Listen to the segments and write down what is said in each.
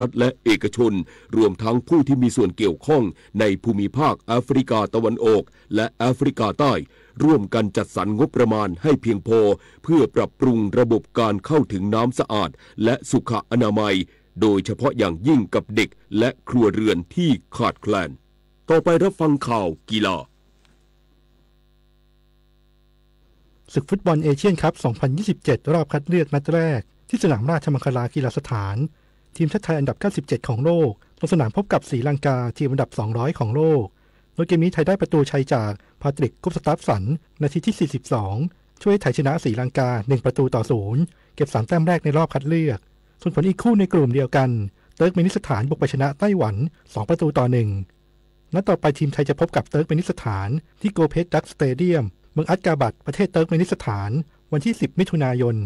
รัฐและเอกชน รวมทั้งผู้ที่มีส่วนเกี่ยวข้องในภูมิภาคแอฟริกาตะวันออกและแอฟริกาใต้ ร่วมกันจัดสรรงบประมาณให้เพียงพอ เพื่อปรับปรุงระบบการเข้าถึงน้ำสะอาดและสุขอนามัย โดยเฉพาะอย่างยิ่งกับเด็กและครัวเรือนที่ขาดแคลน ต่อไปรับฟังข่าวกีฬา ศึกฟุตบอลเอเชียนคัพ สองพันยี่สิบเจ็ด รอบคัดเลือกนัดแรก ที่สนามราชมังคลากีฬาสถาน ทีมชาติไทยอันดับ เก้าสิบเจ็ด ของโลก ลงสนามพบกับศรีลังกา ทีมอันดับ สองร้อย ของโลก โดยเกมนี้ไทยได้ประตูชัยจาก พาตริก กุสตัฟสัน นาทีที่ สี่สิบสอง ช่วยไทยชนะศรีลังกา หนึ่งประตูต่อศูนย์ เก็บสามแต้มแรกในรอบคัดเลือก ส่วนผลอีกคู่ในกลุ่มเดียวกัน เติร์กเมนิสถานบุกไปชนะไต้หวัน สองประตูต่อหนึ่ง นัดต่อไปทีมไทยจะพบกับเติร์กเมนิสถาน ที่โกเพชดักสเตเดียม เมืองอัสกาบัด ประเทศเติร์กเมนิสถาน วันที่ สิบ มิถุนายน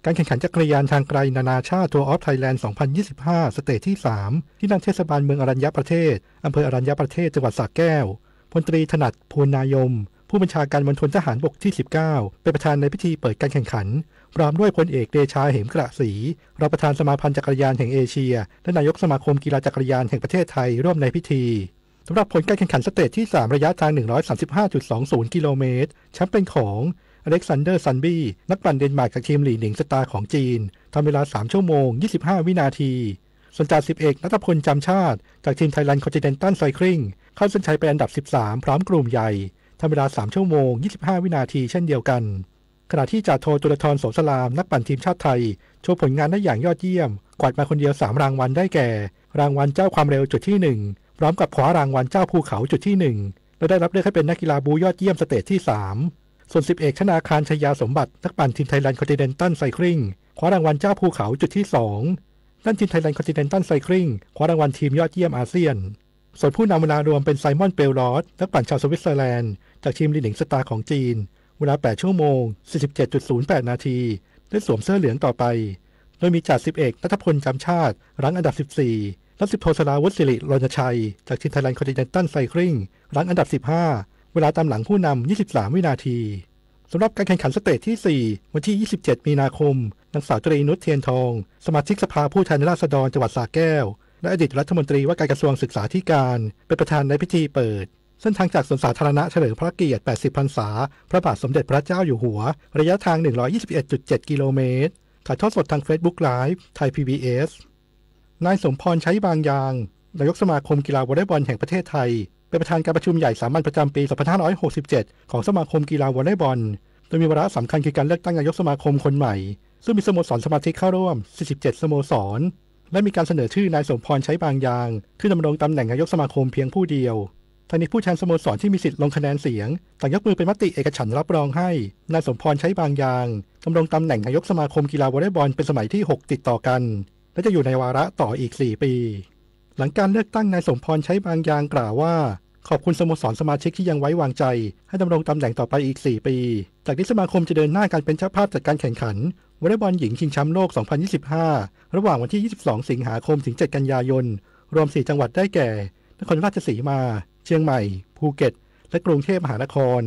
การแข่งขันจักรยานทางไกลนานาชาติ Tour of Thailand สองพันยี่สิบห้า สเตจที่ สาม ที่หน้าเทศบาลเมืองอรัญญประเทศ อำเภออรัญญประเทศ จังหวัดสระแก้ว พลตรีถนัด ภูลนายม ผู้บัญชาการมณฑลทหารบกที่ สิบเก้า เป็นประธานในพิธีเปิดการแข่งขัน พร้อมด้วยพลเอกเดชา เหมกระศรี รองประธานสมาพันธ์จักรยานแห่งเอเชีย และนายกสมาคมกีฬาจักรยานแห่งประเทศไทย ร่วมในพิธี สำหรับผลการแข่งขันสเตจที่ สาม ระยะทาง หนึ่งร้อยสามสิบห้าจุดสองศูนย์ กิโลเมตร แชมป์เป็นของ อเล็กซานเดอร์ ซันบี นักปั่นเดนมาร์กจากทีมหลี่หนิงสตาร์ของจีน ทำเวลา สาม ชั่วโมง ยี่สิบห้า วินาที ส่วนจ่าสิบเอก ณัฐพล จำชาติ จากทีม Thailand Continental Cycling เข้าเส้นชัยเป็นอันดับ สิบสาม พร้อมกลุ่มใหญ่ ทำเวลา สาม ชั่วโมง ยี่สิบห้า วินาที เช่นเดียวกัน ขณะที่จ่าโท จุลธร โสสลาม นักปั่นทีมชาติไทย โชว์ผลงานได้อย่างยอดเยี่ยม กวาดมาคนเดียว สาม รางวัลได้แก่ รางวัลเจ้าความเร็วจุดที่ หนึ่ง พร้อมกับคว้ารางวัลเจ้าภูเขาจุดที่ หนึ่ง และได้รับเลือกให้เป็นนักกีฬาบู๊ยอดเยี่ยมสเตจที่ สาม ส่วนสิบเอก ธนาคาร ชัยยาสมบัติ นักปั่นทีม Thailand Continental Cycling คว้ารางวัลเจ้าภูเขาจุดที่ สอง ด้านทีม Thailand Continental Cycling คว้ารางวัลทีมยอดเยี่ยมอาเซียน ส่วนผู้นำเวลารวมเป็น ไซมอน เปลลอส นักปั่นชาวสวิตเซอร์แลนด์ จากทีมหลี่หนิงสตาร์ของจีน เวลา แปด ชั่วโมง สี่สิบเจ็ดจุดศูนย์แปด นาที ได้สวมเสื้อเหลืองต่อไป โดยมีจ่าสิบเอก ณัฐพล จำชาติ รั้งอันดับ สิบสี่ และสิบโท สราวุธ สิริรณชัย จากทีม Thailand Continental Cycling รั้งอันดับ สิบห้า เวลาตามหลังผู้นำ ยี่สิบสาม วินาที สำหรับการแข่งขันสเตจที่ สี่ วันที่ ยี่สิบเจ็ด มีนาคม นางสาวตรีนุช เทียนทอง สมาชิกสภาผู้แทนราษฎรจังหวัดสระแก้ว และอดีตรัฐมนตรีว่าการกระทรวงศึกษาธิการ เป็นประธานในพิธีเปิด เส้นทางจากสวนสาธารณะเฉลิมพระเกียรติ แปดสิบ พรรษา พระบาทสมเด็จพระเจ้าอยู่หัว ระยะทาง หนึ่งร้อยยี่สิบเอ็ดจุดเจ็ด กิโลเมตร ถ่ายทอดสดทาง Facebook Live ไทย พีบีเอส นายสมพร ใช้บางยาง นายกสมาคมกีฬาวอลเลย์บอลแห่งประเทศไทย เป็นประธานการประชุมใหญ่สามัญประจำปี สองพันห้าร้อยหกสิบเจ็ด ของสมาคมกีฬาวอลเลย์บอล โดยมีวาระสำคัญคือการเลือกตั้งนายกสมาคมคนใหม่ ซึ่งมีสโมสรสมาชิกเข้าร่วม สี่สิบเจ็ด สโมสร และมีการเสนอชื่อนายสมพร ใช้บางยาง ขึ้นดำรงตำแหน่งนายกสมาคมเพียงผู้เดียว ทั้งนี้ผู้แทนสโมสรที่มีสิทธิ์ลงคะแนนเสียง ต่างยกมือเป็นมติเอกฉันท์รับรองให้ นายสมพร ใช้บางยาง ดำรงตำแหน่งนายกสมาคมกีฬาวอลเลย์บอลเป็นสมัยที่ หก ติดต่อกัน และจะอยู่ในวาระต่ออีก สี่ ปี หลังการเลือกตั้ง นายสมพร ใช้บางยาง กล่าวว่า ขอบคุณสโมสรสมาชิกที่ยังไว้วางใจ ให้ดำรงตำแหน่งต่อไปอีก สี่ ปี จากนี้สมาคมจะเดินหน้าการเป็นเจ้าภาพจัดการแข่งขันวอลเลย์บอลหญิงชิงแชมป์โลก สองพันยี่สิบห้า ระหว่างวันที่ ยี่สิบสอง สิงหาคม ถึง เจ็ด กันยายน รวม สี่ จังหวัดได้แก่ นครราชสีมา เชียงใหม่ ภูเก็ต และกรุงเทพมหานคร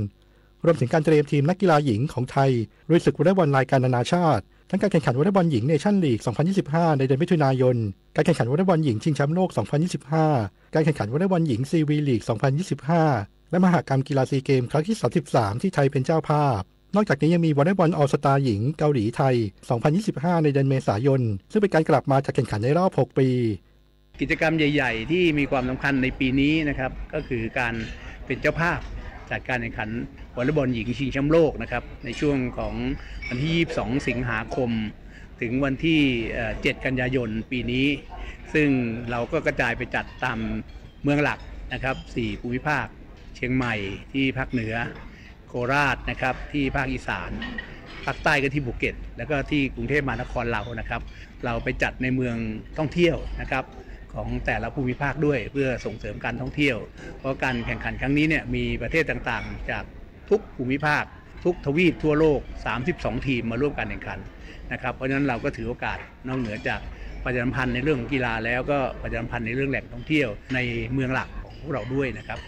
รวมถึงการเตรียมทีมนักกีฬาหญิงของไทย ลุยศึกวอลเลย์บอลรายการนานาชาติ ทั้งการแข่งขันวอลเลย์บอลหญิงเนชั่นลีก สองพันยี่สิบห้า ในเดือนมิถุนายน การแข่งขันวอลเลย์บอลหญิงชิงแชมป์โลก สองพันยี่สิบห้า การแข่งขันวอลเลย์บอลหญิงซีวีลีก สองพันยี่สิบห้า และมหกรรมกีฬาซีเกมครั้งที่ สามสิบสาม ที่ไทยเป็นเจ้าภาพ นอกจากนี้ยังมีวอลเลย์บอลออลสตาร์หญิงเกาหลีไทย สองพันยี่สิบห้า ในเดือนเมษายน ซึ่งเป็นการกลับมาจัดแข่งขันในรอบ หก ปี กิจกรรมใหญ่ๆที่มีความสำคัญในปีนี้นะครับ ก็คือการเป็นเจ้าภาพจัดการแข่งขันวอลเลย์บอลหญิงชิงแชมป์โลกนะครับ ในช่วงของวันที่ ยี่สิบสอง สิงหาคม ถึงวันที่ เอ่อ เจ็ด กันยายนปีนี้ ซึ่งเราก็กระจายไปจัดตามเมืองหลักนะครับ สี่ ภูมิภาค เชียงใหม่ที่ภาคเหนือ โคราชนะครับ ที่ภาคอีสาน ภาคใต้ก็ที่ภูเก็ต แล้วก็ที่กรุงเทพมหานครเรานะครับ เราไปจัดในเมืองท่องเที่ยวนะครับ ของแต่ละภูมิภาคด้วย เพื่อส่งเสริมการท่องเที่ยว เพราะการแข่งขันครั้งนี้เนี่ยมีประเทศต่างๆ จากทุกภูมิภาค ทุกทวีปทั่วโลก สามสิบสอง ทีมมาร่วมการแข่งขันนะครับ เพราะฉะนั้นเราก็ถือโอกาสนอกเหนือจากประชาสัมพันธ์ในเรื่องของกีฬาแล้ว ก็ประชาสัมพันธ์ในเรื่องแหล่งท่องเที่ยวในเมืองหลักของพวกเราด้วยนะครับ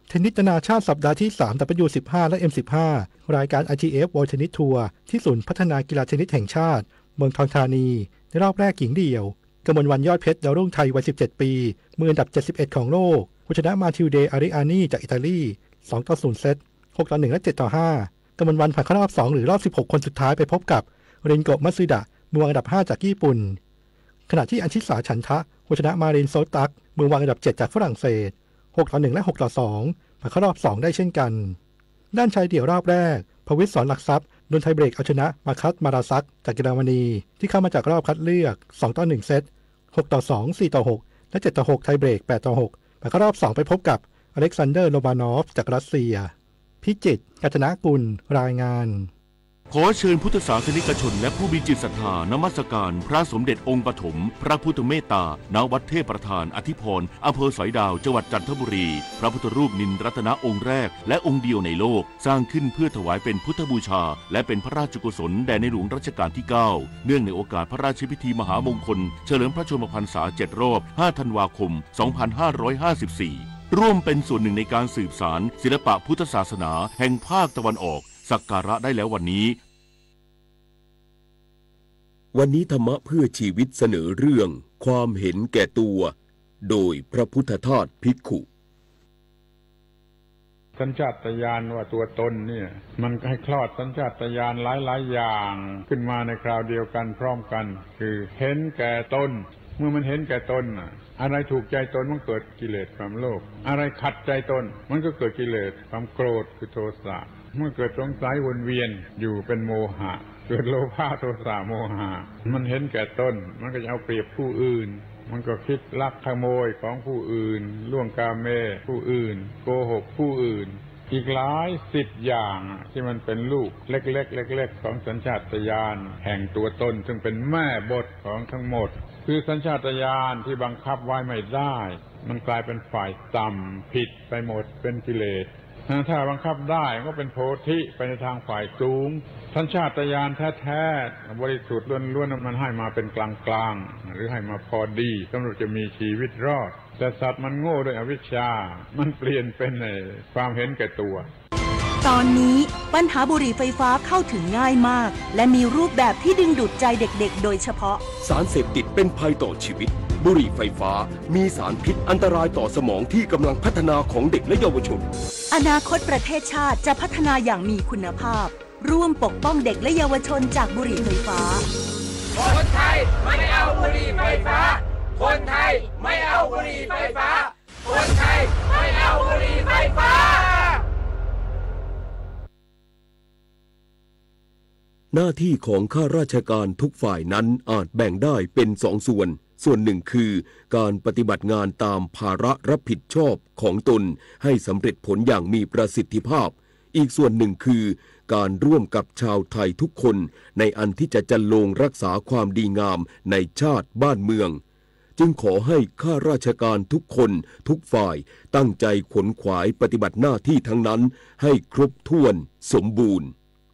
เทนนิสนานาชาติสัปดาห์ที่ สาม ดับเบิลยู สิบห้า และ เอ็ม สิบห้า รายการ ไอ ที เอฟ World Tennis Tour ที่ศูนย์พัฒนากีฬาเทนนิสแห่งชาติ เมืองทองธานี ในรอบแรกหญิงเดี่ยว กมลวรรณ ยอดเพชร ดาวรุ่งไทยวัย สิบเจ็ด ปี มืออันดับ เจ็ดสิบเอ็ด ของโลก ผู้ชนะมาทิลเด อาริอานี จากอิตาลี สองต่อศูนย์ เซต หกต่อหนึ่ง และ เจ็ดต่อห้า กมลวรรณผ่านเข้ารอบ สอง หรือรอบ สิบหก คนสุดท้ายไปพบกับ รินโกะ มัตสึดะ มือวางอันดับ ห้า จากญี่ปุ่น ขณะที่อันชิสา ฉันทะ ผู้ชนะมาริน โซตัก มือวางอันดับ เจ็ด จากฝรั่งเศส หกต่อหนึ่ง และ หกต่อสอง ผ่านเข้ารอบ สอง ได้เช่นกัน ด้านชายเดี่ยวรอบแรก พวิตร สรหลักทรัพย์ ดวลไทเบรกเอาชนะ มาคัส มาราซัก จากเยอรมนี ที่เข้ามาจากรอบคัดเลือก สองต่อหนึ่ง เซต หกต่อสอง สี่ต่อหก และ เจ็ดต่อหก ไทเบรก แปดต่อหก ผ่านเข้ารอบ สอง ไปพบกับ อเล็กซานเดอร์ โรมานอฟ จากรัสเซีย พิจิตร กาญจนกุล รายงาน ขอเชิญพุทธศาสนิกชนและผู้มีจิตศรัทธานมัสการพระสมเด็จองค์ปฐมพระพุทธเมตตา ณ วัดเทพประธานอธิพร อำเภอสอยดาว จังหวัดจันทบุรี พระพุทธรูปนินรัตนะองค์แรกและองค์เดียวในโลก สร้างขึ้นเพื่อถวายเป็นพุทธบูชา และเป็นพระราชกุศลแด่ในหลวงรัชกาลที่ เก้า เนื่องในโอกาสพระราชพิธีมหามงคล เฉลิมพระชนมพรรษา เจ็ด รอบ ห้า ธันวาคม สองพันห้าร้อยห้าสิบสี่ ร่วมเป็นส่วนหนึ่งในการสืบสานศิลปะพุทธศาสนาแห่งภาคตะวันออก สักการะได้แล้ววันนี้ วันนี้ธรรมะเพื่อชีวิตเสนอเรื่องความเห็นแก่ตัว โดยพระพุทธทาสภิกขุ สัญชาตญาณว่าตัวตนเนี่ย มันให้คลอดสัญชาตญาณหลายๆ อย่างขึ้นมาในคราวเดียวกันพร้อมกัน คือเห็นแก่ตน เมื่อมันเห็นแก่ตนน่ะ อะไรถูกใจตนมันเกิดกิเลสความโลภ อะไรขัดใจตนมันก็เกิดกิเลสความโกรธคือโทสะ มันเกิดสงสัยวนเวียนอยู่เป็นโมหะ เกิดโลภะโทสะโมหะ มันเห็นแก่ตน มันก็จะเอาเปรียบผู้อื่น มันก็คิดลักขโมยของผู้อื่น ล่วงกาเมผู้อื่น โกหกผู้อื่น อีกหลายสิบอย่างอะ ที่มันเป็นลูกเล็กๆ เล็กๆ ของสัญชาตญาณแห่งตัวตน ซึ่งเป็นแม่บทของทั้งหมด คือสัญชาตญาณที่บังคับไว้ไม่ได้ มันกลายเป็นฝ่ายต่ำผิดไปหมด เป็นกิเลส ถ้าบังคับได้ก็เป็นโพธิไปในทางฝ่ายสูง สัญชาตญาณแท้ๆ บริสุทธิ์ล้วนๆ มันให้มาเป็นกลางๆ หรือให้มาพอดีสำหรับจะมีชีวิตรอด แต่สัตว์มันโง่ด้วยอวิชชา มันเปลี่ยนเป็นไอ้ความเห็นแก่ตัว ตอนนี้ปัญหาบุหรี่ไฟฟ้าเข้าถึงง่ายมาก และมีรูปแบบที่ดึงดูดใจเด็กๆ โดยเฉพาะ สารเสพติดเป็นภัยต่อชีวิต บุหรี่ไฟฟ้ามีสารพิษอันตรายต่อสมองที่กำลังพัฒนาของเด็กและเยาวชน อนาคตประเทศชาติจะพัฒนาอย่างมีคุณภาพ ร่วมปกป้องเด็กและเยาวชนจากบุหรี่ไฟฟ้า คนไทยไม่เอาบุหรี่ไฟฟ้า คนไทยไม่เอาบุหรี่ไฟฟ้า คนไทยไม่เอาบุหรี่ไฟฟ้า หน้าที่ของข้าราชการทุกฝ่ายนั้นอาจแบ่งได้เป็นสองส่วน ส่วนหนึ่งคือการปฏิบัติงานตามภาระรับผิดชอบของตนให้สำเร็จผลอย่างมีประสิทธิภาพ อีกส่วนหนึ่งคือการร่วมกับชาวไทยทุกคนในอันที่จะจันโลงรักษาความดีงามในชาติบ้านเมือง จึงขอให้ข้าราชการทุกคนทุกฝ่ายตั้งใจขนขวายปฏิบัติหน้าที่ทั้งนั้นให้ครบถ้วนสมบูรณ์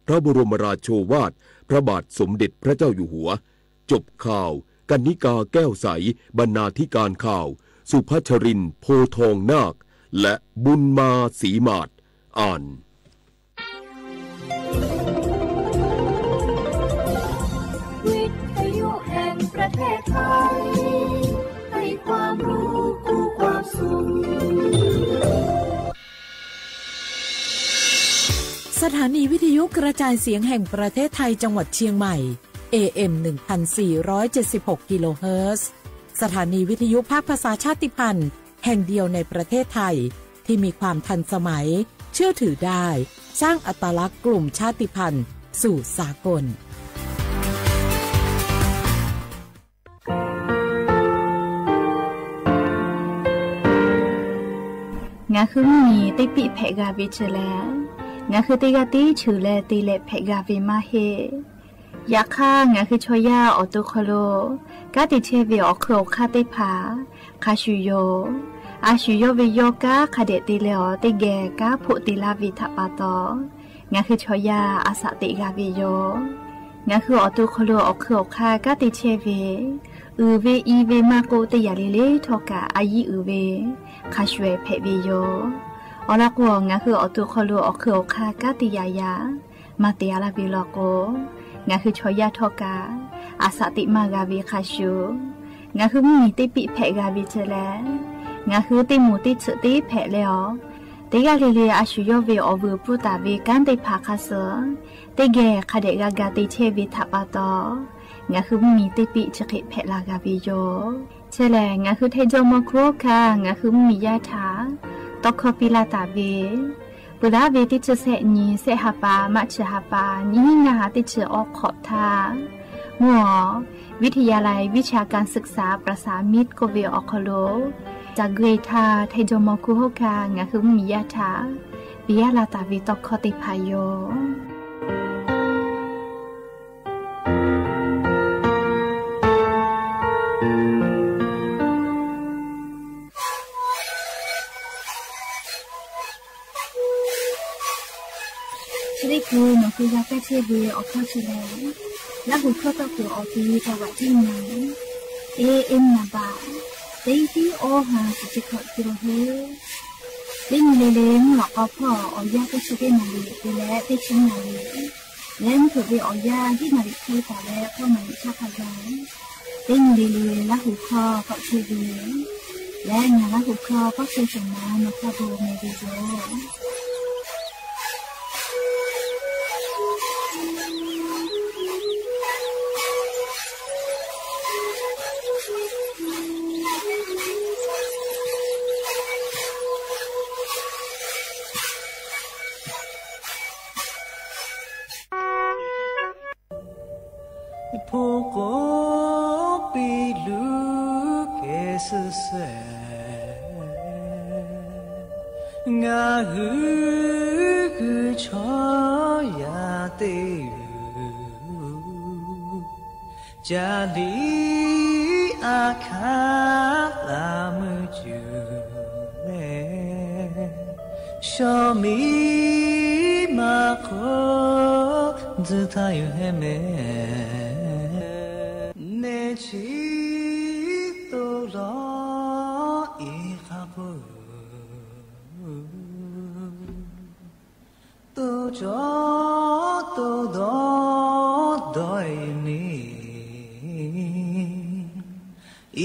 พระบรมราโชวาทพระบาทสมเด็จพระเจ้าอยู่หัว จบข่าว กรรณิกา แก้วใส บรรณาธิการข่าว สุพัชรินทร์ โพทองนาค และบุญมา ศรีหมาด อ่าน วิทยุแห่งประเทศไทย ให้ความรู้คู่ความสุข สถานีวิทยุกระจายเสียงแห่งประเทศไทยจังหวัดเชียงใหม่ เอเอ็ม หนึ่งพันสี่ร้อยเจ็ดสิบหก กิโลเฮิรตซ์ สถานีวิทยุภาคภาษาชาติพันธุ์แห่งเดียวในประเทศไทย ที่มีความทันสมัย เชื่อถือได้ สร้างอัตลักษณ์กลุ่มชาติพันธุ์สู่สากล Ngaˬ hui mvuhˇmiˬ teˇ piˆ hpehꞈ g'a ve chi lehˬ, ngaˬ hui teˇ g'aˇ tiˉ cheuˬ leh te leh hpehꞈ g'a ve maˇ heˆ. Yaꞈ hk'aˇ, ngaˬ hui chaw yaˇ awˬ to hk'aw lo kanˉ te chehˇ ve awˬ hk'eun awˬ hk'aˇ teˇ hpaˍ hk'a shuˍ yoˬ. A shuˍ yawˇ ve yawˇ kanˉ hk'a dehꞈ te leh awˬ teˇ geh kanˉ hpoˆ te laˇ ve htaꞈ pa taw, ngaˬ hui chaw yaˇ a shaꞈ teꞈ g'a ve yoˬ. Ngaˬ hui awˬ to hk'aw lo awˬ hk'eun awˬ hk'aˇ kanˉ te chehˇ ve, uiˍ ve i ve maˇ k'oˆ, teˇ yanˇ le le htawˇ kaꞈ a yiˉ uiˍ ve hk'a shuˍ ehˍ hpehꞈ ve yoˬ. Awˬ lawn k'o, ngaˬ hui awˬ to hk'aw lo awˬ hk'eun awˬ hk'aˇ kanˉ te yaꞈ yaꞈ maˇ te a laˇ ve law k'o, ngaˬ hui chaw yaˇ htawˇ kaꞈ a shaꞈ teꞈ maˇ g'a ve hk'a shuˍ, Ngaˬ hui mvuhˇmiˬ teˇ piˆ hpehꞈ g'a ve chi lehˬ, ngaˬ hui teˇ moˍ teˇ tsuhꞈ teˇ hpehꞈ leh awˬ, teˇ g'aˇ le le a shu yawˇ ve awˬ vuiˬ pfuhˇ taˍ ve kanˉ teˇ hpaˍ hk'a suh, teˇ geh hk'a dehꞈ g'a ga te chehˇ ve htaꞈ pa taw, ngaˬ hui mvuhˇmiˬ teˇ piˆ chi hk'e hpehꞈ la g'a ve yoˬ. Chi lehˬ, ngaˬ hui Htaiˇ jawˇmawˇ hkunˉ hawˉ hkanˇ ngaˬ hui mvuhˇmiˬ yaˇ htaꞈ tawˇ hkawˇ piˇ laˇ taˍ ve, peuˬ laˉ ve teˇ chi sehˆ nyi sehˆ ha pa, March ha pa, nyiˇ hinˉ ngaˇ ha teˇ chi awˬ hk'awꞈ htaˇ, mvuhˇ awˬ วิทยาลัยวิชาการศึกษา ประสานมิตร k'oˆ ve awˬ hk'aw lo, caˬ gui htaˇ Htaiˇ jawˇmawˇ hkunˉ hawˉ hkanˇ ngaˬ hui mvuhˇmiˬ yaˇ htaꞈ piˇ laˇ taˍ ve tawˇ hkawˇ teˇ hpaˍ yoˬ. Chi teˇ hkui nawˬ hui g'a kaˇ chehˇ ve awˬ hkawˇ chi lehˬ, Laˇ huˍ hkawˇ tawˇ hkawˇ awˬ pi taw vaꞈ tiˉ nyi, e e naˍ baꞈ, teˇ tiˉ awˇ ha shiˍ chi hkawꞈ te lo heˆ. Teˇ nyi le le mvuhˇ lawꞈ k'aw hpawˇ awˬ yanˇ teˇ chi teˇ naˍ riˍ te leh teˇ chi naˍ riˍ, leh mvuhˇ hpeuꞈ ve awˬ yanˇ hiˉ naˍ riˍ hk'e taˍ leh hkawˇ naˍ riˍ chaˇ hk'a gaˬ, teˇ nyi le le Laˇ huˍ hkawˇ tawˆ chehˇ ve leh ngaˬ Laˇ huˍ hkawˇ tawˆ chehˇ shawˍ ma nawˬ hk'a bon meh ve yoˬ. Hpu k'oˍ piˇ luˬ kehˬ suhˍ shehˍ, ngaˬ hui hui chaw yaˇ teˇ g'uiˬ, ca liˇ a hkaˆ la meuˇ cuˬ leh, shaw miˇ ma hk'oˆ tzuhˬ htaˇ yoˬ hehˉ mehˍ. Neˇ chi to lawˬ iˉ hk'a k'oˆ, to cawˬ to dawˇ dawˇ e neˇ,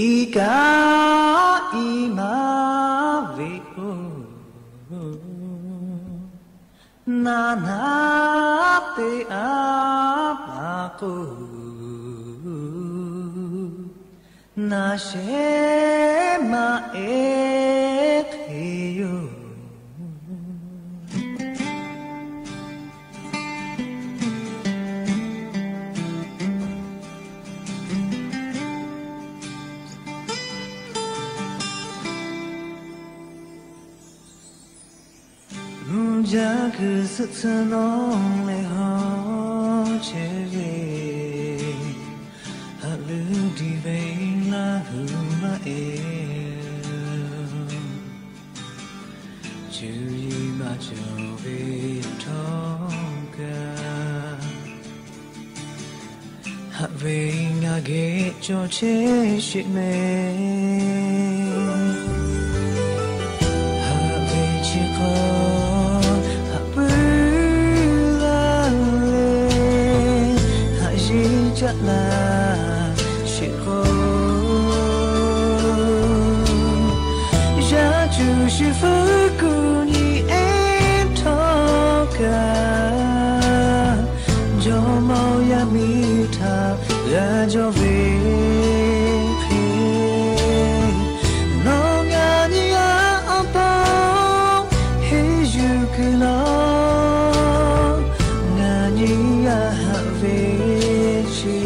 iˉ kaˆ iˉ maˇ ve k'o, naˍ naˍ teˇ aˉ pa k'o, naˍ shehˍ maˇ ehˉ hk'e yoˬ. Jaˇ kuiˬ suhˆ tsuhˇ nawˉ leh hawˉ chehˇ ve, haꞈ leuˉ diˇ ve Laˇ huˍ maˇ e, cuˇ yiˍ maˇ cawˬ ve htawˇ kaꞈ, haꞈ ve ngaˬ geh cawˬ chehˇ sheˍ mehˍ. Haꞈ ve chi hk'aw haꞈ puiˉ laˇ leh, haꞈ yeˇ caˆ laˇ sheˍ k'o, yaˇ cuˬ shuˍ fuˉ kuˬ nyi ehˉ htawˇ kaꞈ, jawˇmawˇ yaˇ miˇ htaꞈ g'a jawˇ ve hk'e, nawˬ ngaˬ nyi g'a awˬ pon henˇ yuˬ kuiˬ laˇ. Ngaˬ nyi g'a haꞈ ve chi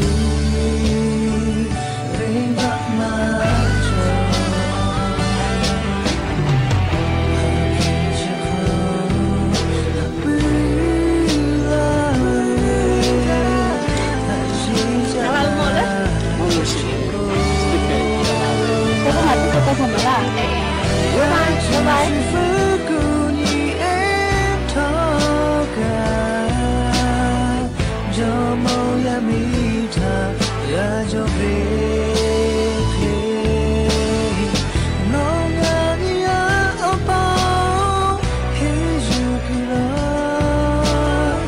venˇbaˆ maˇ cawˬ. Jawˇmawˇ yaˇ miˇ htaꞈ g'a jawˇ ve hk'e, nawˬ ngaˬ nyi g'a awˬ pon henˇ yuˬ kuiˬ laˇ.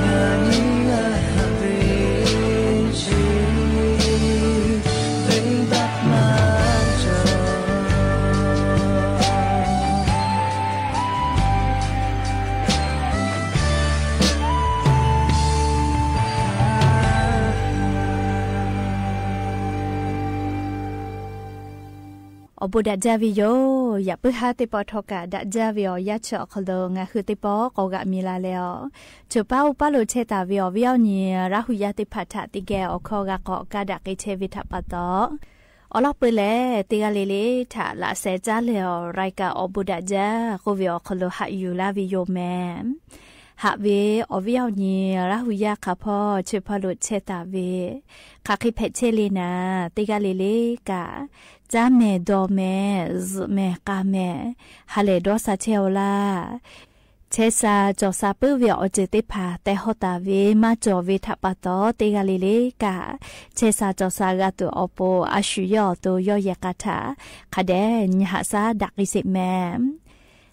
Ngaˬ nyi g'a haꞈ ve chi venˇbaˆ maˇ Awˬ bon daꞈ jaˇ ve yoˬ. Yaꞈ puiˉ haˉ teˇ pawˆ htawˇ kaꞈ daꞈ jaˇ ve awˬ yanˇ chi awˬ hk'aw lo ngaˬ hui teˇ pawˆ k'awꞈ g'aꞈ mi la leh a, choˬ paˉ oˇ paˉ lo chehˇ taˍ ve awˬ viˉ awˬ nyi Laˇ hu yaˇ teˇ hpaˍ htaꞈ teˇ geh awˬ hkawˇ g'a k'awꞈ kaˇ daꞈ k'ai chehˇ ve htaꞈ pa taw, awˬ lawn peuˬ lehˬ teˇ g'aˇ le le htaꞈ laꞈ sheh caˉ leh awˬ รายการ awˬ bon daꞈ jaˇ k'oˆ ve awˬ hk'aw lo haꞈ yuˬ laˇ ve yoˬ mehˍ. Haꞈ ve awˬ viˉ awˬ nyi Laˇ hu yaˇ hk'aˬ hpawˇ chi hpawˇ lo chehˇ taˍ ve, hk'aˬ hk'e hpehꞈ chehˇ le naˍ, teˇ g'aˇ le le kaꞈ caˇ mehˍ dawˬ mehˍ zuhꞈ mehˍ k'a mehˍ ha lehˬ dawˇ sha chehˇ-aw laˇ. Chehˇ sha cawˬ sha puiˉ ve awˬ ceuˬ teˇ hpaˍ teh hawˇ taˍ ve maˇ cawˬ ve htaꞈ pa taw, teˇ g'aˇ le le kaꞈ chehˇ sha cawˬ sha g'a tuˬ awˬ pon a shu yawˇ awˬ to yawˇ yehˬ k'a htaꞈ hk'a dehꞈ nyi haꞈ shaˉ daꞈ k'ai sheˍ mehˍ.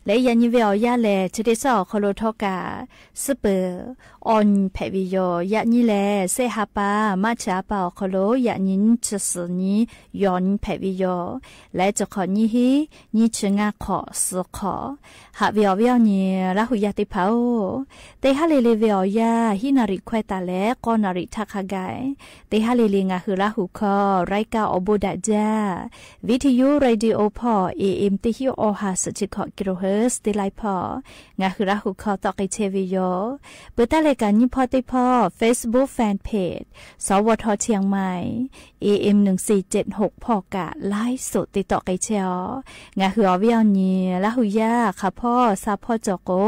Leh yaꞈ nyi ve awˬ yanˇ lehˬ, chi teˇ shaˉ awˬ hk'aw lo htawˇ kaꞈ suhˉ peuˬ awˬ nyi hpehꞈ ve yoˬ. Yaꞈ nyi lehˬ, shehˆ ha pa maˇ chi ha pa awˬ hk'aw lo yaꞈ nyi nyiˇ chi suhˍ nyi yawˬ nyi hpehꞈ ve yoˬ. Leh chi hk'awꞈ nyiˇ hinˉ nyiˇ chi ngaˇ hk'awꞈ suhˍ hk'awꞈ. Haꞈ ve awˬ viˉ awˬ nyi Laˇ hu yaˇ teˇ hpaˍ-oˬ, teˇ haˉ le le ve awˬ yanˇ hiˉ naˍ riˍ hkawehˇ taˍ leh k'awˇ naˍ riˍ htaˇ hk'a gaˬ, teˇ haˉ le le ngaˬ hui Laˇ hu hkawˇ รายการ awˬ bon daꞈ jaˇ, Viˇ hti yuˇ radio hpawˇ A M teˇ hinˉ awˬ ha suhˍ chi hkawꞈ kilohertz teˇ laiˉ hpawˇ ngaˬ hui Laˇ hu hkawˇ tawˆ k'ai chehˇ ve yoˬ. Peuˬ taˇ leh kaꞈ nyiˇ hpawˇ teˇ hpawˇ Facebook fan page สวท เชียงใหม่ A M หนึ่งสี่เจ็ดหก hpawˇ kaꞈ ไลฟ์สด te tawˆ k'ai chehˇ-aw. Ngaˬ hui awˬ viˉ awˬ nyi Laˇ hu yaˇ hk'aˬ hpawˇ sha hpawˇ cawˬ k'o,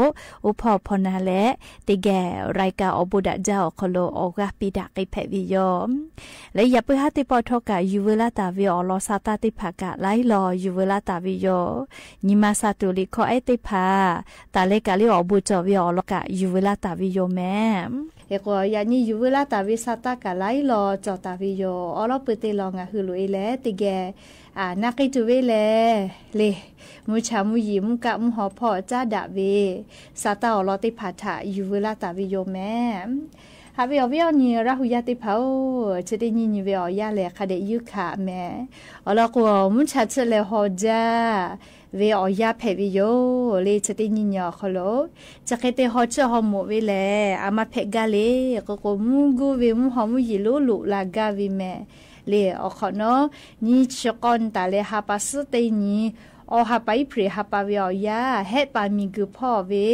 oˇ hpawˇ hpawˇ na leh teˇ geh รายการ awˬ bon daꞈ jaˇ awˬ hk'aw lo awˬ g'aˇ piˇ daꞈ k'ai hpehꞈ ve yoˬ. Leh yaꞈ puiˉ haˉ teˇ pawˆ htawˇ kaꞈ yuˬ veu laˇ taˍ ve awˬ lawn sha taˇ teˇ hpaˍ kaꞈ laiˉ law yuˬ veu laˇ taˍ ve yoˬ. Nyi ma sha tuˬ liꞈ hkawˇ ehˉ teˇ hpaˍ taˍ leh kaꞈ le awˬ bon cawˬ ve awˬ lawn kaꞈ yuˬ veu laˇ taˍ ve yoˬ mehˍ. Hk'e k'o, yaꞈ nyi yuˬ veu laˇ taˍ ve sha taˇ kaꞈ laiˉ law cawˬ taˍ ve yoˬ. Awˬ lawn peuˬ teˇ lawn ngaˬ hui loꞈ-e leh teˇ geh na k'ai tuˬ ve lehˬ, le, mvuhˇ cha mvuhˇ yiˍ mvuhˇ kaˆ mvuhˇ haw hpawˇ caˉ daꞈ ve sha taˇ awˬ lawn teˇ hpaˍ htaꞈ yuˬ veu laˇ taˍ ve yoˬ mehˍ. Haꞈ ve awˬ viˉ awˬ nyi Laˇ hu yaˇ teˇ hpaˍ-oˬ, chi teˇ nyi nyi ve awˬ yanˇ lehˬ hk'a dehꞈ yuˇ hkanˍ mehˍ. Awˬ lawn k'o, mvuhˇ cha tsuhˆ leh haw jaˇ ve awˬ yanˇ hpehꞈ ve yoˬ. Le chi teˇ nyi nyi awˬ hk'aw lo, chi hk'e te haw tsuhˆ haw moꞈ ve lehˬ, a ma hpehꞈ gaˇ le k'o k'o, mvuhˇ guˇ ve mvuhˇ haw mvuhˇ yiˍ lonˉ loꞈ la gaˇ ve mehˍ. Le awˬ hk'awꞈ nawˉ, nyiˇ chi k'awˇ nyi taˍ leh ha pa suhˉ teˇ nyi, awˬ ha pa Iˉhpriˍ ha pa ve awˬ yanˇ, hehˆ paˍ miˬ guiˬ hpawˇ ve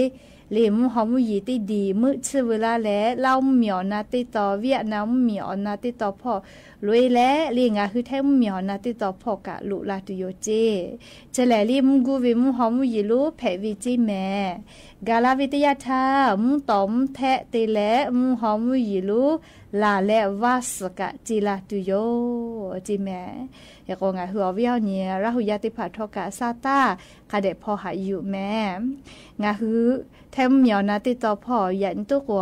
le mvuhˇ haw mvuhˇ yiˍ teˇ diˬ meuˆ tsuhˇ veu laˇ leh, Laˇ mvuhˇ miˬ awˬ na teˇ taw, Vietnam mvuhˇ miˬ awˬ na teˇ taw hpawˇ loꞈ-e leh, le ngaˬ hui Htaiˇ mvuhˇ miˬ awˬ na teˇ taw hpawˇ kaꞈ loꞈ la tuˬ yoˬ ceˇ. Chi lehˬ, le mvuhˇ guˇ ve mvuhˇ haw mvuhˇ yiˍ lonˉ hpehꞈ ve ceˇ mehˍ. Gaˬ la ve teˇ yanˇ htaˇ, mvuhˇ tawˍ mvuhˇ htehˆ te leh mvuhˇ haw mvuhˇ yiˍ lonˉ laˬ leh vaˇ suhˍ kaꞈ ce la tuˬ yoˬ ceˇ mehˍ. Hk'e k'o, ngaˬ hui awˬ viˉ awˬ nyi Laˇ hu yaˇ teˇ hpaˍ htawˇ kaꞈ sha taˇ hk'a dehꞈ hpaw haꞈ yuˬ mehˍ. Ngaˬ hui Htaiˇ mvuhˇ miˬ awˬ na teˇ taw hpawˇ yaꞈ nyi toˉ k'o,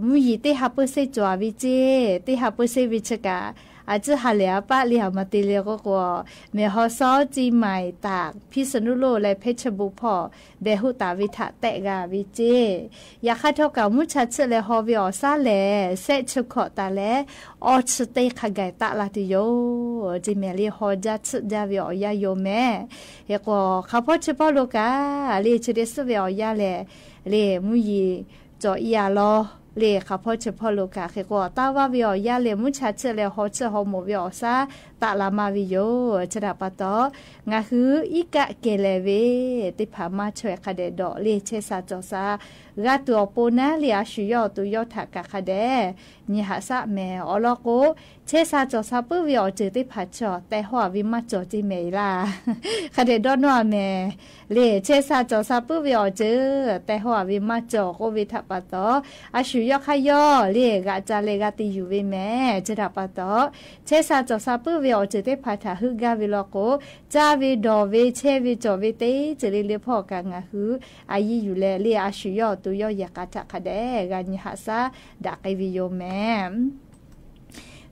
mvuhˇ yiˍ teˇ ha peu se cawˬ ve ceˇ, teˇ ha peu se ve chi kaꞈ, a ciˉ ha lehˬ a paˆ le a ma te le k'o k'o, Mehˬ haw sawˉ, Ciˇ maiˍ taˍ, Hpiˇ suhˍ nuˇ loˇ leh Hpeˇ chehˇ bon hpawˇ behˬ hoˆ taˍ ve htaꞈ tehˆ g'a ve ceˇ. Yaꞈ hk'aˇ htawˇ kaꞈ mvuhˇ cha tsuhˆ leh haw ve awˬ shaˉ lehˬ, shehˆ chi hkawꞈ taˍ leh awˇ chi teˇ hk'a gaˬ taˆ la tuˬ yoˬ ceˇ mehˍ. Le haw jaˇ tsuhˆ jaˇ ve awˬ yanˇ yoˬ mehˍ. Hk'e k'o, hk'aˬ hpawˇ chi hpawˇ lo kaꞈ le chi te suhˉ ve awˬ yanˇ lehˬ, le mvuhˇ yiˍ cawˬ i a law, le hk'aˬ hpawˇ chi hpawˇ lo kaꞈ hk'e k'o, taˇ vaˇ ve awˬ yanˇ lehˬ, mvuhˇ cha tsuhˆ leh haw tsuhˆ haw moꞈ ve awˬ shaˉ taˆ la maˇ ve yoˬ. Chi htaꞈ pa taw, ngaˬ hui iˉ kaˆ kehˬ lehˍ ve teˇ hpaˍ maˇ chaweh hk'a dehꞈ dawˬ le chehˇ sha cawˬ sha g'a tuˬ awˬ pon naˉ le a shu yawˇ awˬ to yawˇ htaꞈ kaꞈ hk'a dehꞈ nyi haꞈ shaˉ mehˍ. Awˬ lawn k'o, chehˇ sha cawˬ sha puiˉ ve awˬ ceuˬ teˇ hpaˍ chi awˬ tehˬ hawˇ a ve maˇ cawˬ ceˇ mehˍ laˇ. Hk'a dehꞈ dawˇ nawˇ a mehˍ. Le chehˇ sha cawˬ sha puiˉ ve awˬ ceuˬ tehˬ hawˇ a ve maˇ cawˬ k'oˆ ve htaꞈ pa taw, a shu yawˇ hk'aˇ yawˇ le g'aꞈ ca leh g'a te yuˬ ve mehˍ. Chi htaꞈ pa taw, chehˇ sha cawˬ sha puiˉ ve awˬ ceuˬ teˇ hpaˍ htaꞈ heuˆ gaˇ ve law k'o, caˇ ve dawˬ ve chehˇ ve cawˬ ve teˇ ceuˬ le le hpawˇ kaꞈ ngaˬ hui a yiˇ yuˬ leh le a shu yawˇ awˬ to yawˇ yehˬ k'a htaꞈ hk'a dehꞈ g'a nyi haꞈ shaˉ daꞈ k'ai ve yoˬ mehˍ.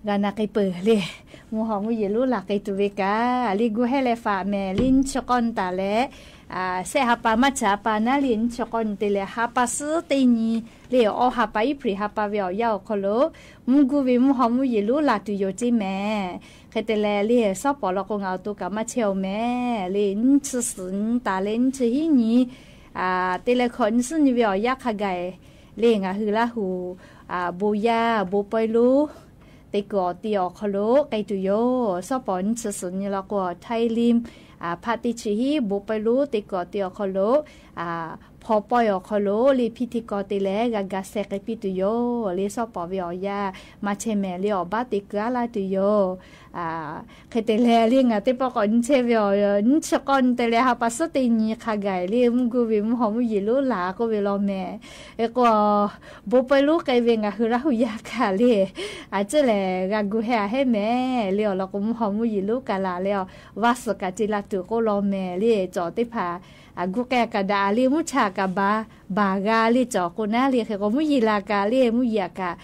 G'a na k'ai peuˬ le, mvuhˇ haw mvuhˇ yiˍ lonˉ laˬ k'ai tuˬ ve kaꞈ, le gu hehˇ leh faꞈ mehˍ le nyiˇ chi k'awˇ nyi taˍ leh, shehˆ ha pa maˇ chi ha pa naˉ le nyiˇ chi k'awˇ nyi te leh ha pa suhˉ teˇ nyi, le awˇ ha pa Iˉhpriˍ ha pa ve awˬ yanˇ awˬ hk'aw lo mvuhˇ guˇ ve mvuhˇ haw mvuhˇ yiˍ lonˉ laˬ tuˬ yoˬ ceˇ mehˍ. Hk'e te leh le sawˉ pawˍ law k'o ngaˬ awˬ to kaꞈ maˇ chehˇ-oˬ mehˍ. Le nyiˇ chi suhˍ nyi taˍ leh nyiˇ chi hiˉ nyi te leh hkawꞈ nyi suhˉ nyi ve awˬ yanˇ hk'a gaˬ le ngaˬ hui Laˇ hu bon yaˇ bon pawehˇ lonˉ te kuiˬ awˬ ti awˬ hk'aw lo k'ai tuˬ yoˬ. Sawˉ pawˍ nyiˇ chi suhˍ nyi law k'o, Thai Lim hpaˆ teˇ chi hiˉ bon pawehˇ lonˉ te kuiˬ awˬ ti awˬ hk'aw lo, hpaw pawehˇ awˬ hk'aw lo le hpiˇ hteˇ kaw te leh g'a ga sheh k'ai piˇ tuˬ yoˬ. Le sawˉ pawˍ ve awˬ yanˇ maˇ chehˇ mehˍ le awˬ baˆ te kuiˬ aˉ laˇ tuˬ yoˬ. Hk'e te leh le ngaˬ teˇ pawˆ k'awꞈ nyi chehˇ ve awˬ nyiˇ chi k'awˇ nyi te leh ha pa suhˉ teˇ nyi hk'a gaˬ le mvuhˇ guˇ ve mvuhˇ haw mvuhˇ yeˬ lonˉ laˬ k'oˆ ve law mehˍ. Hk'e k'o, bon pawehˇ lonˉ k'ai ve ngaˬ hui Laˇ huˍ yaˇ kaꞈ le, a ciˉ lehˬ g'a gu heh a hehˉ mehˍ le awˬ lawn k'o, mvuhˇ haw mvuhˇ yeˬ lonˉ kaꞈ laˬ leh awˬ, vaˇ suhˍ kaꞈ te la tuˬ k'oˆ law mehˍ le cawˬ teˇ hpaˍ, gu k'ai kaꞈ daꞈ le mvuhˇ cha kaꞈ baˬ, baˬ g'a le cawˬ k'o naˉ le hk'e k'o, mvuhˇ yeˬ laˬ kaꞈ le mvuhˇ yeˬ a kaꞈ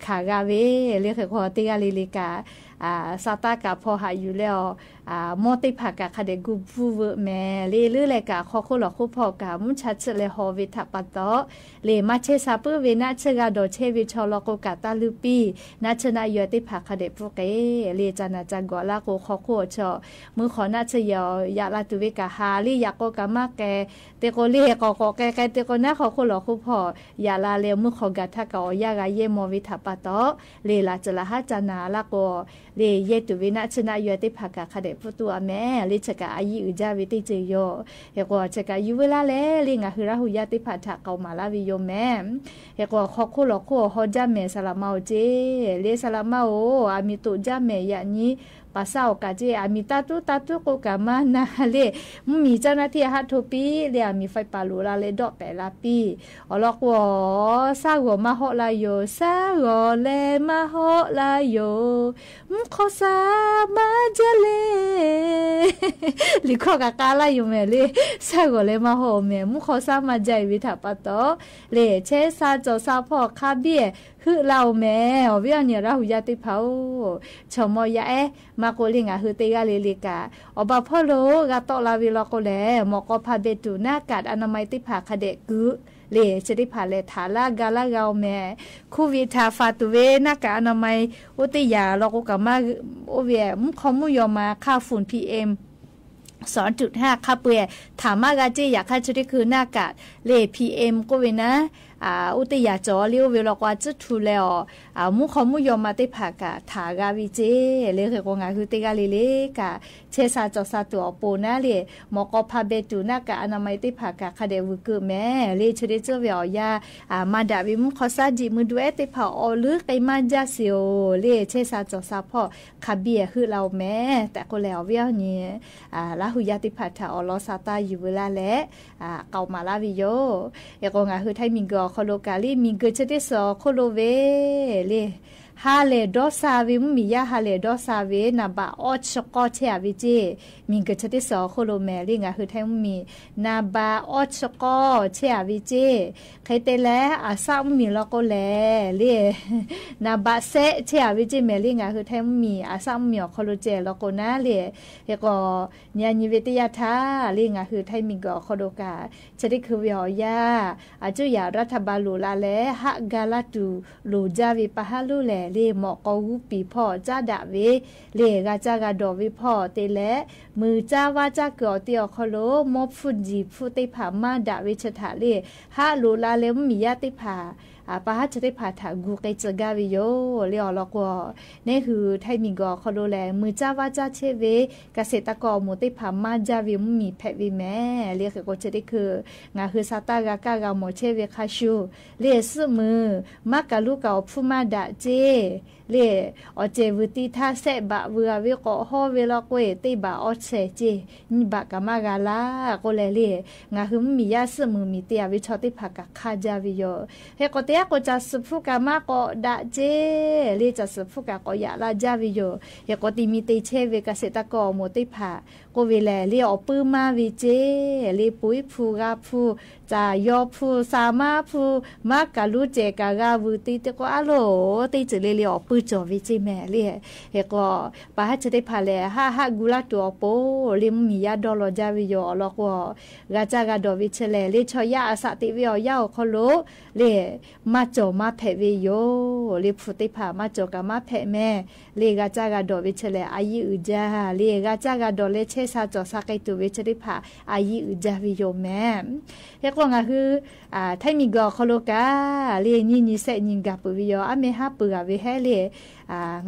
hkanˍ g'a ve le hk'e k'o, teˇ g'aˇ le le kaꞈ, sa taˇ kaꞈ hpaw haꞈ yuˬ leh awˬ, mawˇ teˇ hpaˍ kaꞈ hk'a dehꞈ gu bvuhˇ veuꞈ mehˍ le. Leuˉ leh kaꞈ hk'aw hk'oˆ lawˬ hk'oˆ hpawˇ kaꞈ mvuhˇ cha tsuhˆ leh haw ve htaꞈ pa taw, le maˇ chehˇ sha puiˉ ve naˆ tsuhˇ g'a dawˬ chehˇ ve chaw law k'o kaꞈ taˇ luˇ piˇ, naˆ tsuhˇ naˆ yaw teˇ hpaˍ hk'a dehꞈ pfuhˇ k'ai le. Ca naˬ ca gawˬ laˇ k'o, hk'aw hk'oˆ awˬ chaw mui hk'awꞈ naˆ tsuhˇ yaꞈ yaꞈ la tuˬ ve kaꞈ ha le yaꞈ k'o kaꞈ maˇ k'ai, te k'o le k'awꞈ k'awꞈ k'ai k'ai te k'o naˉ hk'aw hk'oˆ lawˬ hk'oˆ hpawˇ yaꞈ la leh mui hk'awꞈ gaˬ htaˇ kaꞈ awˬ yanˇ g'a yehˇ maw ve htaꞈ pa taw, le laˬ ceuˬ laˬ haˉ ca naˬ laˇ k'o, le yehˇ tuˬ ve naˆ tsuhˇ naˆ yaw teˇ hpaˍ kaꞈ hk'a dehꞈ pfuhˇ tuˬ a mehˍ le. Chi kaꞈ a yiˇ uiˍ jaˇ ve teˇ ceuˬ yoˬ. Hk'e k'o, chi kaꞈ yuˬ veu laˇ leh le ngaˬ hui Laˇ huˍ yaˇ teˇ hpaˍ htaꞈ k'aoˍ maˍ laˇ ve yoˬ mehˍ. Hk'e k'o, hk'aw hk'oˆ lawˬ hk'oˆ awˬ haw jaˇ mehˍ saˍ laꞈ ma-oˬ ceˇ le saˍ laꞈ ma-oˬ, aˬ miˍ toꞈ jaˇ mehˍ yaꞈ nyi paˍ saˉ awˬ kaꞈ ceˇ, aˬ miˍ taˇ tuˉ taˇ tuˉ k'oˆ kaꞈ maˇ na le, mvuhˇ miˬ caˇ naˇ hteˇ haˆ hto piˇ le, aˬ miˍ faiˇ paˍ loꞈ la leh dawˆ pehˍ la piˇ. Awˬ lawn k'o, saˉ g'awˬ maˇ hawˆ la yoˬ, saˉ g'awˬ leh maˇ hawˆ la yoˬ, mvuhˇ hk'aw saˉ maˇ jaˇ le. Liꞈ hkawˇ kaꞈ k'a laˇ yoˬ mehˍ le, saˉ g'awˬ leh maˇ hawˆ mehˍ, mvuhˇ hk'aw saˉ maˇ jaˇ ve htaꞈ pa taw, le chehˇ sha cawˬ sha hpawˇ hk'a biˇ heuˆ la-oˬ mehˍ. Awˬ viˉ awˬ nyi Laˇ huˍ yaˇ teˇ hpaˍ-oˬ, chaw mawˇ yaˇ ehˉ maˇ k'oˆ le ngaˬ hui teˇ g'aˇ le le kaꞈ, awˬ baˬ hpawˇ lo g'a tawˆ la ve law k'o lehˬ, mawꞈ k'aw hpa beh tuˬ naˆ kaꞈ anaˍ ma-e teˇ hpaˍ hk'a dehꞈ kuiˬ le chi teˇ hpaˍ lehˬ htaꞈ laˇ ga laˇ g'a-oˬ mehˍ. Hkunˉ ve htaꞈ faˍ tuˬ ve naˆ kaꞈ anaˍ ma-e oˇ teˇ yanˇ law k'o kaꞈ maˇ, oˇ ve mvuhˇ hk'aw mvuhˇ yaw ma hk'a fuˍ P M sawˍ tuꞈ htaˇ hk'a peu-eˬ htaꞈ maˇ g'a ceˇ. Yaꞈ hk'aˇ chi teˇ hkui naˆ kaꞈ le P M k'oˆ ve naˉ, oˇ teˇ yanˇ cawˬ le oˇ ve law k'o a tcuhˉ htu leh awˬ, mvuhˇ hk'aw mvuhˇ yaw ma teˇ hpaˍ kaꞈ htaꞈ g'a ve ceˇ le. Hk'e k'o ngaˬ hui teˇ g'aˇ le le kaꞈ chehˇ sha cawˬ sha tuˬ awˬ pon naˉ le, mawꞈ k'aw hpa beh tuˬ naˆ kaꞈ anaˍ ma-e teˇ hpaˍ kaꞈ hk'a dehꞈ vuiˬ keu mehˍ le. Chi teˇ tcuhˉ ve awˬ yanˇ maˇ daꞈ ve mvuhˇ hk'aw saˉ jiꞈ mui du ehˉ teˇ hpaˍ awˬ leuˉ k'ai maˇ jaˇ sheˍ-oˬ le. Chehˇ sha cawˬ sha hpawˇ hk'a biˇ heuˆ la-oˬ mehˍ tehꞈ k'oˆ leh awˬ viˉ awˬ nyi Laˇ huˍ yaˇ teˇ hpaˍ htaꞈ awˬ lawn sha taˇ yuˬ veu laˇ leh k'aoˍ maˍ laˇ ve yoˬ. Hk'e k'o ngaˬ hui Htaiˇ miˬ guiˬ awˬ hk'aw lo kaꞈ le miˬ guiˬ chi teˇ suhˍ awˬ hk'oˆ lo ve le ha lehˬ dawˇ sha ve mvuhˇ miˬ yaˇ ha lehˬ dawˇ sha ve naˍ baꞈ awˇ chi k'awˇ chehˇ-a ve ceˇ. Miˬ guiˬ chi teˇ suhˍ awˬ hk'oˆ lo mehˍ le ngaˬ hui Htaiˇ mvuhˇ miˬ naˍ baꞈ awˇ chi k'awˇ chehˇ-a ve ceˇ. Hk'e te leh aˬ saˆ mvuhˇ miˬ law k'o lehˬ le naˍ baꞈ sehˆ chehˇ-a ve ceˇ mehˍ le ngaˬ hui Htaiˇ mvuhˇ miˬ aˬ saˆ mvuhˇ miˬ awˬ hk'aw lo ceh law k'o naˉ le. Hk'e k'o nyi a nyi ve teˇ yanˇ htaˇ le ngaˬ hui Htaiˇ miˬ guiˬ awˬ hk'aw lo kaꞈ chi teˇ hkui ve awˬ yanˇ a cuˇ yaꞈ raˇ htaˇ ba loꞈ la leh haˆ ga laˇ tuˬ loˍ jaˇ ve pa haˉ loˉ lehˬ le mawꞈ k'aw g'uˇ piˍ hpawˇ caˉ daꞈ ve le g'a caˇ g'a dawˬ ve hpawˇ te leh, muiˬ caˇ vaˇ caˇ kuiˬ awˬ te awˬ hk'aw lo mawˇ hpfuhˇ jiˬ hpfuhˇ teˇ hpaˍ maˇ daꞈ ve chi htaꞈ le haˆ loꞈ la leh mvuhˇ miˬ yaˇ teˇ hpaˍ pa haˉ chi teˇ hpaˍ htaꞈ gu k'ai tcuh gaˇ ve yoˬ le. Awˬ lawn k'o, neˇ hui Htaiˇ miˬ guiˬ awˬ hk'aw lo lehˬ muiˬ caˇ vaˇ caˇ chehˇ ve เกษตรกร awˬ moˍ teˇ hpaˍ maˇ jaˇ ve mvuhˇ miˬ hpehꞈ ve mehˍ le. Hk'e k'o chi teˇ hkui ngaˬ hui sa taˇ g'a kaˇ g'a mawˬ chehˇ ve hk'a shuˍ le suhˆ muiˬ maˇ kaˬ luˉ kaꞈ awˬ hpfuhˇ maˇ daꞈ ceˇ le awˬ cehˬ vuiˬ ti htaˇ sehˆ baꞈ vuiˬ-a ve k'awꞈ hawˇ ve law k'o-e teˇ baꞈ awˇ chehˇ ceˇ nyiˇ baꞈ kaꞈ maˇ g'a laˇ k'oˆ leh le ngaˬ hui mvuhˇ miˬ yaˇ suhˆ muiˬ miˬ te-a ve chaw teˇ hpaˍ kaꞈ hk'aˇ jaˇ ve yoˬ. Hk'e k'o teˇ g'aˇ k'o caˬ suhˍ hpfuhˇ kaꞈ maˇ k'awꞈ daꞈ ceˇ le caˬ suhˍ hpfuhˇ kaꞈ k'awꞈ yaꞈ la jaˇ ve yoˬ. Hk'e k'o te mi te chehˇ ve เกษตรกร awˬ moˍ teˇ hpaˍ k'oˆ ve lehˬ le awˬ puiˉ maˇ ve ceˇ le poiˉ hpu g'a hpu caˬ yaw hpu sa maˇ hpu maˇ kaˬ luˉ cehˬ kaꞈ g'a vuiˬ te te k'o a loˬ teˇ ceuˬ le le awˬ puiˉ cawˬ ve ceˇ mehˍ le. Hk'e k'o pa haˉ chi teˇ hpaˍ lehˬ haˆ haˆ gu laˇ tuˬ awˬ pon le mvuhˇ miˬ yaˇ dawˇ law jaˇ ve yoˬ. Awˬ lawn k'o, g'a caˇ g'a dawˬ ve chi lehˬ le chaw yaˇ aˬ saꞈ teꞈ ve awˬ yanˇ awˬ hk'aw lo le maˇ cawˬ maˇ hpehꞈ ve yoˬ. Liꞈ hpu teˇ hpaˍ maˇ cawˬ kaꞈ maˇ hpehꞈ mehˍ. Lehˬ g'a caˇ g'a dawˬ ve chi lehˬ a yiˇ uiˍ jaˇ. Lehˬ g'a caˇ g'a dawˬ leh chehˇ sha cawˬ sha k'ai tuˬ ve chi teˇ hpaˍ a yiˇ uiˍ jaˇ ve yoˬ mehˍ. Hk'e k'o ngaˬ hui htaiˇ miˬguiˬ awˬ hk'aw lo kaꞈ lehˬ nyiˇ nyi shehˆ nyi gaˬ peuˬ ve yoˬ. Aˉ meh haˉ peuˬ g'a ve hehˉ lehˬ,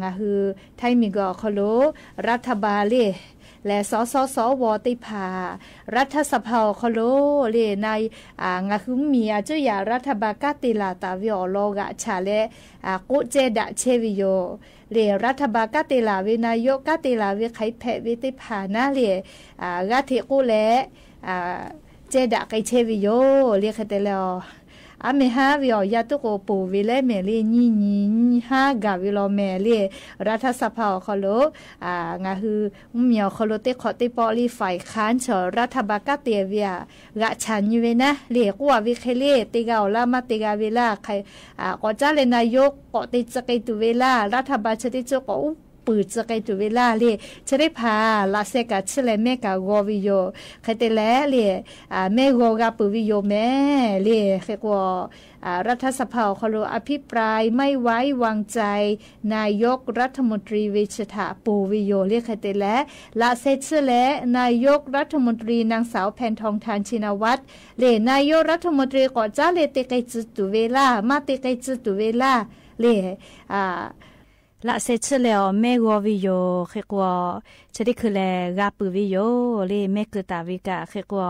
ngaˬ hui htaiˇ miˬguiˬ awˬ hk'aw lo รัฐบาล lehˬ สส สว teˇ hpaˍ รัฐสภา awˬ hk'aw lo lehˬ na ngaˬ hui mvuhˇmiˬ a cuˇ yaꞈ รัฐบาล kanˉ te laˬ taˍ ve awˬ lawn g'aꞈ chaꞈ leh k'oˆ ceh daꞈ chehˇ ve yoˬ. Lehˬ รัฐบาล kanˉ te laˬ ve นายก kanˉ te laˬ ve hk'aˬ hk'e hpehꞈ ve teˇ hpaˍ naˉ lehˬ, g'aˇ hteꞈ k'oˆ leh ceh daꞈ k'ai chehˇ ve yoˬ. Lehˬ hk'e te leh, aˉ meh haˉ ve awˬ yanˇ tuˉ k'o ponˬ ve leh mehˍ lehˬ nyiˇ nyi nyiˇ haˉ gaˬ ve law mehˍ lehˬ รัฐสภา awˬ hk'aw lo ngaˬ hui mvuhˇmiˬ awˬ hk'aw lo teˇ hk'awꞈ teˇ pawˆ lehˬ ฝ่ายค้าน chaw รัฐบาล kanˉ te ve aꞈ g'aꞈ chaꞈ nyi ve naˉ lehˬ k'oˆ a ve hk'e lehˬ te g'a awˬ laˇ maˇ te g'a ve laˇ hk'e k'awꞈ caˉ leh นายก k'awꞈ te tcuh k'ai tuˬ ve laˇ, รัฐบาล chi teˇ ceuˬ k'awꞈ uˉ peunˍ tcuh k'ai tuˬ ve laˇ lehˬ chi teˇ hpaˍ laꞈ sheh kaꞈ chiˇ leh mehˇ kaꞈ g'aw ve yoˬ. Hk'e te leh lehˬ mehˇ g'aw g'a peuˬ ve yoˬ mehˍ lehˬ hk'e k'o รัฐสภา awˬ hk'aw lo อภิปรายไม่ไว้วางใจ นายกรัฐมนตรี ve chi htaꞈ ponˬ ve yoˬ. Lehˬ hk'e te leh laꞈ sheh chiˇ leh นายกรัฐมนตรี นางสาว แพทองธาร ชินวัตร lehˬ นายกรัฐมนตรี k'awꞈ caˉ leh te k'ai tcuh tuˬ ve laˇ, maˇ te k'ai tcuh tuˬ ve laˇ lehˬ laꞈ sheh chiˇ leh awˬ mehˇ g'aw ve yoˬ. Hk'e k'o chi teˇ hkui lehˬ g'a peuˬ ve yoˬ. Lehˬ mehˇ keu taˍ ve kaꞈ hk'e k'o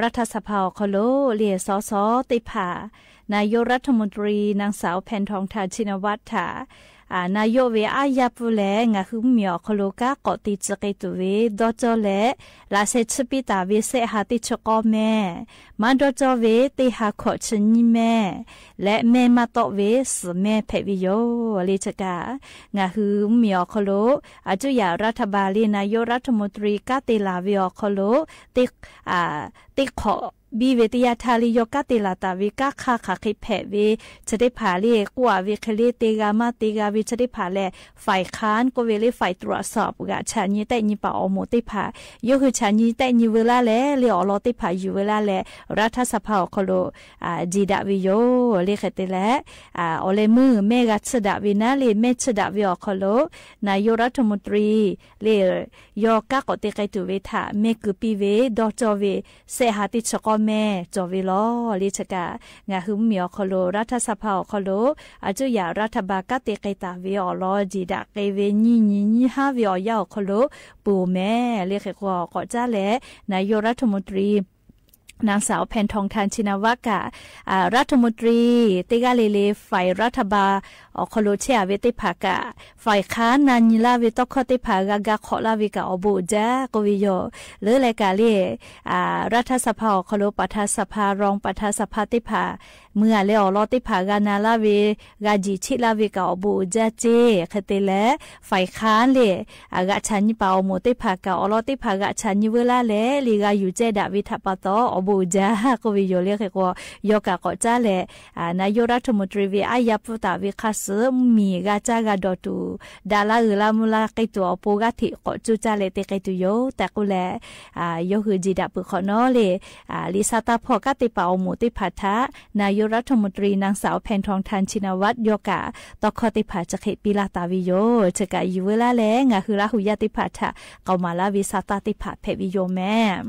รัฐสภา awˬ hk'aw lo lehˬ สส teˇ hpaˍ นายกรัฐมนตรี นางสาว แพทองธาร ชินวัตร htaꞈ นายก ve aˉ yaˇ pfuhˇ leh ngaˬ hui mvuhˇmiˬ awˬ hk'aw lo kanˉ k'awꞈ te tcuh k'ai tuˬ ve dawˇ cawˇ leh laꞈ sheh chiˇ piˇ taˍ ve shehˆ ha teˇ chi k'awˇ mehˍ, maˇ dawˇ cawˇ ve teˇ ha hkawꞈ chi nyiˇ mehˍ leh mehˇ maˇ tawˆ ve suhˍ mehˇ hpehꞈ ve yoˬ. Lehˬ chi kaꞈ ngaˬ hui mvuhˇmiˬ awˬ hk'aw lo a cuˇ yaꞈ รัฐบาล lehˬ นายกรัฐมนตรี kanˉ te laˬ ve awˬ hk'aw lo teˇ hk'awꞈ biˇ ve teˇ yanˇ htaˇ lehˬ yawˇ kanˉ te laˬ taˍ ve kanˉ hk'aˇ hk'aˬ hk'e hpehꞈ ve chi teˇ hpaˍ lehˬ k'oˆ a ve hk'e lehˬ te g'a maˇ te g'a ve chi teˇ hpaˍ lehˬ ฝ่ายค้าน k'oˆ ve lehˬ ฝ่ายตรวจสอบ g'aꞈ chaꞈ nyi tehˆ nyi paˍ awˬ moˍ teˇ hpaˍ yawˇ hui chaꞈ nyi tehˆ nyi veu laˇ leh lehˬ awˬ lawn teˇ hpaˍ yuˬ veu laˇ leh รัฐสภา awˬ hk'aw lo jiˬ daꞈ ve yoˬ. Lehˬ hk'e te leh awˬ leh meuˇ mehˇ g'a tsuhˇ daꞈ ve naˉ lehˬ mehˇ tsuhˇ daꞈ ve awˬ hk'aw lo นายกรัฐมนตรี lehˬ yawˇ kanˉ k'awꞈ te k'ai tuˬ ve htaꞈ mehˇ keu piˇ ve dawˇ cawˇ ve shehˆ ha teˇ chi k'awˇ mehˍ cawˬ ve law. Lehˬ chi kaꞈ ngaˬ hui mvuhˇmiˬ awˬ hk'aw lo รัฐสภา awˬ hk'aw lo a cuˇ yaꞈ รัฐบาล kanˉ te k'ai taˍ ve awˬ lawn jiˬ daꞈ k'ai ve nyiˇ nyi nyiˇ haˉ ve awˬ yanˇ awˬ hk'aw lo peuˬ mehˍ. Lehˬ hk'e k'o k'awꞈ caˉ leh นายกรัฐมนตรี นางสาว แพทองธาร ชินวัตร kaꞈ รัฐมนตรี teˇ g'aˇ le le ฝ่ายรัฐบาล awˬ hk'aw lo chehˇ a ve teˇ hpaˍ kaꞈ ฝ่ายค้าน na nyi laˇ ve tawˇ hkawˇ teˇ hpaˍ g'a ga hk'awꞈ laˇ ve kaꞈ awˬ bon uiˍ jaˇ k'oˆ ve yoˬ. Leuˉ leh kaꞈ lehˬ รัฐสภา awˬ hk'aw lo ประธานสภา รองประธานสภา teˇ hpaˍ mui a leh awˬ lawn teˇ hpaˍ g'a na laˇ ve g'a jiˬ cheˆ laˇ ve kaꞈ awˬ bon uiˍ jaˇ ceˇ. Hk'e te leh ฝ่ายค้าน lehˬ g'aꞈ chaꞈ nyi paˍ awˬ moˍ teˇ hpaˍ kaꞈ awˬ lawn teˇ hpaˍ g'aꞈ chaꞈ nyi veu laˇ leh lehˬ g'a yuˬ cehˇ daꞈ ve htaꞈ pa taw awˬ bon uiˍ jaˇ k'oˆ ve yoˬ. Lehˬ hk'e k'o yawˇ kaꞈ k'awꞈ caˉ leh นายกรัฐมนตรี ve aˉ yaˇ pfuhˇ taˍ ve hk'a suhˍ mvuhˇmiˬ g'a caˇ g'a dawˬ tuˬ daꞈ la uiˍ la mvuh la k'ai tuˬ awˬ pon g'aˇ hteꞈ k'awꞈ coˇ caˇ leh te k'ai tuˬ yoˬ tehꞈ k'oˆ leh, yawˇ hui jiˬ daꞈ peuˬ hk'awꞈ nawˉ lehˬ, liꞈ sha taˇ hpawˇ kanˉ te paˍ awˬ moˍ teˇ hpaˍ htaꞈ นายกรัฐมนตรี นางสาว แพทองธาร ชินวัตร yawˇ kaꞈ tawˇ hkawˇ teˇ hpaˍ chi hk'e piˇ laˇ taˍ ve yoˬ. Chi kaꞈ yuˬ veu laˇ leh ngaˬ hui Laˇ hu yaˇ teˇ hpaˍ htaꞈ k'aoˍ maˍ laˇ ve sha taˇ teˇ hpaˍ hpehꞈ ve yoˬ mehˍ.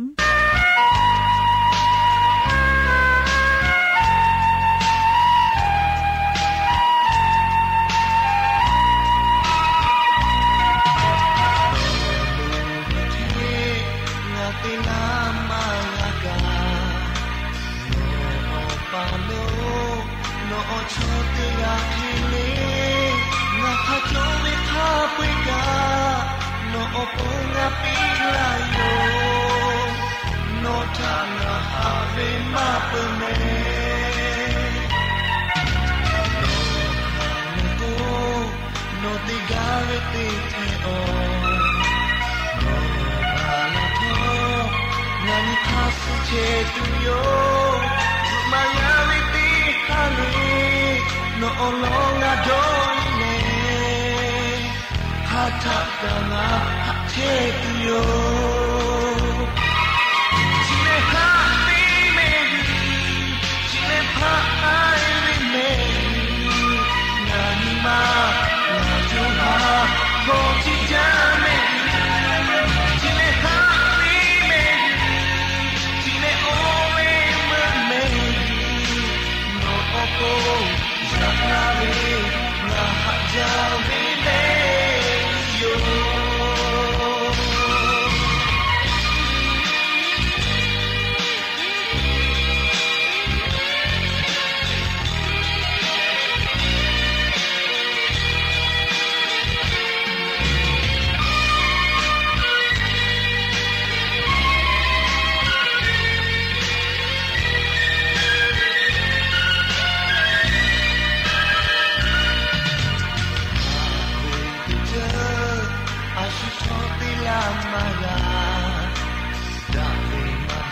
Ngaˬ te naˉ maˇ g'a kaꞈ, nawˬ awˬ pa lo nawˬ awˬ chawˇ teˇ g'aˇ hk'e le. Ngaˬ hk'a cawˇ ve hk'a peu-eˬ kaꞈ, nawˬ awˬ pon ngaˬ piˇ laˇ yoˬ. Nawˬ htaꞈ ngaˬ haꞈ ve maˇ peuˬ mehˍ. Nawˬ htaꞈ ngaˬ k'o, nawˬ te gaˇ ve teˇ hteˇ awˬ, nawˬ g'a laˇ htawˇ, ngaˬ nyi hk'aˇ suh chehˇ tuˬ yoˬ. Zuhꞈ maꞈ yaˇ ve teˇ hk'aˇ le, nawˬ awˬ lawn ngaˬ dawˇ nyi leh, hk'aˬ htaˆ kaꞈ ngaˬ haꞈ chehˇ tuˬ yoˬ. Chi lehˬ haꞈ ve mehˍ, chi lehˬ haꞈ k'ai ve mehˍ.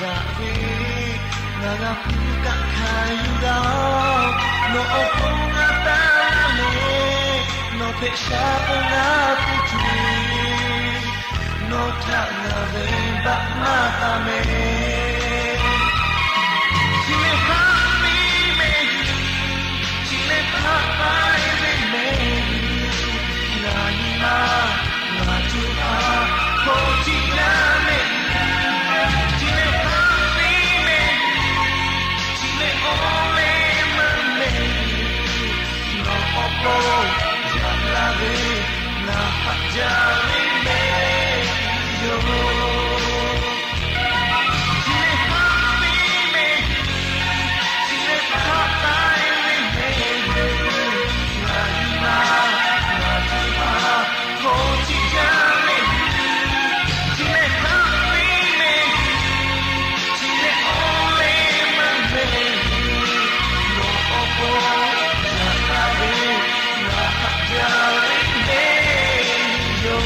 Yaꞈ ve ngaˬ g'a hpu kaꞈ hkanˍ yuˬ laˇ-oˬ, nawˬ awˬ pon ngaˬ taˇ laˇ leh, nawˬ hpehꞈ sha k'o ngaˬ teˇ ceuˬ, nawˬ htaꞈ ngaˬ ve baˆ maˇ taˍ mehˍ. Chi lehˬ hk'aˇ piˇ mehˍ, chi lehˬ hk'aˇ k'ai ve mehˍ, ngaˬ nyi ma ngaˬ tuˬ a hk'aw tiꞈ yaˇ mehˍ. Chi lehˬ hk'aˇ piˇ mehˍ, chi lehˬ awˬ leh meuˇ mehˍ, nawˬ awˬ pon yaꞈ la ve ngaˬ htaꞈ jaˇ ve mehˍ yoˬ. Chi lehˬ hk'aˇ piˇ mehˍ, chi lehˬ hk'aˇ k'ai ve mehˍ, ngaˬ nyi ma ngaˬ tuˬ a hk'aw tiꞈ yaˇ mehˍ. Chi lehˬ hk'aˇ piˇ mehˍ, chi lehˬ awˬ leh meuˇ mehˍ, nawˬ awˬ pon yaꞈ la ve ngaˬ htaꞈ jaˇ ve mehˍ yoˬ.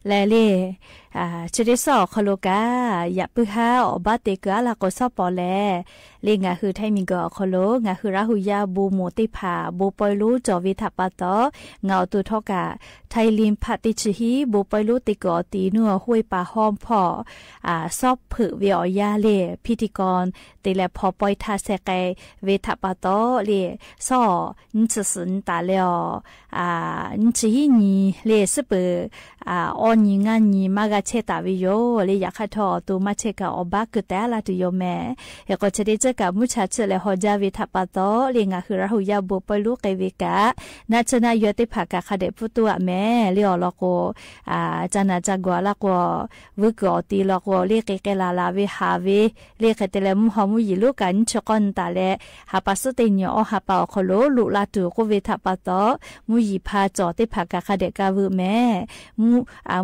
Lehˬ le, chi teˇ suhˉ awˬ hk'aw lo kaꞈ yaꞈ puiˉ haˉ awˬ baˆ te kuiˬ aˉ la k'o shawˉ pawˍ lehˬ, le ngaˬ hui Htaiˇ miˬguiˬ awˬ hk'aw lo ngaˬ hui Laˇ hu yaˇ bon moˍ teˇ hpaˍ bon pawehˇ lonˉ cawˬ ve htaꞈ pa taw, ngaˬ awˬ to htawˇ kaꞈ Htaiˇ liˇ hpaˆ teˇ chi hiˉ bon pawehˇ lonˉ te kuiˬ awˬ ti nuˇ huˆ-e pa hawˇ hpawˇ shawˉ hpeuꞈ ve awˬ yanˇ le, พิธีกร te leh hpaw pawehˇ htaˇ sheh k'ai ve htaꞈ pa taw le, shawˉ nyiˇ chi suhˍ nyi taˍ leh awˬ nyiˇ chi hiˉ nyi le suhˉ peuˬ awˇ nyi ngaˇ nyi maˇ g'a chehˇ taˍ ve yoˬ le. Yaꞈ hk'aˇ htawˇ awˬ to maˇ chehˇ kaꞈ awˬ baˆ keu teh aˉ la tuˬ yoˬ mehˍ. Hk'e k'o chi teˇ ceuˬ kaꞈ mvuhˇ cha chiˆ leh haw jaˇ ve htaꞈ pa taw le ngaˬ hui Laˇ hu yaˇ bon pawehˇ lonˉ k'ai ve kaꞈ, naˆ tsuhˇ naˆ yaw teˇ hpaˍ kaꞈ hk'a dehꞈ pfuhˇ toˇ aꞈ mehˍ le awˬ lawn k'o, ca naˬ ca gawˬ a laˇ k'o, vuiˇ kuiˬ awˬ ti law k'o le k'ai k'ai laˬ laˬ ve haˍ ve le hk'e te leh mvuhˇ haw mvuhˇ yiˍ lonˉ kaꞈ nyiˇ chi k'awˇ nyi taˍ leh, ha pa suhˉ teˇ nyi awˇ ha pa awˬ hk'aw lo loꞈ la tuˬ k'oˆ ve htaꞈ pa taw, mvuhˇ yiˍ hpa cawˬ teˇ hpaˍ kaꞈ hk'a dehꞈ ka veuꞈ mehˍ.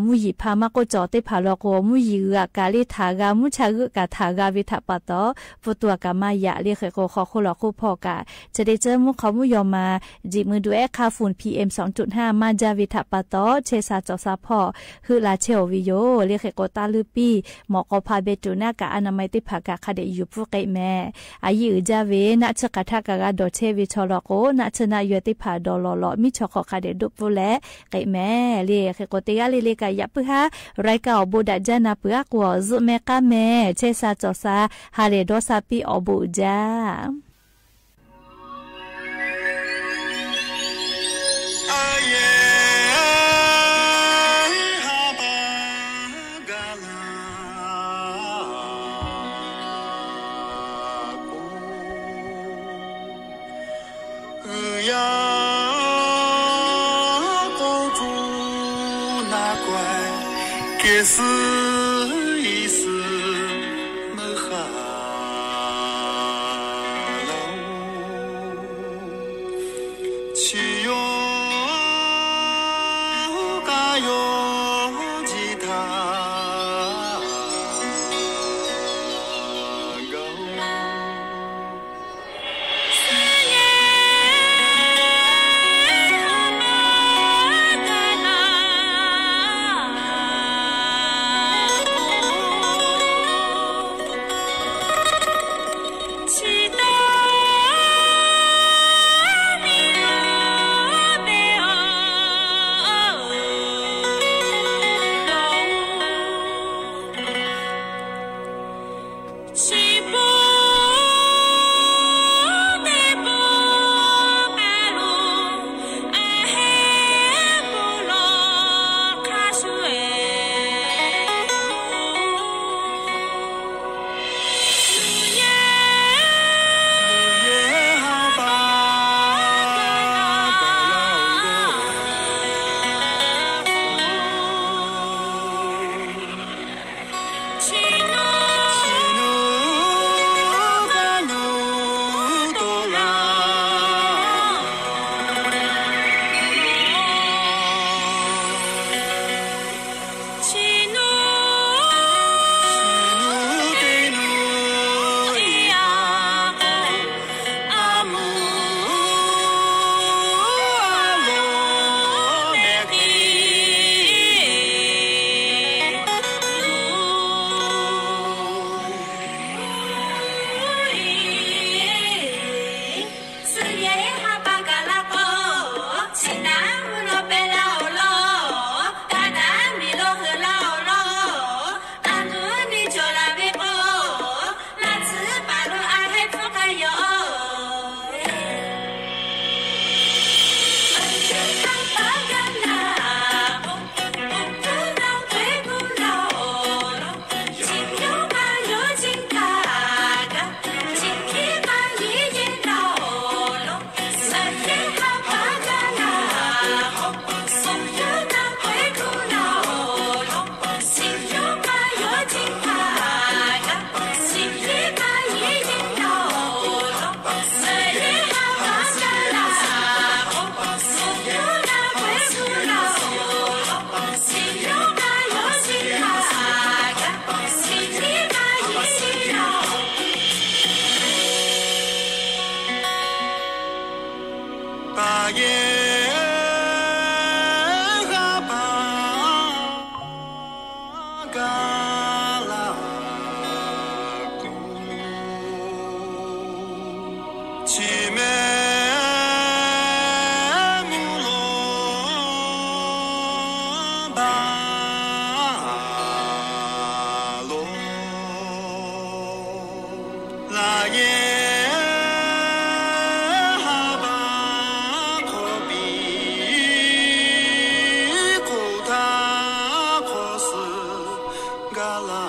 Mvuhˇ yiˍ hpa maˇ k'oˆ cawˬ teˇ hpaˍ law k'o, mvuhˇ yiˍ g'uiˬ aꞈ kaꞈ le htaˍ g'a, mvuhˇ cha g'euˆ kaꞈ htaˍ g'a ve htaꞈ pa taw, pfuhˇ toˇ aꞈ kaꞈ maˇ yaꞈ le hk'e k'o, hk'aw hk'oˆ lawˬ hk'oˆ hpawˇ kaꞈ chi teˇ ceuˬ mvuhˇ hk'aw mvuhˇ yaw ma jiꞈ mui du ehˉ hk'aˇ ฝุ่น PM สองจุดห้า maˇ jaˇ ve htaꞈ pa taw, chehˇ sha cawˬ sha hpawˇ heuˆ la chehˇ-oˬ ve yoˬ le hk'e k'o, taˇ leuˇ piˇ mawꞈ k'aw hpa beh tuˬ naˆ kaꞈ อนามัย teˇ hpaˍ kaꞈ hk'a dehꞈ yuˬ pfuhˇ k'ai mehˍ. A yiˇ uiˍ jaˇ ve naˆ tsuhˇ hk'aˬ htaˆ kaꞈ g'a dawˬ chehˇ ve chaw law k'o, naˆ tsuhˇ naˆ yaw teˇ hpaˍ dawˬ lawˬ lawˬ miˉ chaw hk'aw hk'a dehꞈ doˆ pfuhˇ leh k'ai mehˍ le hk'e k'o, teˇ g'aˇ le le kaꞈ yaꞈ puiˉ haˉ รายการ awˬ bon daꞈ jaˇ na peuˬ aˉ k'o, zuhˆ mehˆ k'aˉ mehˍ, chehˇ sha cawˬ sha ha lehˬ dawˇ sha piˇ awˬ bon uiˍ jaˇ. Paˍ yehˬ g'aˇ paˍ gaˇ la k'o, chi mehˍ mvuhˇ lo baˬ lo. Laˬ yehˬ ha baˬ hk'awꞈ piˍ k'oˆ htaˇ hk'awꞈ suh gaˇ laˇ.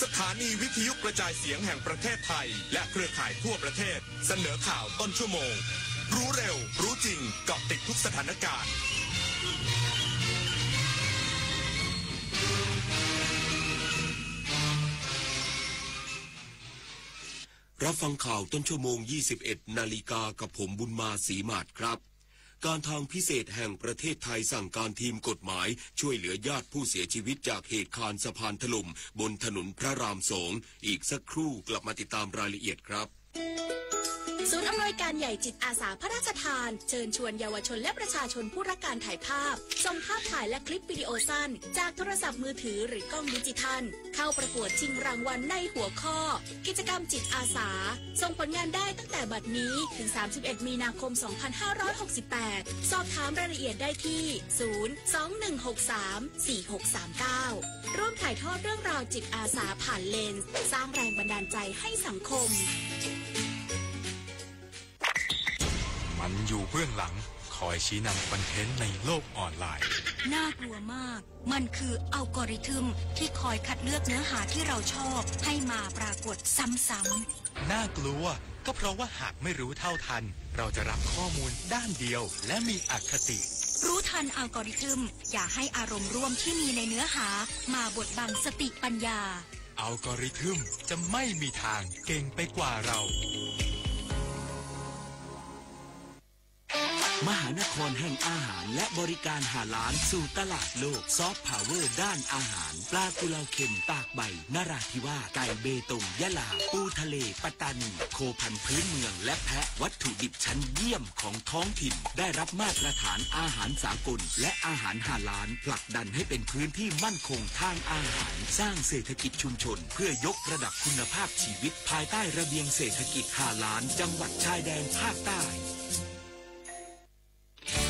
สถานีวิทยุกระจายเสียงแห่งประเทศไทยและเครือข่ายทั่วประเทศ เสนอข่าวต้นชั่วโมง รู้เร็ว รู้จริง เกาะติดทุกสถานการณ์ รับฟังข่าวต้นชั่วโมง ยี่สิบเอ็ดนาฬิกา กับผม บุญมา ศรีหมาศครับ การทางพิเศษแห่งประเทศไทยสั่งการทีมกฎหมายช่วยเหลือญาติผู้เสียชีวิตจากเหตุคานสะพานถล่มบนถนนพระรามสอง อีกสักครู่กลับมาติดตามรายละเอียดครับ ศูนย์อำนวยการใหญ่จิตอาสาพระราชทาน เชิญชวนเยาวชนและประชาชนผู้รักการถ่ายภาพ ส่งภาพถ่ายและคลิปวิดีโอสั้น จากโทรศัพท์มือถือหรือกล้องดิจิทัล เข้าประกวดชิงรางวัลในหัวข้อ กิจกรรมจิตอาสา ส่งผลงานได้ตั้งแต่บัดนี้ถึง สามสิบเอ็ด มีนาคม สองพันห้าร้อยหกสิบแปด สอบถามรายละเอียดได้ที่ ศูนย์ สอง หนึ่ง หก สาม สี่ หก สาม เก้า ร่วมถ่ายทอดเรื่องราวจิตอาสาผ่านเลนส์ สร้างแรงบันดาลใจให้สังคม มันอยู่เบื้องหลัง คอยชี้นำคอนเทนต์ในโลกออนไลน์ น่ากลัวมาก มันคืออัลกอริทึมที่คอยคัดเลือกเนื้อหาที่เราชอบให้มาปรากฏซ้ำๆ น่ากลัว ก็เพราะว่าหากไม่รู้เท่าทัน เราจะรับข้อมูลด้านเดียวและมีอคติ รู้ทันอัลกอริทึม อย่าให้อารมณ์ร่วมที่มีในเนื้อหามาบดบังสติปัญญา อัลกอริทึมจะไม่มีทางเก่งไปกว่าเรา มหานครแห่งอาหารและบริการฮาลาลสู่ตลาดโลก ซอฟต์พาวเวอร์ด้านอาหาร ปลากุเลาเค็มตากใบนราธิวาส ไก่เบตงยะลา ปูทะเลปัตตานี โคพันธุ์พื้นเมืองและแพะ วัตถุดิบชั้นเยี่ยมของท้องถิ่น ได้รับมาตรฐานอาหารสากล และอาหารฮาลาล ผลักดันให้เป็นพื้นที่มั่นคงทางอาหาร สร้างเศรษฐกิจชุมชน เพื่อยกระดับคุณภาพชีวิต ภายใต้ระเบียงเศรษฐกิจฮาลาล จังหวัดชายแดนภาคใต้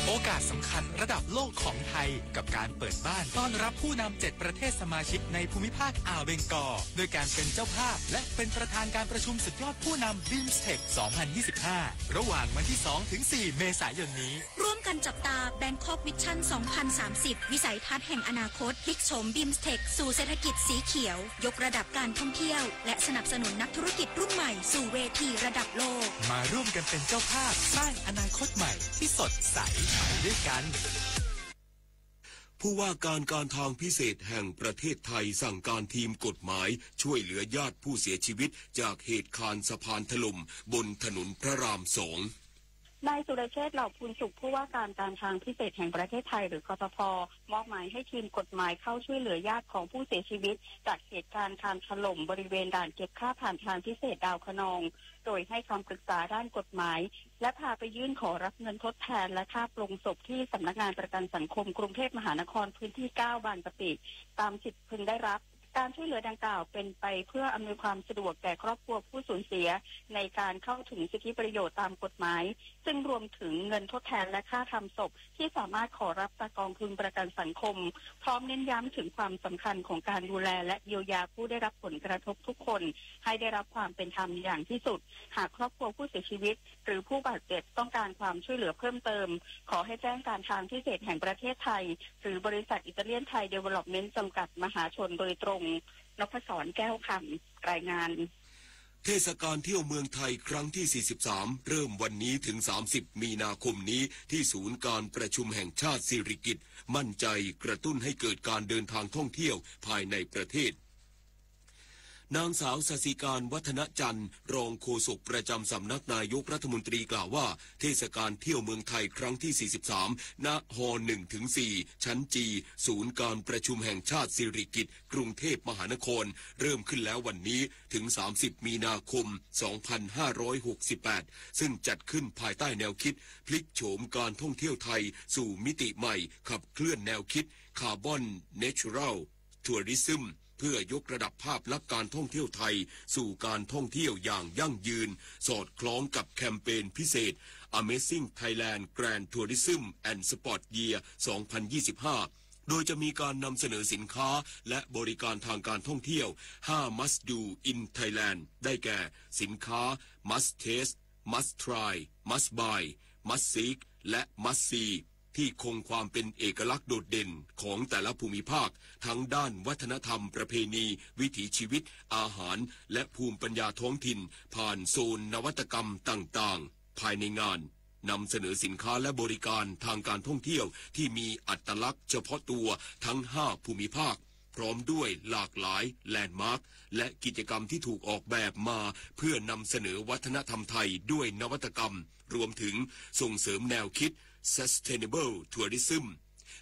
โอกาสสำคัญระดับโลกของไทย กับการเปิดบ้านต้อนรับผู้นำเจ็ดประเทศสมาชิกในภูมิภาคอ่าวเบงกอล โดยการเป็นเจ้าภาพและเป็นประธานการประชุมสุดยอดผู้นำ บีมสเทค สองพันยี่สิบห้า ระหว่างวันที่สองถึงสี่ เมษายนนี้ ร่วมกันจับตา Bangkok Vision สองพันสามสิบ วิสัยทัศน์แห่งอนาคต พลิกโฉม บีมสเทค สู่เศรษฐกิจสีเขียว ยกระดับการท่องเที่ยว และสนับสนุนนักธุรกิจรุ่นใหม่สู่เวทีระดับโลก มาร่วมกันเป็นเจ้าภาพสร้างอนาคตใหม่ที่สดใสไปด้วยกัน ผู้ว่าการการทางพิเศษแห่งประเทศไทยสั่งการทีมกฎหมายช่วยเหลือญาติผู้เสียชีวิตจากเหตุคานสะพานถล่มบนถนนพระรามสอง นายสุรเชษฐ์ เหล่าภูลสุข ผู้ว่าการการทางพิเศษแห่งประเทศไทย หรือ กทพ มอบหมายให้ทีมกฎหมายเข้าช่วยเหลือญาติของผู้เสียชีวิตจากเหตุการณ์คานถล่มบริเวณด่านเก็บค่าผ่านทางพิเศษดาวคะนอง โดยให้คำปรึกษาด้านกฎหมาย และพาไปยื่นขอรับเงินทดแทนและค่าปลงศพที่สำนักงานประกันสังคมกรุงเทพมหานครพื้นที่ เก้า บางกะปิ ตามสิทธิ์พึงได้รับ การช่วยเหลือดังกล่าวเป็นไปเพื่ออำนวยความสะดวกแก่ครอบครัวผู้สูญเสียในการเข้าถึงสิทธิประโยชน์ตามกฎหมาย ซึ่งรวมถึงเงินทดแทนและค่าทำศพที่สามารถขอรับจากกองทุนประกันสังคม พร้อมเน้นย้ำถึงความสำคัญของการดูแลและเยียวยาผู้ได้รับผลกระทบทุกคนให้ได้รับความเป็นธรรมอย่างที่สุด หากครอบครัวผู้เสียชีวิต หรือผู้บาดเจ็บต้องการความช่วยเหลือเพิ่มเติม ขอให้แจ้งการทางพิเศษแห่งประเทศไทย หรือบริษัท Italian Thai Development จำกัด มหาชน โดยตรง นพศร แก้วคำ รายงาน เทศกาลเที่ยวเมืองไทยครั้งที่ สี่สิบสาม เริ่มวันนี้ถึง สามสิบ มีนาคมนี้ ที่ศูนย์การประชุมแห่งชาติสิริกิติ์ มั่นใจกระตุ้นให้เกิดการเดินทางท่องเที่ยวภายในประเทศ นางสาว ศศิการ วัฒนจันทร์ รองโฆษกประจำสำนักนายกรัฐมนตรีกล่าวว่า เทศกาลเที่ยวเมืองไทยครั้งที่ สี่สิบสาม ณ ฮอ หนึ่งถึงสี่ ชั้น จี ศูนย์การประชุมแห่งชาติสิริกิติ์ กรุงเทพมหานคร เริ่มขึ้นแล้ววันนี้ถึง สามสิบ มีนาคม สองพันห้าร้อยหกสิบแปด ซึ่งจัดขึ้นภายใต้แนวคิดพลิกโฉมการท่องเที่ยวไทยสู่มิติใหม่ ขับเคลื่อนแนวคิด Carbon Neutral Tourism เพื่อยกระดับภาพลักษณ์การท่องเที่ยวไทยสู่การท่องเที่ยวอย่างยั่งยืน สอดคล้องกับแคมเปญพิเศษ Amazing Thailand Grand Tourism and Sport Year สองพันยี่สิบห้า โดยจะมีการนำเสนอสินค้าและบริการทางการท่องเที่ยว ห้า Must Do in Thailand ได้แก่ สินค้า Must Taste Must Try Must Buy Must Seek และ Must See ที่คงความเป็นเอกลักษณ์โดดเด่นของแต่ละภูมิภาค ทั้งด้านวัฒนธรรมประเพณี วิถีชีวิต อาหาร และภูมิปัญญาท้องถิ่น ผ่านโซนนวัตกรรมต่างๆ ภายในงาน นำเสนอสินค้าและบริการทางการท่องเที่ยวที่มีอัตลักษณ์เฉพาะตัวทั้ง ห้า ภูมิภาค พร้อมด้วยหลากหลายแลนด์มาร์คและกิจกรรมที่ถูกออกแบบมาเพื่อนำเสนอวัฒนธรรมไทยด้วยนวัตกรรม รวมถึงส่งเสริมแนวคิด Sustainable Tourism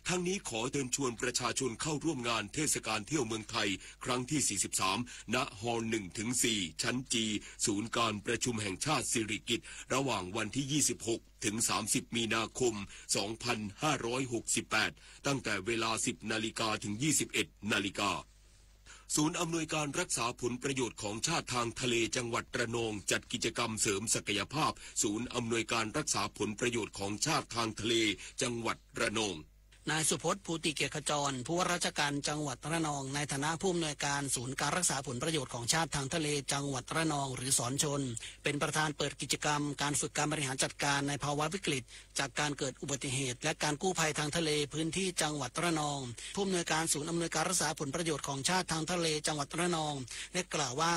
ทั้งนี้ขอเชิญชวนประชาชนเข้าร่วมงานเทศกาลเที่ยวเมืองไทยครั้งที่ สี่สิบสาม ณ ฮอ หนึ่งถึงสี่ ชั้น จี ศูนย์การประชุมแห่งชาติสิริกิติ์ ระหว่างวันที่ ยี่สิบหก ถึง สามสิบ มีนาคม สองพันห้าร้อยหกสิบแปด ตั้งแต่เวลา สิบ นาฬิกา ถึง ยี่สิบเอ็ด นาฬิกา ศูนย์อำนวยการรักษาผลประโยชน์ของชาติทางทะเลจังหวัดระนอง จัดกิจกรรมเสริมศักยภาพ ศูนย์อำนวยการรักษาผลประโยชน์ของชาติทางทะเลจังหวัดระนอง นายสุพจน์ ภูติเกียรติขจร ผู้ว่าราชการจังหวัดระนอง ในฐานะผู้อำนวยการศูนย์การรักษาผลประโยชน์ของชาติทางทะเลจังหวัดระนอง หรือศรชล เป็นประธานเปิดกิจกรรมการฝึกการบริหารจัดการในภาวะวิกฤต จากการเกิดอุบัติเหตุ และการกู้ภัยทางทะเลพื้นที่จังหวัดระนอง ผู้อำนวยการศูนย์อำนวยการรักษาผลประโยชน์ของชาติทางทะเลจังหวัดระนอง ได้กล่าวว่า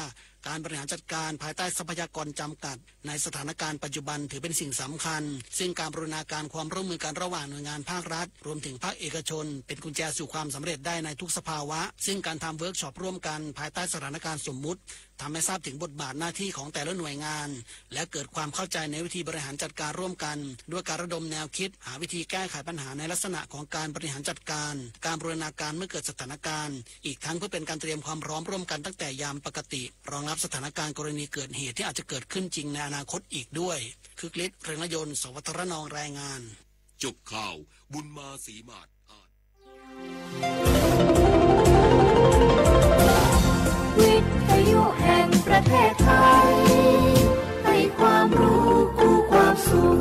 การบริหารจัดการภายใต้ทรัพยากรจำกัดในสถานการณ์ปัจจุบันถือเป็นสิ่งสำคัญ ซึ่งการบูรณาการความร่วมมือกันระหว่างหน่วยงานภาครัฐ รวมถึงภาคเอกชน เป็นกุญแจสู่ความสำเร็จได้ในทุกสภาวะ ซึ่งการทำเวิร์กช็อปร่วมกันภายใต้สถานการณ์สมมุติ ทำให้ทราบถึงบทบาทหน้าที่ของแต่ละหน่วยงาน และเกิดความเข้าใจในวิธีบริหารจัดการร่วมกัน ด้วยการระดมแนวคิดหาวิธีแก้ไขปัญหาในลักษณะของการบริหารจัดการ การบูรณาการเมื่อเกิดสถานการณ์ อีกทั้งเพื่อเป็นการเตรียมความพร้อมร่วมกันตั้งแต่ยามปกติ รองรับสถานการณ์กรณีเกิดเหตุที่อาจจะเกิดขึ้นจริงในอนาคตอีกด้วย คึกฤทธิ์ เรืองนยนต์ สวทระนอง รายงาน จบข่าว บุญมา ศรีหมาด อ่าน วิทยุแห่งประเทศไทย ให้ความรู้คู่ความสุข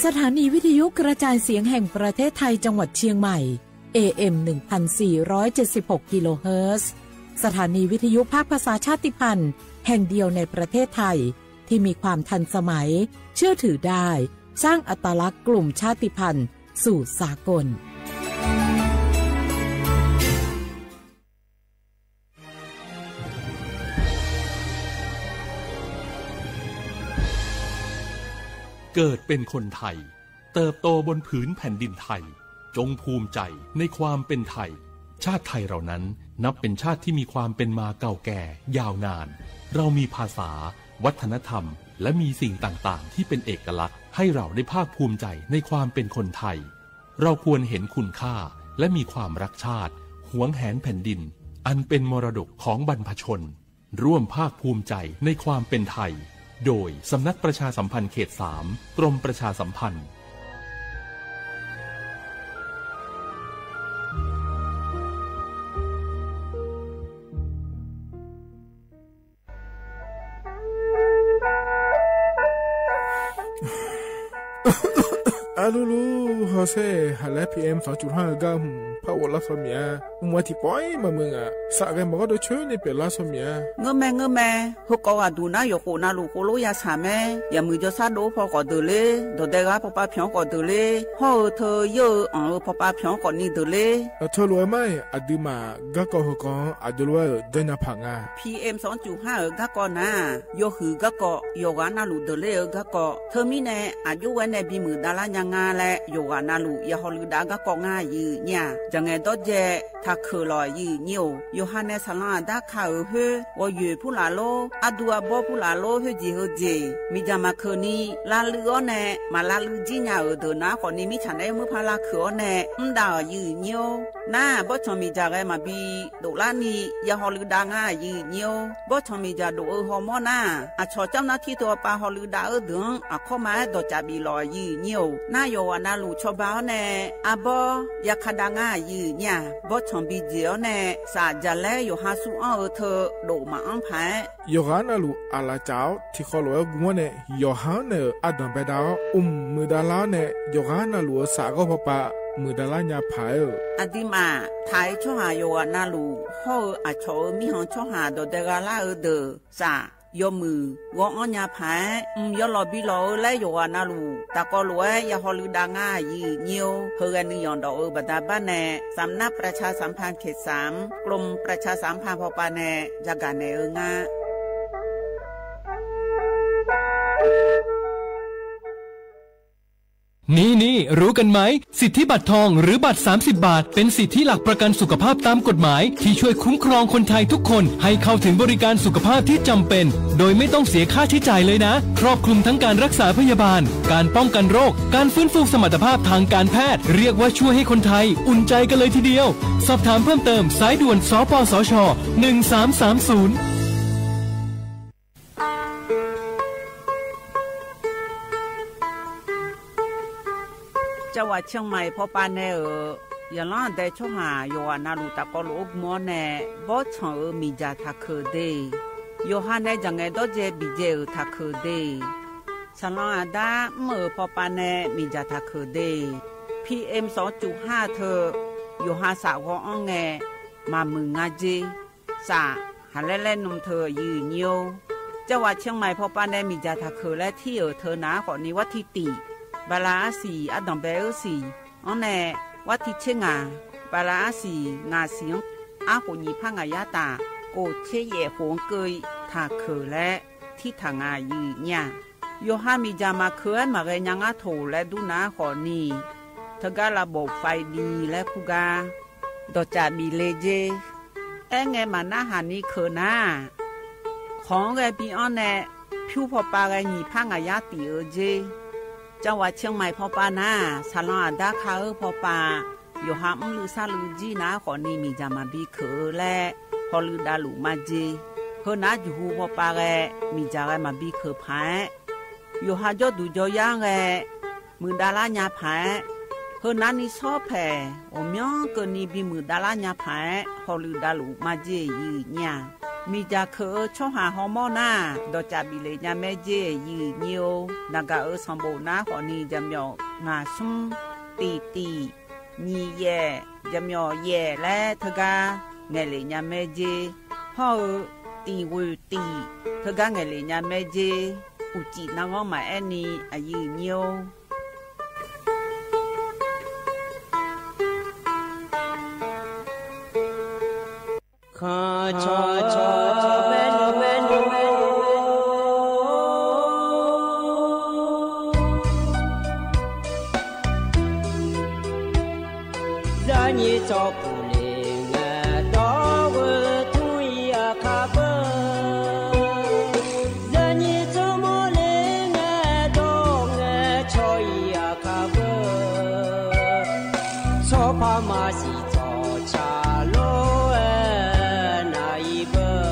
สถานีวิทยุกระจายเสียงแห่งประเทศไทยจังหวัดเชียงใหม่ เอ เอ็ม หนึ่งพันสี่ร้อยเจ็ดสิบหก กิโลเฮิรตซ์ สถานีวิทยุภาคภาษาชาติพันธุ์แห่งเดียวในประเทศไทย ที่มีความทันสมัย เชื่อถือได้ สร้างอัตลักษณ์กลุ่มชาติพันธุ์สู่สากล เกิดเป็นคนไทย เติบโตบนผืนแผ่นดินไทย จงภูมิใจในความเป็นไทย ชาติไทยเรานั้นนับเป็นชาติที่มีความเป็นมาเก่าแก่ยาวนาน เรามีภาษา วัฒนธรรม และมีสิ่งต่างๆ ที่เป็นเอกลักษณ์ ให้เราได้ภาคภูมิใจในความเป็นคนไทย เราควรเห็นคุณค่า และมีความรักชาติ หวงแหนแผ่นดิน อันเป็นมรดกของบรรพชน ร่วมภาคภูมิใจในความเป็นไทย โดยสำนักประชาสัมพันธ์เขต สาม กรมประชาสัมพันธ์ A lu lu, haw sehˉ, haꞈ leh พีเอ็ม สองจุดห้า gaˇ mvuhˇ Oˇ laˇ shaw miˬ a. Mvuhˇ tiꞈ pawehˇ maˇ meuˇ ngaˬ shaꞈ g'a mawˬ g'awˇ dawˇ chehˇ neˇ pehˍ laˇ shaw miˬ a. Ngeuˇ mehˇ, ngeuˇ mehˇ. Hui k'aw g'a duˬ naˉ yawˬ k'oꞈ na luˬ k'o lonˉ yaˇ shaˍ mehˍ. Yaꞈ muiˬ jaw shaˉ doˆ hpawˇ k'awꞈ deuˬ le, dawˬ deh g'aˇ paw pa hpyanˇ k'awꞈ deuˬ le, hawˉ-eu hteu yeuˇ-eu anˬ-eu paw pa hpyanˇ k'awꞈ ni deuˬ le. Aˬ htoꞈ lo a maˇ, aˬ dui maˬ gaˇ kawˆ hui k'aw aˬ jawˇ lo a-euˬ jaˇ nyaˇ hpaꞈ ngaˬ. P M sawˉ cuˬ haˉ-euˬ gaˇ kawˆ naˉ, yawˇ huiˍ gaˇ kawˆ, yawˬ g'aꞈ na luˬ deuˬ le-eu gaˇ kawˆ, hteˇ miˉ nehˆ aˬ juˇ wehˉ nehˆ biˇ muiˬ daꞈ laˇ nyaˇ ngaˇ leh, yawˬ g'aꞈ na luˬ yaꞈ haw leuꞈ daꞈ gaˇ kawˆ ngaˇ yehˬ nyi a. Jaˬ ngehˬ dawˇ jehˇ htaꞈ hkeuꞈ lawˬ yehˬ nyi-oˬ. Yawˬ ha neh saˍ lan aˬ daˉ hk'a-euˬ hoˉ g'aw yoˬ hpuˇ laˬ lonˉ, aˉ duˇ aˉ bawˇ hpuˇ laˬ lonˉ, hoˉ jeˬ heu jeˬ miˬ jaˬ maˬ hkeuꞈ ni, laˇ leuˆ-awˉ nehˆ maˍ laˇ leuˆ jiˇ nyaˇ-euˬ deuˬ naˉ k'awꞈ ni miˉ chaꞈ nehˉ mvuhˇ hpaˇ laˇ hkeuꞈ-awˉ nehˆ mvuhˇ daꞈ yehˬ nyi-oˬ. Naˉ bawˇ chanˬ miˬ jaˬ g'a maˍ biˇ doꞈ laˇ ni, yaꞈ haw leuꞈ daꞈ ngaˇ yehˬ nyi-oˬ. Bawˇ chanˬ miˬ jaˬ doꞈ-eu haw mawˇ naˉ, aˬ chaw caˇ naˉ htiˇ to pa haw leuꞈ daꞈ-euˬ deuˬ-anˉ aˬ hkawˇ ma ehˉ dawˬ caꞈ biˇ lawˬ yehˬ nyi-oˬ. Naˉ yawˬ g'aꞈ na luˬ chaw ba-awˉ nehˆ, a bawˇ yaꞈ hk'a daꞈ ngaˇ yehˬ nyi a. Bawˇ chanˬ biˇ jeˬ-awˉ nehˆ, shaꞈ jaˬ lehˉ yawˬ ha suh anˇ-eu hteu doꞈ maˍ anˉ hpaˍ ehˉ, yawˬ g'aꞈ na luˬ aˬ laˬ caꞈ-awˉ htiꞈ hk'aw loꞈ-ehˉ gu mawˇ nehˆ, yawˬ ha-anˉ nehˬ-euˬ a danˬ beh daꞈ-awˉ, uˉ muiˬ daꞈ laˇ-awˉ nehˆ, yawˬ g'aꞈ na luˬ-euˬ shaꞈ g'awˇ paw pa muiˬ daꞈ laˇ nyaˇ hpaˍ ehˉ-oˬ. Aˬ dui maˬ htaꞈ-e chawˇ haˍ yawˬ g'aꞈ na luˬ hawˉ-eu aˬ chaw-euˬ miˇ haw chawˇ haˍ dawˬ deh g'a laˇ-eu deuˬ shaꞈ yawˇ muiˬ g'awˇ anˇ nyaˇ hpaˍ ehˉ, mvuhˇ yawˇ lawˬ biˇ lawˬ-eu leh yawˬ g'aꞈ na luˬ taꞈ k'aw loꞈ-ehˉ yaꞈ haw leuꞈ daꞈ ngaˇ yehˬ nyi-oˬ. Heuˬ g'eh nuˇ yawˬ dawˬ-eu baˬ daꞈ baˆ nehˆ สำนักประชาสัมพันธ์เขตสาม กรมประชาสัมพันธ์ paw pa nehˆ jaˇ gaˬ nehˬ-eu ngaˇ นี่นี่ รู้กันไหม สิทธิบัตรทอง หรือบัตร สามสิบ บาท เป็นสิทธิหลักประกันสุขภาพตามกฎหมาย ที่ช่วยคุ้มครองคนไทยทุกคน ให้เข้าถึงบริการสุขภาพที่จำเป็น โดยไม่ต้องเสียค่าใช้จ่ายเลยนะ ครอบคลุมทั้งการรักษาพยาบาล การป้องกันโรค การฟื้นฟูสมรรถภาพทางการแพทย์ เรียกว่าช่วยให้คนไทยอุ่นใจกันเลยทีเดียว สอบถามเพิ่มเติม สายด่วน สปสช หนึ่งสามสามศูนย์ Caˇ wa Chiang Mai paw pa nehˆ-euˬ, yaꞈ lanˉ deh chawˇ haˍ yawˬ g'aꞈ na luˬ taꞈ k'aw loꞈ-oˆ gu mawˇ nehˆ, bawˇ chanˬ-euˬ miˬ jaˬ htaꞈ hkeuꞈ deˇ. Yawˬ ha neh jaˬ ngehˬ dawˇ jehˇ biˬ jehˇ-euˬ htaꞈ hkeuꞈ deˇ. Saˍ lan aˬ daˉ mvuhˇ-euˬ paw pa nehˆ miˬ jaˬ htaꞈ hkeuꞈ deˇ. P M sawˉ cuˬ haˉ hteu, yawˬ ha shaꞈ g'awˇ anˇ ngeh, maˍ muiˬ ngaˇ jeˇ, shaꞈ haˍ lehˉ lehˉ nuˇ hteu yehˬ nyi-oˬ. Caˇ wa Chiang Mai paw pa nehˆ miˬ jaˬ htaꞈ hkeuꞈ leh hteˇ-euˬ hteu naˉ k'awꞈ ni vaˇ htiˇ tiꞈ, ba la aˉ shiˍ aˉ danˬ beh uˉ shiˍ, anˉ nehˆ vaˇ htiˇ chehˇ ngaˬ, ba la aˉ shiˍ ngaˬ shiˍ-anˉ aˉ k'oꞈ nyi hpaˇ ngaˬ yaˇ taˍ, k'oˍ chehˇ yehˬ hoꞈ-anˉ keu-i htaꞈ hkeuꞈ leh, hteˇ htaꞈ ngaˬ yehˬ nyi a. Yawˬ ha miˬ jaˬ maˬ hkeuꞈ ehˉ maˬ g'eh nyaˇ ngaˇ htoꞈ leh duˇ naˉ k'awꞈ ni, hteu gaˇ la bawꞈ faiˍ diˍ leh hkuˇ gaˇ, dawˬ caꞈ biˍ le jeˇ. Ehˉ ngeh maˍ naˉ haˍ ni hkeuꞈ naˉ, hk'awꞈ-anˉ g'eh piˇ anˉ nehˆ, hpuˇ paw pa g'eh nyi hpaˇ ngaˬ yaˇ tiꞈ-eu jeˇ. Caˇ wa Chiang Mai paw pa naˉ, saˍ lan aˬ daˉ hk'a-euˬ paw pa, yawˬ ha mvuhˇ leuˆ shaˉ leuˆ jiˇ naˉ k'awꞈ ni miˬ jaˬ maˬ biˇ hkeuꞈ-eu leh, haw leuꞈ daꞈ luˬ maˇ jeˇ. Heu naˉ juˬ hu paw pa g'eh miˬ jaˬ g'eh maˬ biˇ hkeuꞈ hpaˍ ehˉ, yawˬ ha jawˇ duˬ jawˇ yaˇ g'eh muiˬ daꞈ laˇ nyaˇ hpaˍ ehˉ, heu naˉ ni shawˉ hpehꞈ awˬ myanˇ keu ni biˇ muiˬ daꞈ laˇ nyaˇ hpaˍ ehˉ, haw leuꞈ daꞈ luˬ maˇ jeˇ yehˬ nyi a. Miˬ jaˬ hkeuꞈ-eu chawˇ haˍ haw mawˇ naˉ, dawˬ caꞈ biˍ le nyaˇ mehˇ jeˇ yehˬ nyi-oˬ. Naˍ gaˬ-euˬ sanˬ boꞈ naˉ k'awꞈ ni jaˬ myawˬ ngaˬ suhˉ, tiˍ tiˍ, nyi yehˬ, jaˬ myawˬ yehˬ leh hteu gaˇ ngehˬ le nyaˇ mehˇ jeˇ. Hawˉ-eu tiˍ g'uiˬ tiˍ, hteu gaˇ ngehˬ le nyaˇ mehˇ jeˇ. Uˍ ciˍ na g'awˇ maˬ ehˉ ni a yehˬ nyi-oˬ. Hkanˍ caw caw mehˉ lo mehˉ lo, yaˇ nyi caw puˬ le ngaˬ dawˇ g'uiˬ tuˇ i a hk'a peuˬ. Yaˇ nyi tcuhˉ mawˇ le ngaˬ dawˇ ngaˬ chaw i a hk'a peuˬ. Chaw hpaˇ maˇ shiˍ cawˬ chaꞈ lo naˍ i peuˬ.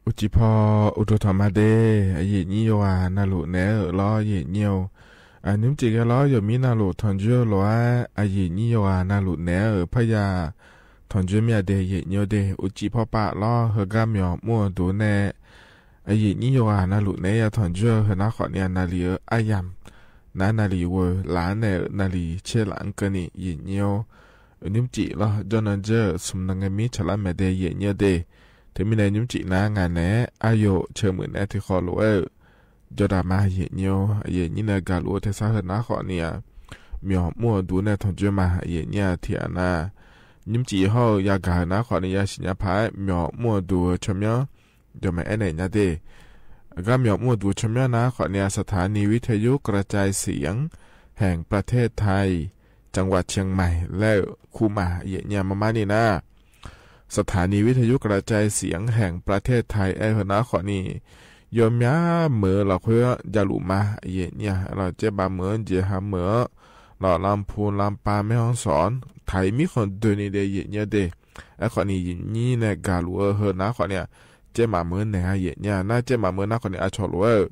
Oˇ chi hpawˇ uˇ to htaꞈ ma de, a yehˬ nyiˇ yawˇ g'aˇ na loꞈ nehˬ-aˬ lawˇ yehˬ nyiˇ-oˬ. Nyiˇ mvuhˇ ceꞈ g'a lawˇ yawˬ miˉ na loꞈ htawnˍ juˇ loꞈ-a. A yehˬ nyiˇ yawˇ g'aˇ na loꞈ nehˬ-aˬ hpaˇ yaˇ htawnˍ juˇ miˇ a de yehˬ nyiˇ-oˬ de. Oˇ chi hpawˇ paˆ lawˇ hui gaˇ mawˬ mvuhˇ awˬ duˬ nehˬ, a yehˬ nyiˇ yawˇ g'aˇ na loꞈ nehˬ yaˇ htawnˍ juˇ hui naˉ hk'awꞈ ni a na liꞈ-euˬ aˉ yanˇ naˉ na liꞈ g'oˬ laˬ nehˬ-euˬ na liꞈ chehˇ laꞈ keu ni yehˬ nyiˇ-oˬ. Nyiˇ mvuhˇ ceꞈ lawˇ jawˇ na jeuˇ sum na ngeh miˉ chaˍ laˇ mehˍ de yehˬ nyiˇ-oˬ de. Hteˇ miˇ nehˬ nyiˇ mvuhˇ ceꞈ naˉ ngaˬ nehˬ aˉ yoˬ cheu meuꞈ nehˬ hteˇ hk'aw loꞈ-e jawˇ daꞈ ma yehˬ nyiˇ-oˬ. Yehˬ nyiˇ nehˬ gaˬ loꞈ-e hteˇ shaˉ hui naˉ hk'awꞈ ni a mawˬ mvuhˇ awˬ duˬ nehˬ htawnˍ juˇ ma yehˬ nyiˇ a hteˇ a na. Nyiˇ mvuhˇ ceꞈ hawˇ-eu yaˇ gaˬ hui naˉ hk'awꞈ ni yaˇ shiˍ nyaˇ hpaˍ mawˬ mvuhˇ awˬ duˬ chaw myaˇ jawˬ mehˍ ehˉ nehˬ nyaˇ de. G'aˇ mawˬ mvuhˇ awˬ duˬ chaw myaˇ naˉ hk'awꞈ ni a สถานีวิทยุกระจายเสียง แห่งประเทศไทย จังหวัดเชียงใหม่ leh hkuˇ ma yehˬ nyiˇ a maˇ maˇ ni na สถานีวิทยุกระจายเสียง แห่งประเทศไทย ehˉ hui naˉ hk'awꞈ ni yawˇ myaˇ meuꞈ lawˬ hk'oˆ jaˇ luꞈ ma yehˬ nyiˇ a. Lawˬ cehˇ baˬ meuꞈ jeˬ ha meuꞈ lawˬ Lamphun, Lampa, Mehawsawˍn htaiˍ miˉ hk'aw doꞈ ni de yehˬ nyiˇ de. Ehˉ hk'awꞈ ni yehˬ nyiˇ nehˬ gaˬ loꞈ-e hui naˉ hk'awꞈ ni a cehˇ maˍ meuꞈ nehˬ a yehˬ nyiˇ a. Naˉ cehˇ maˍ meuꞈ naˉ hk'awꞈ ni a chaw loꞈ-e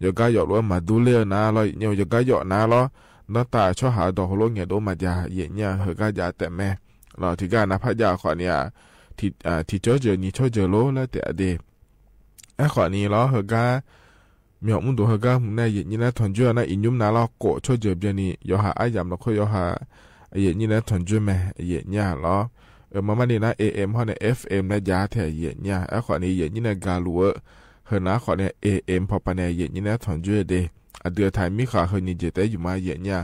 yawˬ gaˇ yawˬ loꞈ-e maˍ duˇ le-e na lawˇ yehˬ nyiˇ-oˬ. Yawˬ gaˇ yawˬ na lawˇ, dawˇ taˍ chawˇ haˍ dawˬ ho lo ngehˬ doꞈ maˍ jaˇ yehˬ nyiˇ a hui gaˇ jaˇ tehꞈ meh. Lawˬ hteˇ gaˇ na hpaˇ jaˇ hk'awꞈ ni a hteˇ cawˇ jeuˬ nyi cawˇ jeuˬ lo leh teꞈ a de. Ehˉ hk'awꞈ ni lawˇ hui gaˇ mawˬ mvuhˇ duˬ hui gaˇ mvuhꞈ nehˬ yehˬ nyiˇ nehˬ htawnˍ juˇ na i nyuˇ na lawˇ k'oꞈ chawˇ jeuˬ byaˇ ni yawˇ ha aˉ yanˍ lawˬ hk'oˆ yawˇ ha yehˬ nyiˇ nehˬ htawnˍ juˇ meh yehˬ nyiˇ a lawˇ. Maˇ maˇ ni na AM hawˇ nehˬ FM leh jaˇ hteˇ yehˬ nyiˇ a. Ehˉ hk'awꞈ ni yehˬ nyiˇ nehˬ gaˬ loꞈ-e hui naˉ hk'awꞈ ni a AM hpawˇ pa nehˬ yehˬ nyiˇ nehˬ htawnˍ juˇ de. A dui htaiˍ miˉ hk'aˬ hui nyi jeˬ tehꞈ yuˬ ma yehˬ nyiˇ a.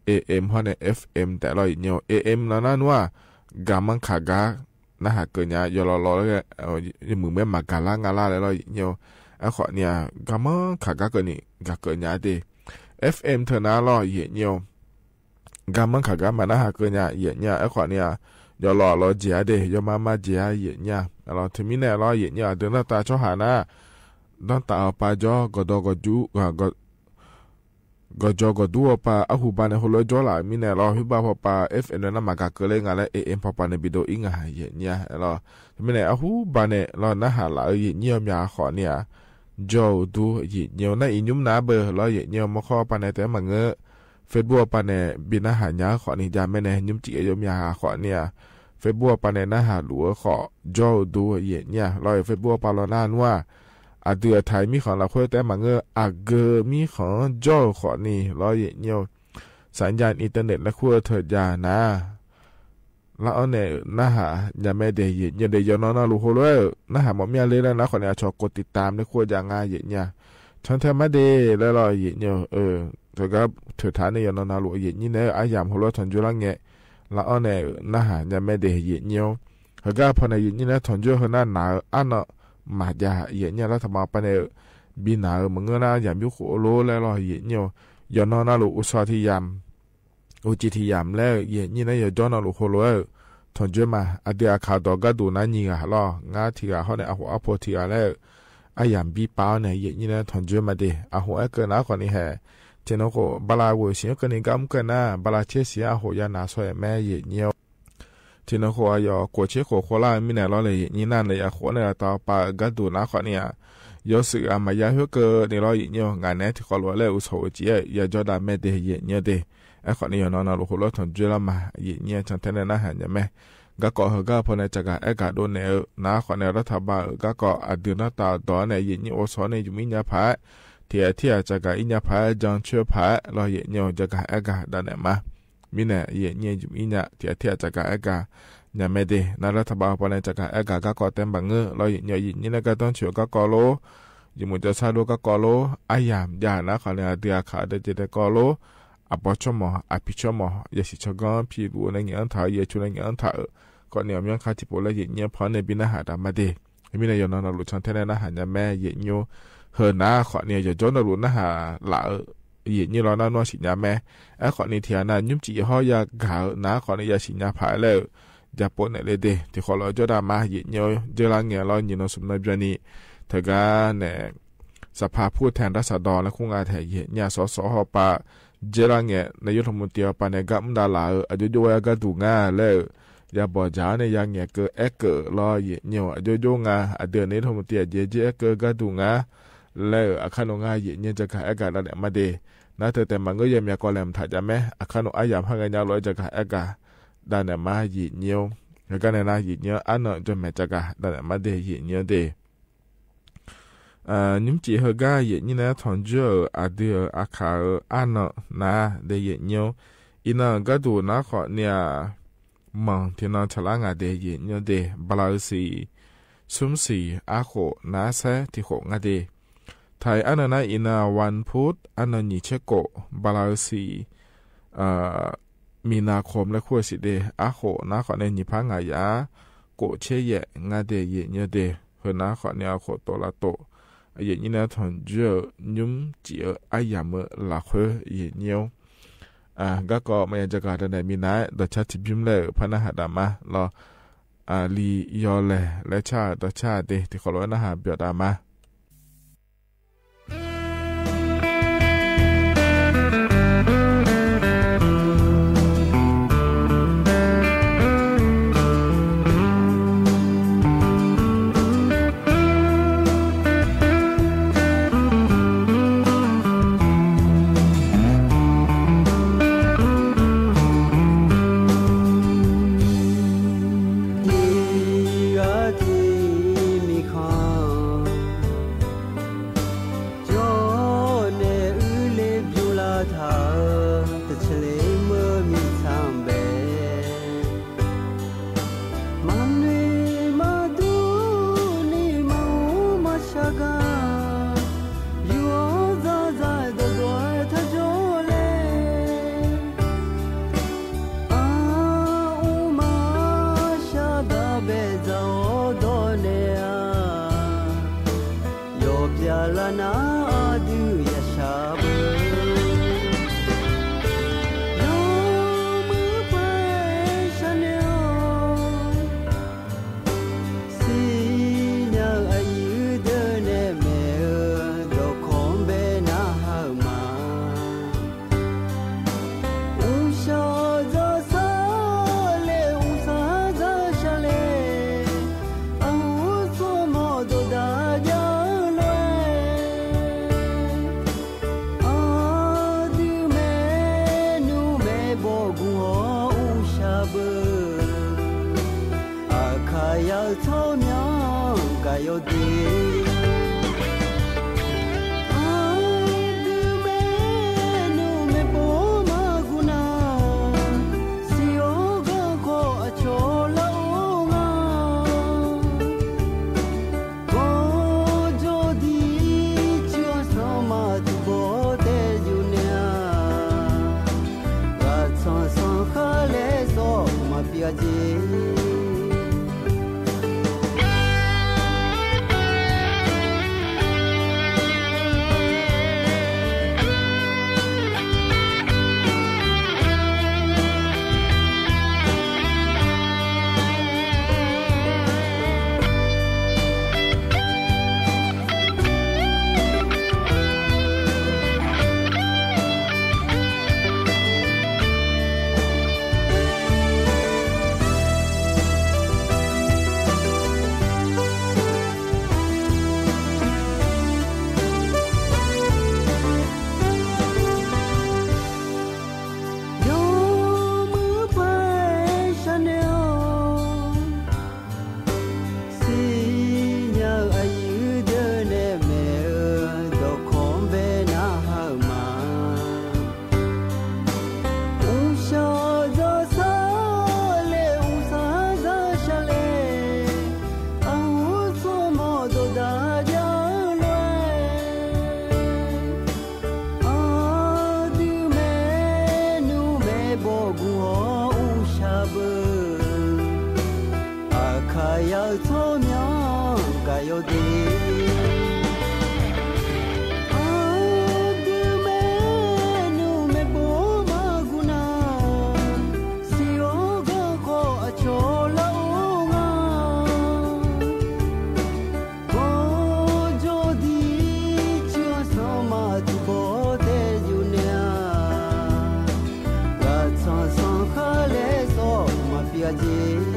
AM hawˇ nehˬ FM tehꞈ lawˇ yehˬ nyiˇ-oˬ. AM na naˉ nuˇ a gaˬ maˇ hkanˍ gaˇ naˉ haˍ keu nyaˇ yawˬ lawˬ lawˬ le meuꞈ mehˉ maˍ gaˬ laˇ ngaˇ laˇ leh lawˇ yehˬ nyiˇ-oˬ. Ehˉ hk'awꞈ ni a gaˬ maˇ hkanˍ gaˇ keu ni gaˬ keu nyaˇ de. FM hteˇ na lawˇ yehˬ nyiˇ-oˬ. Gaˬ maˇ hkanˍ gaˇ maˍ naˉ haˍ keu nyaˇ yehˬ nyiˇ a. Ehˉ hk'awꞈ ni a yawˬ lawˬ lawˬ jeˬ a de yawˇ maˇ maˇ jeˬ a yehˬ nyiˇ a. Lawˬ hteˇ miˇ nehˬ lawˇ yehˬ nyiˇ a dui naˇ taˍ chawˇ haˍ na dawˇ taˍ awˬ pa jawˇ gawˬ dawˇ gawˬ juˇ gawˬ jawˇ gawˬ duˉ awˬ pa aˉ hu ba nehˬ ho lo jawˇ laꞈ miˇ nehˬ lawˇ huiˉ baˆ hpawˇ pa FM leh naˉ maˍ gaˬ keu le ngaˬ leh AM hpawˇ pa nehˬ biˬ do iˉ ngaˬ yehˬ nyiˇ a lawˇ. Hteˇ miˇ nehˬ aˉ hu ba nehˬ lawˇ naˉ haˍ laꞈ-eu yehˬ nyiˇ awˬ myaꞈ hk'awꞈ ni a jawˇ-oˬ duˇ yehˬ nyiˇ-oˬ. Naˉ i nyuˇ naˉ beuˬ lawˇ yehˬ nyiˇ-oˬ. Mvuhˇ hk'awˇ pa nehˬ tehꞈ maˬ ngeuˆ Facebook awˬ pa nehˬ biˬ naˉ haˍ nyaˇ hk'awꞈ ni jaˇ meh nehˬ nyiˇ mvuhˇ ceꞈ yawˇ myaꞈ hk'awꞈ ni a Facebook awˬ pa nehˬ naˉ haˍ loꞈ-eu hk'awꞈ jawˇ-oˬ duˇ yehˬ nyiˇ a lawˇ. Facebook awˬ pa lawˬ naˉ nuˇ a a dui htaiˍ miˉ hk'aw lawˬ hk'oˆ tehꞈ maˬ ngeuˆ a geu miˉ hk'aw jawˇ-oˬ hk'awꞈ ni lawˇ yehˬ nyiˇ-oˬ. สัญญาณอินเทอร์เน็ต leh hk'oˆ hteꞈ jaˇ na laˇ awˉ nehˬ naˉ haˍ nyaˇ meh de yehˬ nyiˇ de. Yawˬ nawˬ na loꞈ ho lo naˉ haˍ mawꞈ miˇ a le leh naˉ hk'awꞈ ni a chaw กดติดตาม leh hk'oˆ jaˇ ngaˇ yehˬ nyiˇ a. Chaw hteˇ maˇ de leh lawˇ yehˬ nyiˇ-oˬ. Hteˇ gaˇ hteˇ htaꞈ neˇ yawˬ nawˬ na loꞈ yehˬ nyiˇ nehˬ aˉ yanˍ ho lo htawnˍ juˇ laˇ ngeh laˇ awˉ nehˬ naˉ haˍ nyaˇ meh de yehˬ nyiˇ-oˬ. Hteˇ gaˇ hpawˇ nehˬ yehˬ nyiˇ nehˬ htawnˍ juˇ hui naˉ naˍ-eu aˉ nawˆ maˍ jaˇ yehˬ nyiˇ a. Laˇ htaꞈ ma pa nehˬ biˬ naˍ-eu maˬ ngeuˆ naˉ yanˍ biˇ k'oꞈ lo leh lawˇ yehˬ nyiˇ-oˬ. Yawˬ nawˬ na loꞈ g'uˇ sha hteˇ yanˍ g'uˇ ceˇ hteˇ yanˍ leh yehˬ nyiˇ nehˬ yawˬ jawˇ nawˬ loꞈ ho lo-e htawnˍ juˇ ma a dui a hkanˍ dawˬ gaˇ duˬ naˉ nyi g'a lawˇ ngaˇ hteˇ g'a hawˉ nehˬ a hoꞈ aˉ hpawˇ hteˇ g'a leh aˉ yanˍ biˇ pa awˉ nehˬ yehˬ nyiˇ nehˬ htawnˍ juˇ ma de. A hoꞈ ehˉ keu naˉ hk'awꞈ ni hehꞈ hteˇ nawˬ k'o ba la g'oˬ shiˍ keu ni gaˇ mvuhˇ keu naˉ ba la chehˇ shiˍ a hoꞈ yaˇ naˍ shaw yehˬ meh yehˬ nyiˇ-oˬ. Hteˇ nawˬ k'o a yawˬ k'oˍ cheˉ k'oˍ hk'oˆ laˇ miˇ nehˬ lawˇ leh yehˬ nyiˇ naˇ leh yaꞈ hk'oˆ nehˬ a taˍ pa gaˇ duˬ naˉ hk'awꞈ ni a yawˇ suhˍ g'a maˍ yaˇ hoˉ keu ni lawˇ yehˬ nyiˇ-oˬ. Ngaˬ nehˬ hteˇ hk'aw loꞈ leh g'uˇ sha g'uˇ ceˇ yaˇ jawˇ daꞈ meh de yehˬ nyiˇ de. Ehˉ hk'awꞈ ni yawˬ nawˬ na loꞈ ho lo htawnˍ juˇ laˇ ma yehˬ nyiˇ a chaw hteˇ nehˬ naˉ haˍ nyaˇ meh. Gaˇ kawꞈ hui gaˇ hpawˇ nehˬ ca gaˬ ehˉ gaˬ doˆ nehˬ-eu naˉ hk'awꞈ nehˬ laˇ htaꞈ ba-euˬ gaˇ kawꞈ a dui naˉ taˍ dawˬ nehˬ yehˬ nyiˇ g'uˇ sha nehˬ yuˬ miˉ nyaˇ hpaˍ hteˇ hteˇ a ca gaˬ iˉ nyaˇ hpaˍ jaˇ chaweh hpaˍ lawˇ yehˬ nyiˇ-oˬ. Ca gaˬ ehˉ gaˬ daꞈ nehˬ ma miˇ nehˬ yehˬ nyiˇ yuˬ miˉ nyaˇ hteˇ hteˇ a ca gaˬ ehˉ gaˬ nyaˇ meh de. Naˉ laˇ htaꞈ ba awˬ pa nehˬ ca gaˬ ehˉ gaˬ gaˇ kawꞈ tehꞈ maˬ ngeuˆ lawˇ yehˬ nyiˇ yehˬ nyiˇ leh gaˇ dawˇ chi-oˬ gaˇ kawꞈ lo yehˬ meuꞈ ca shaˉ lo gaˇ kawꞈ lo aˉ yanˍ jaˇ naˉ hk'awꞈ nehˬ a dui a hkanˍ a deh ce deh kawꞈ lo a paw chawˇ mawˬ a piˍ chawˇ mawˬ yaˇ shiˍ chaw gaˇ piˇ luˬ-o leh ngaˬ anˉ htaꞈ yaˇ chu leh ngaˬ anˉ htaꞈ-euˬ hk'awꞈ nehˬ awˬ myanˇ hk'aˇ tiˉ po leh yehˬ nyiˇ hpawˇ nehˬ biˇ naˉ haˍ daꞈ ma de. Miˇ nehˬ yawˬ nawˬ na loꞈ chaw hteˇ nehˬ naˉ haˍ nyaˇ meh yehˬ nyiˇ-oˬ. Hui naˉ hk'awꞈ ni yawˬ jawˇ nawˬ loꞈ naˉ haˍ laꞈ-eu yehˬ nyiˇ lawˇ naˉ nuˇ a shiˍ nyaˇ meh. Ehˉ hk'awꞈ ni hteˇ a na nyiˇ mvuhˇ ceˇ yehˬ hawˉ yaˇ gaˬ-eu naˉ hk'awꞈ ni yaˇ shiˍ nyaˇ hpaˍ leh-euˬ jaˇ poˆ nehˬ le de. Hteˇ hk'aw loꞈ jawˇ daꞈ ma yehˬ nyiˇ-oˬ. Jeuˇ laˇ ngeh lawˇ nyi nawˬ sum na byaˇ ni hteˇ gaˇ nehˬ สภาผู้แทนราษฎร leh hk'oˆ ngaˬ hteꞈ yehˬ nyiˇ a shaw shaw hawˉ pa jeuˇ laˇ ngeh nehˬ yawˇ htaꞈ mvuh te awˬ pa nehˬ gaˇ mvuhˇ daꞈ laˬ-eu a jawˇ jawˇ yaˇ gaˇ duˬ ngaˇ leh-euˬ yaˇ bawˬ jaˍ-aˉ neˇ yaˇ ngehˬ keu ehˉ keuꞈ law yeˬ nyi-oˬ, a joˇ joˇ ngaˇ, a dui a neˇ htoˇ mvuh teˇ a jehˇ jehˇ ehˉ keu gaˇ duˬ ngaˇ, leh aˬ hk'aˇ nawˬ ngaˇ yeˬ nyi jaˇ kaꞈ ehˉ gaˬ daꞈ nehˬ maˇ deˇ. Naˉ te tehˬ maˬ ngeuˇ yehˬ miˬ a k'aw lehˬ mvuhˇ htaꞈ jaˇ mehˉ, aˬ hk'aˇ nawˬ aˉ yaꞈ hpaˇ ngaˇ nyi a loꞈ ehˉ jaˇ kaꞈ ehˉ gaˬ daꞈ nehˬ maˇ yeˬ nyi-oˬ. G'a gaˇ nehˬ naˇ yeˬ nyi-oˬ, aˉ naˆ jawˇ mehˍ jaˇ kaꞈ daꞈ nehˬ maˇ deˇ yeˬ nyi-oˬ deˇ. Nyiˇ ciˍ hui gaˇ yeˬ nyi naˉ, htawnˍ juˇ-euˬ a dui-euˬ a hkanˍ-euˬ aˉ naˆ naˉ deˇ yeˬ nyi-oˬ. Iˉ naˆ gaˇ duˬ naˉ hk'awꞈ nyi-a, maˬ tiꞈ naw chaˍ laˉ ngaˬ deˇ yeˬ nyi-oˬ deˇ. Ba la-euˬ shiˍ, suˉ shiˍ aˉ k'oꞈ naˉ sehˉ tiꞈ k'oꞈ ngaˇ deˇ. Htaiˍ aˉ naˆ naˉ iˉ naˆ, one foot aˉ naˆ nyiˬ chehˇ k'oꞈ, ba la-euˬ shiˍ, miˬ naˍ hk'oˍ leh hkuˇ shiˍ deˇ aˉ k'oꞈ naˉ hk'awꞈ nyi nyiˇ hpaˇ ngaˬ yaꞈ k'oꞈ chehˇ yehˬ ngaˇ deˇ yeˬ nyi-oˬ deˇ. Heuˬ naˉ hk'awꞈ nyi a k'oꞈ toꞈ la toꞈ, yeˬ nyi naˉ htawnˍ juˇ-euˬ nyiˇ ciˍ-euˬ aˉ yaꞈ meuꞈ laˬ hk'oˆ yeˬ nyi-oˬ. Gaˇ k'aw maˇ yaꞈ jaˇ kaꞈ daꞈ nehˬ miˬ naˉ dawˬ caˇ tiꞈ biˇ mvuhˇ leh-euˬ hpaˇ naˇ haꞈ daꞈ maˇ law. Liꞈ yaw lehˬ leh caˇ dawˬ caˇ deˇ teˇ hk'awꞈ lo naˇ haꞈ biˬ daꞈ maˇ Teˇ g'aˇ hteˇ miˬ hk'aˇ cawˬ nehˬ uiˍ le bvuhꞈ la htaꞈ, teˇ chi le meuˇ miˬ htaꞈ behˬ. Maˇ nuˇ maˇ duˇ neˇ maˇ uˉ maˇ sha gaˇ, yuˬ-aˬ zaˇ zaˇ dawˬ dawˬ htaˇ cawˬ leh, a uˉ maˇ sha daꞈ behˬ zaˇ-oˬ dawˇ nehˬ-a. Yawˬ pyaˍ laˇ naˉ a duˬ yaꞈ sha veuˬ, yawˇ meuˇ paˇ sha nehˬ-oˬ. Siˍ nyaˇ a yeuˬ deuˬ nehˬ mehˬ-euˬ dawˬ hkawˇ behˬ naˉ haˉ-euˬ ma. Uˉ shaˍ zaˇ shaˍ leh uˉ shaˍ zaˇ shaˍ leh, a uˉ tcuhˇ mawˬ dawˬ daꞈ jaˇ loˬ-e. A duˬ mehˆ nuˇ mehˆ bawˆ gu-awˬ uˉ shaˍ veuˬ, aˬ hkaˇ yaˇ-euˬ tcuhˇ myanˇ kaꞈ yawˇ deˇ. A duˬ mehˆ nuˇ mehˆ bawˆ maˇ gu naˉ, shiˍ awˬ gaˇ hk'awꞈ a cawˬ laˇ-oˬ ngaˇ. Kawˇ jawˇ diˇ cuˇ a shaˍ maˇ tuˬ bawˆ teˇ yuˬ nehˬ-a. G'a caˇ shaˍ hk'aˇ leh sawˉ maˇ piˇ a jeˬ. Yawˇ meuˇ paˇ sha nehˬ-oˬ. Siˍ nyaˇ a yeuˬ deuˬ nehˬ mehˬ-euˬ dawˬ hkawˇ behˬ naˉ haˉ-euˬ ma. Uˉ shaˍ zaˇ shaˍ leh uˉ shaˍ zaˇ shaˍ leh, a uˉ tcuhˇ mawˬ dawˬ daꞈ jaˇ loˬ-e. A duˬ mehˆ nuˇ mehˆ bawˆ gu-awˬ uˉ shaˍ veuˬ, aˬ hkaˇ yaˇ-euˬ tcuhˇ myanˇ kaꞈ yawˇ deˇ. A duˬ mehˆ nuˇ mehˆ bawˆ maˇ gu naˉ, shiˍ awˬ gaˇ hk'awꞈ a cawˬ laˇ-oˬ ngaˇ. Kawˇ jawˇ diˇ cuˇ a shaˍ maˇ tuˬ bawˆ teˇ yuˬ nehˬ-a. G'a caˇ shaˍ hk'aˇ leh sawˉ maˇ piˇ a jeˬ.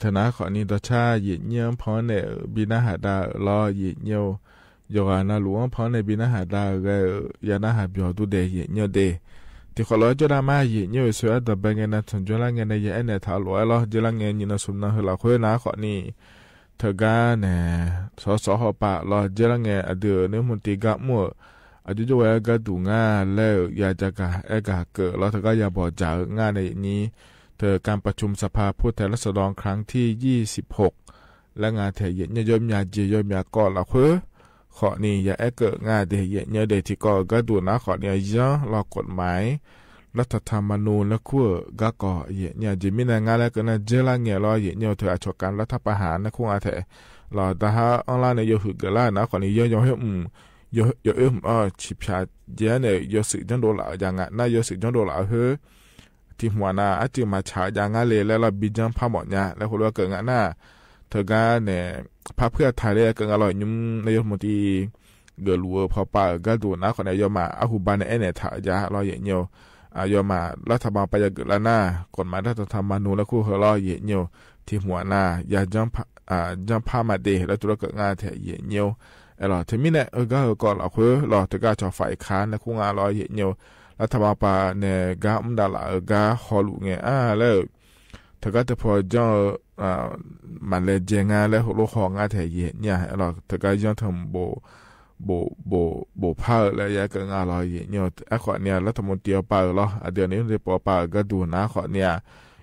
Hte naˉ hk'awꞈ nyi dawˇ chaˇ yehˬ nyiˇ anˉ hpawˇ nehˬ uiˍ biˇ naˉ haˍ daꞈ uiˍ law yehˬ nyi-oˬ. Yawˬ g'aꞈ na luˬ anˉ hpawˇ nehˬ biˇ naˉ haˍ daꞈ uiˍ g'a uiˍ yaˇ naˉ haˍ byawˬ duˇ deh yehˬ nyi-oˬ deh. Teˇ hk'awꞈ lo jawˇ daꞈ maˇ yehˬ nyi-oˬ, suh aˉ dawˬ beh ngeh na tsuhˬ jawˇ laˇ ngeh na yehˬ ehˉ nehˬ htaꞈ loꞈ-e law, jehˇ laˇ ngeh nyi na sum na hui laˬ hk'oˆ naˉ hk'awꞈ nyi hteˇ gaˇ nehˬ, shawˉ shawˉ hawˉ paˆ law jehˇ laˇ ngeh a dui-euˬ neˇ mvuhˇ te gaˇ mvuhˇ-euˬ, a juˇ jawˇ ve g'aˇ duˬ ngaˇ leh-euˬ yaˇ jaˇ gaˬ ehˉ gaˬ keuˬ law hteˇ gaˇ yaˇ bawˬ jaˬ-eu ngaˇ nehˬ yehˬ nyi. Hteˇ การประชุมสภาผู้แทนราษฎรครั้งที่ยี่สิบหก leh ngaˇ hteꞈ yehˬ nyi yawˇ myaꞈ jeˬ yawˇ myaꞈ k'awꞈ laˬ hk'oˆ hk'awꞈ nyi yaˇ ehˉ keuˬ ngaˇ deh yehˬ nyi deh. Teˇ hk'awꞈ g'aˇ duˬ naˉ hk'awꞈ nyi a yanˇ law กฎหมายรัฐธรรมนูญ leh hkuˇ-euˬ gaˇ k'awꞈ yehˬ nyi a jeˬ miˇ nehˬ ngaˇ leh keuˬ naˇ jehˇ laˇ ngeh law yehˬ nyi-oˬ, hteˇ a chawˬ kaꞈ รัฐประหาร naˉ hk'oˆ ngaˇ hteꞈ law daˇ haˉ anˇ laˇ nehˬ yawˇ hui geuꞈ laˇ naˉ hk'awꞈ nyi yawˇ yawˇ heuˆ mvuhˇ yawˇ heuˆ mvuhˇ-aˬ chi hpaꞈ jehˇ nehˬ yawˇ suhˍ janˇ do laꞈ jaˇ ngaˬ naˉ yawˇ suhˍ janˇ do laꞈ-a heuˆ Hti hmawꞈ naˍ aˉ ceuˬ maˍ chaꞈ jaˇ ngaˇ le leh law biˇ janˇ hpaˇ mawꞈ nyi leh hk'oˆ lo keuˬ ngaˬ naˉ, hteˇ gaˇ nehˬ hpaˇ hpuiˇ a htaꞈ leh keuˬ ngaˬ law nyi mvuhˇ naw yawˇ mvuhˇ te geuꞈ luˬ-eu hpaw pa-euˬ g'aˇ duˬ naˉ hk'awꞈ nyi a yawˇ maˬ aˉ hu ba nehˬ ehˉ nehˬ htaꞈ jaˇ law yehˬ nyi-oˬ. A yawˇ maˬ รัฐบาล pa yaˇ geuꞈ laˇ naˉ กฎหมายรัฐธรรมนูญ leh hkuˇ heuˆ law yehˬ nyi-oˬ. Hti hmawꞈ naˍ yaˇ janˇ hpaˇ maˇ te leh tu la keuˬ ngaˇ hteꞈ yehˬ nyi-oˬ. Eˬ law hteˇ miˇ nehˬ hui gaˇ hui k'awꞈ laˬ hk'oˆ law hteˇ gaˇ chaw ฝ่ายค้าน naˉ hk'oˆ ngaˇ law yehˬ nyi-oˬ. รัฐบาล pa nehˬ gaˇ mvuhˇ daꞈ laꞈ-euˬ gaˇ haw luˬ ngeh a leh-euˬ hteˇ gaˇ teˇ hpaw janˇ-eu maˍ leh jehˬ ngaˇ leh hk'oˆ lo haw ngaˇ hteꞈ yehˬ nyi-a. Eˬ law hteˇ gaˇ yanˇ hteꞈ bon bon bon hpaˇ-euˬ leh yaˇ keuˬ ngaˇ law yehˬ nyi-oˬ. Ehˉ hk'awꞈ nyi a รัฐมนตรี pa-euˬ law a dui-a neˇ mvuhˇ te paw pa-euˬ g'aˇ duˬ naˉ hk'awꞈ nyi a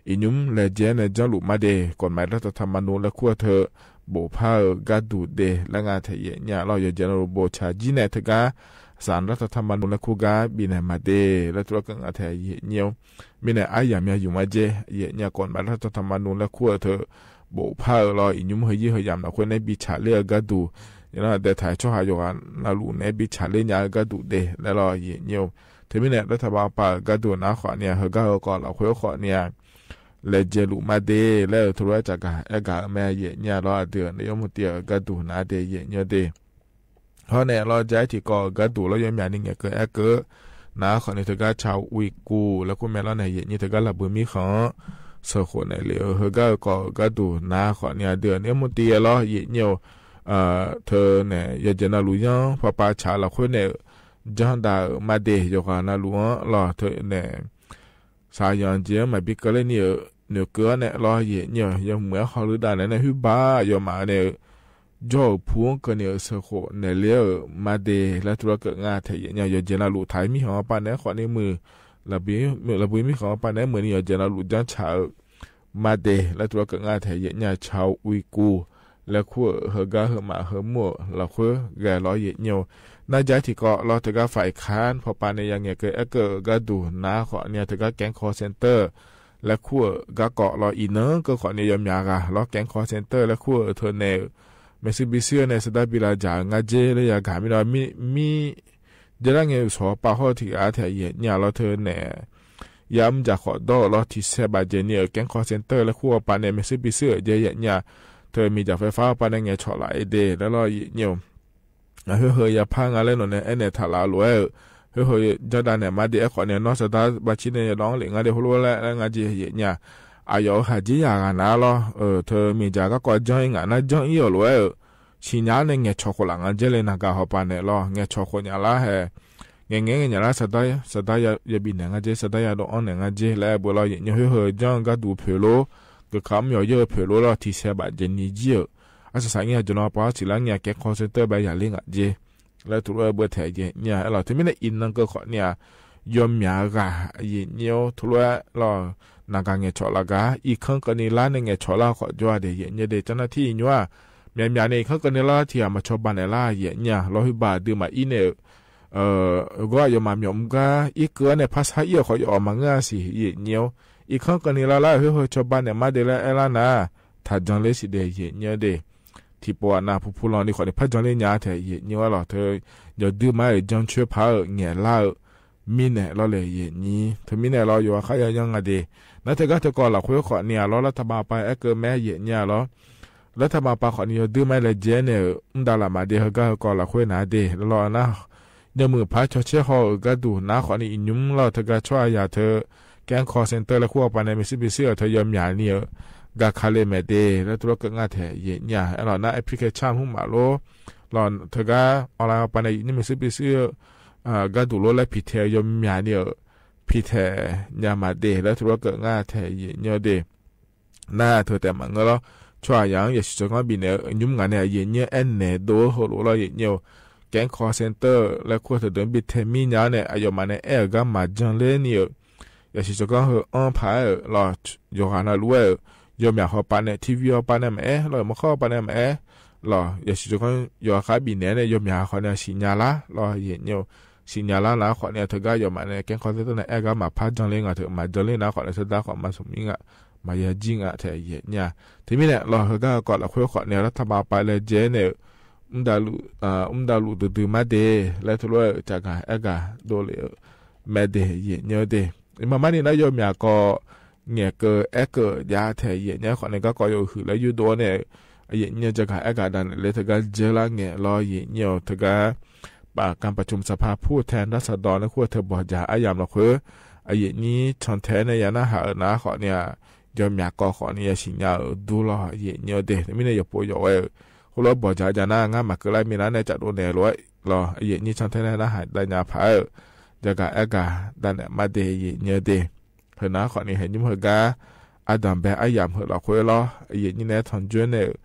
iˉ nyi mvuhˇ leh jehˇ nehˬ janˇ luˬ maˇ deh กฎหมายรัฐธรรมนูญ leh hkuˇ-a hteꞈ bon hpaˇ-euˬ g'aˇ duˬ deh leh ngaˇ hteꞈ yehˬ nyi-a law yawˬ jehˬ naˉ lo bon chaꞈ jiˉ nehˬ hteˇ gaˇ ศาลรัฐธรรมนูญ leh hkuˇ gaˇ biˇ nehˬ maˇ deh leh tu la keuˬ ngaˇ hteꞈ yehˬ nyi-oˬ. Miˇ nehˬ aˉ yaˍ myaˇ yuˬ maˇ jehˇ yehˬ nyi-a กฎหมายรัฐธรรมนูญ leh hkuˇ-a hteꞈ bon hpaˇ-euˬ law iˉ nyi mvuhˇ hui yiˇ hui yaꞈ naˬ hk'oˆ nehˉ biˇ chaꞈ leˇ-a g'aˇ duˬ, yaꞈ naˉ deh htaꞈ chaw haꞈ yawˬ g'aꞈ na luˬ nehˉ biˇ chaꞈ leˇ nyi-a g'aˇ duˬ deh leh law yehˬ nyi-oˬ. Hteˇ miˇ nehˬ รัฐบาล pa-euˬ g'aˇ duˬ naˉ hk'awꞈ nyi a hui gaˇ hui k'awꞈ laˬ hk'oˆ hk'awꞈ nyi a leh jehˬ luˬ maˇ deh leh-euˬ hto lo ehˉ ca gaˬ ehˉ gaˬ-euˬ meh yehˬ nyi-a law a dui-a neˇ mvuhˇ te-a g'aˇ duˬ naˉ deh yehˬ nyi deh. Hawˉ nehˬ law jaˇ ehˉ hteˇ k'awꞈ g'aˇ duˬ law yawˇ myaꞈ nyi ngehˬ keu ehˉ keuˬ naˉ hk'awꞈ nyi hteˇ gaˇ ชาวอุยกูร์ leh hkuˇ meh law nehˬ yehˬ nyi hteˇ gaˇ laˬ beuˬ miˇ hk'aw suhˍ k'oꞈ nehˬ le-euˬ hui gaˇ hui k'awꞈ g'aˇ duˬ naˉ hk'awꞈ nyi a dui-a neˇ mvuhˇ te-a law yehˬ nyi-oˬ. Hteˇ nehˬ yawˬ jehˬ na luˬ yanˇ hpaw pa chaꞈ laˬ hk'oˆ nehˬ janˇ daꞈ-euˬ maˇ deh yawˬ g'aꞈ na luˬ-anˉ law hteˇ nehˬ shaˍ yanˍ jeˬ-anˉ maˍ biˇ keu leh nyi-euˬ nehˬ keu-a nehˬ law yehˬ nyi-a yawˇ meuˬ ehˉ hk'aw leuˉ daꞈ nehˬ nehˬ huiˉ baˆ yawˬ maˍ nehˬ jawˇ-euˬ hpu-anˉ keu nyi-euˬ suhˍ k'oꞈ nehˬ le-euˬ maˇ deh leh tu la keuˬ ngaˇ hteꞈ yehˬ nyi-a yawˬ jehˬ na luˬ htaiˍ miˇ hk'aw pa nehˬ hk'awꞈ nyi meuˬ laˬ beuˬ miˇ hk'aw pa nehˬ meuˬ nyi yawˬ jehˬ na luˬ janˇ chaꞈ-euˬ maˇ deh leh tu la keuˬ ngaˇ hteꞈ yehˬ nyi-a ชาวอุยกูร์ leh hkuˇ-euˬ hui gaˇ hui maꞈ hui mvuhˇ-euˬ laˬ hk'oˆ g'a law yehˬ nyi-oˬ. Naˇ jaˇ ehˉ hteˇ k'awꞈ law hteˇ gaˇ ฝ่ายค้าน hpaw pa nehˬ yaˇ ngehˬ keu ehˉ keuˬ g'aˇ duˬ naˉ hk'awꞈ nyi hteˇ gaˇ แก๊งคอลเซ็นเตอร์ leh hkuˇ-euˬ gaˇ k'awꞈ law iˉ naˉ keu hk'awꞈ nyi yawˇ myaꞈ g'a law แก๊งคอลเซ็นเตอร์ leh hkuˇ-euˬ hteˇ nehˬ ไมซูบิชิ nehˬ เซนทรัลบิลลาร์ jaˇ ngaˇ jeˇ leh yaˇ gaˬ miˇ naw miˇ miˇ jehˇ laˇ ngeh-euˬ shawˍ pa hawˉ hteˇ g'aˇ hteꞈ yehˬ nyi-a law hteˇ nehˬ yaˇ mvuhˇ jaˬ k'awꞈ dawˇ-euˬ law hti sheh baˬ jehˬ nyi-euˬ แก๊งคอลเซ็นเตอร์ leh hkuˇ-a pa nehˬ ไมซูบิชิ jehˇ yehˬ nyi-a hteˇ miˬ jaˬ ไฟฟ้า pa nehˬ ngehˬ chawꞈ laꞈ-e deh leh law yehˬ nyi-oˬ. Ngaˬ hui hui yaꞈ hpaˇ ngaˬ leh nawˬ nehˬ ehˉ nehˬ htaꞈ laꞈ loꞈ-e-euˬ. Hui hui janˇ daꞈ nehˬ maˇ deh ehˉ hk'awꞈ nyi nawˉ sha daˇ ba chi nehˬ yaꞈ dawˇ-anˉ le ngaˇ deh hk'oˆ lo leh ngaˇ jeˇ yehˬ nyi-a. A yawˬ haˍ jeˇ yaꞈ g'a naˉ law hteˇ miˬ jaˬ gaˇ k'awꞈ janˇ-e ngaˬ naˉ janˇ iˉ-a loꞈ-e-euˬ. Chi nyaˉ nehˬ ngehˬ chawꞈ k'oꞈ laꞈ ngaˇ jeˇ leh naˬ gaˬ haw pa nehˬ law ngehˬ chawꞈ k'oꞈ nyaꞈ laˇ hehꞈ ngehˬ ngehˬ nyaꞈ laˇ sha daˇ sha daˇ yaˇ biˇ nehˬ ngaˇ jeˇ sha daˇ yaˇ dawˇ-anˉ nehˬ ngaˇ jeˇ leh beuꞈ law yehˬ nyi hui hui janˇ gaˇ duˬ hpeuꞈ lo g'uiˬ hk'aˬ mvuhˇ yawˬ yehˬ hui hpeuꞈ lo law hti sheh baˬ jehˬ nyi jiˇ-euˬ. A shaˍ shaˍ nyi-a jawˬ naw pa haˉ shiˍ laˇ nyi-a แก๊งคอลเซ็นเตอร์ ba yaꞈ le ngaˬ jeˇ leh tu lo beuꞈ hteꞈ yehˬ nyi-a. Eˬ law hteˇ miˇ nehˬ iˉ naˉ keu hk'awꞈ nyi-a yawˇ myaꞈ g'a yehˬ nyi-oˬ. Hto lo-e law naˬ gaˬ ngehˬ chawꞈ laˬ gaˇ iˉ hkanˉ keu nyi laˇ nehˬ ngehˬ chawꞈ laˇ hk'awꞈ jaw-a deh yehˬ nyi deh caˇ naˇ htiˇ nyi-a. Myaꞈ myaꞈ nehˬ iˉ hkanˉ keu nyi laˇ hti-a maˬ chaw ba nehˬ laˇ yehˬ nyi-a law huiˉ baˬ dui maˬ iˉ nehˬ-euˬ g'awˇ-a yawˬ maˬ myawꞈ mvuh gaˇ iˉ keu-a nehˬ hpaˇ shaˉ iˉ awˬ hk'awꞈ yawˬ awˬ maˬ ngeuˇ-a shiˍ yehˬ nyi-oˬ. Iˉ hkanˉ keu nyi laˇ laˇ hui hui chaw ba nehˬ maˇ deh leh ehˉ laˇ naˉ htaꞈ jan leˇ shiˍ deh yehˬ nyi-a deh. Hti po-a naˬ hpu hpu law nyi hk'awꞈ nyi hpaˇ jan leˇ nyi-a hteꞈ yehˬ nyi-a law hteˇ yawˬ dui maˇ-euˬ janˇ chaweh hpaˇ-euˬ ngehˬ laˇ-euˬ miˇ nehˬ law lehˬ yehˬ nyi. Hteˇ miˇ nehˬ law yawˬ a hk'aˇ yaˇ yanˇ ngaˬ deh naˉ hteˇ gaˇ hteˇ kawꞈ laˬ hk'oˆ hk'awꞈ nyi-a law รัฐบาล pa ehˉ keu mehˉ yehˬ nyi-a law รัฐบาล pa hk'awꞈ nyi yawˬ dui maˇ leh jehˇ nehˬ-euˬ mvuhˇ daꞈ laˬ maˍ deh hui gaˇ hui kawꞈ laˬ hk'oˆ naˉ deh law naˉ yawˇ meuˬ hpaˇ chaw chehˇ haw-euˬ gaˇ duˬ naˉ hk'awꞈ nyi iˉ nyi mvuhˇ law hteˇ gaˇ chawˇ-a yaꞈ hteˇ แก๊งคอลเซ็นเตอร์ leh hkuˇ-a pa nehˬ ไมซูบิชิ hteˇ yawˇ myaꞈ nyi-euˬ gaˇ hk'aˇ le mehˍ de leh tuˬ lawˉ keuꞈ ngaˇ htehꞈ yehˬ nyi-a. Aˉ lawˬ naˆ African Chart mvuhˇ maˍ lo lawˬ, htawˇ gaˇ online awˬ pa naˆ yehˬ nyi miˬ suhˉ piˇ suhˉ gaˇ duˬ lo leh hpiˍ htehꞈ yawˇ myaꞈ nyi-a, hpiˍ htehꞈ nyi-a maˍ de leh tuˬ lawˉ keuꞈ ngaˇ htehꞈ yehˬ nyi-a de. Naˆ htawˇ tehꞈ maˇ ngeuˇ lawˇ, chaw aˬ yanˍ yaꞈ shiˍ cawˬ kanˉ biˬ nehˬ nyi mvuhˇ ngaˬ nehˬ yehˬ nyi ehˉ nehˬ do heuˬ loꞈ lawˇ yehˬ nyi-oˬ. Kehˉ call center leh hk'oˆ htawˇ deuꞈ biˇ htehꞈ miˇ nyi-a nehˬ, aˬ yawˬ maˬ nehˬ ehˉ aˬ gaˇ maˍ jaˇ le nyi-oˬ. Yaꞈ shiˍ cawˬ kanˉ hui anˇ hpaˍ-eˬ lawˬ, yawˬ g'aꞈ na loꞈ-e, yawˇ myaꞈ hawˬ pa nehˬ, TV awˬ pa nehˬ maꞈ ehˉ lawˬ, mvuhˇ hk'aˇ awˬ pa nehˬ maꞈ ehˉ lawˬ, yaꞈ shiˍ cawˬ kanˉ yawˬ hk'aˇ biˬ nehˬ nehˬ, yawˇ myaꞈ hk'awꞈ nehˬ shiˍ nyi laˇ lawˇ yehˬ nyi-oˬ. Shiˍ nyi laˇ naˆ hk'awꞈ nehˬ htawˇ gaˇ yawˬ maˬ nehˬ kehˉ hk'aw teˇ tawˇ nehˬ ehˉ gaˇ maˍ hpaˇ jaˇ le ngaˬ htehꞈ maˍ jaˇ le naˆ hk'awꞈ nehˬ suh daꞈ hk'awꞈ maˇ suhˍ miˇ ngaˬ, maˍ yaꞈ jiˇ ngaˬ htehꞈ yehˬ nyi-a. Hteˇ miˇ nehˬ lawˬ, hui gaˇ k'awꞈ laꞈ hk'oˆ hk'awꞈ nehˬ lawˇ htaˇ ma pa leh jehˇ nehˬ, mvuhˇ daꞈ luꞈ duˬ duˬ maˇ de leh tuˬ lawˉ-e caꞈ gaˬ ehˉ gaˬ do le mehˍ de yehˬ nyi-a de. Maˇ maˇ ni naˆ yawˇ myaꞈ k'awꞈ ngehˬ keu ehˉ keu jaˇ htehꞈ yehˬ nyi hk'awꞈ nehˬ gaˇ k'awꞈ yawˇ huiˍ leh yuˇ do nehˬ, yehˬ nyi caꞈ gaˬ ehˉ gaˬ daꞈ nehˬ leh htawˇ gaˇ jehˇ laˇ ngehˬ lawˇ yehˬ nyi-oˬ. Htawˇ gaˇ paˍ kaˇ paˍ chum saˍ hpaˇ hpuˇ htehꞈ naˆ saˍ dawˬ naˆ hk'oˆ htehꞈ bawˬ jaˇ aˉ yaꞈ lawˬ hk'oˆ, a yehˬ nyi chaw htehꞈ nehˬ yaꞈ naˆ haꞈ-euˬ naˆ hk'awꞈ nehˬ, yawˇ myaꞈ k'awꞈ hk'awꞈ nehˬ yaꞈ shiˍ nyi-a deuˬ lawˇ yehˬ nyi-a de. Hteˇ miˇ nehˬ yawˬ po yawˬ-e, hk'oˆ lo bawˬ jaˇ jaˇ naˆ ngaˇ maˬ keu laˇ miˇ naˆ nehˬ caꞈ do nehˬ loꞈ-e lawˬ, a yehˬ nyi chaw htehꞈ nehˬ naˆ haꞈ daꞈ nyi-a hpaˍ-euˬ, caꞈ gaˬ ehˉ gaˬ daꞈ nehˬ maˇ de yehˬ nyi-a de. Heuˬ naˆ hk'awꞈ nehˬ heˍ nyi mvuhˇ hui gaˇ aˉ daꞈ behˬ aˉ yaꞈ meuꞈ lawˬ hk'oˆ lawˇ, a yehˬ nyi nehˬ htawˇ juˇ nehˬ-euˬ,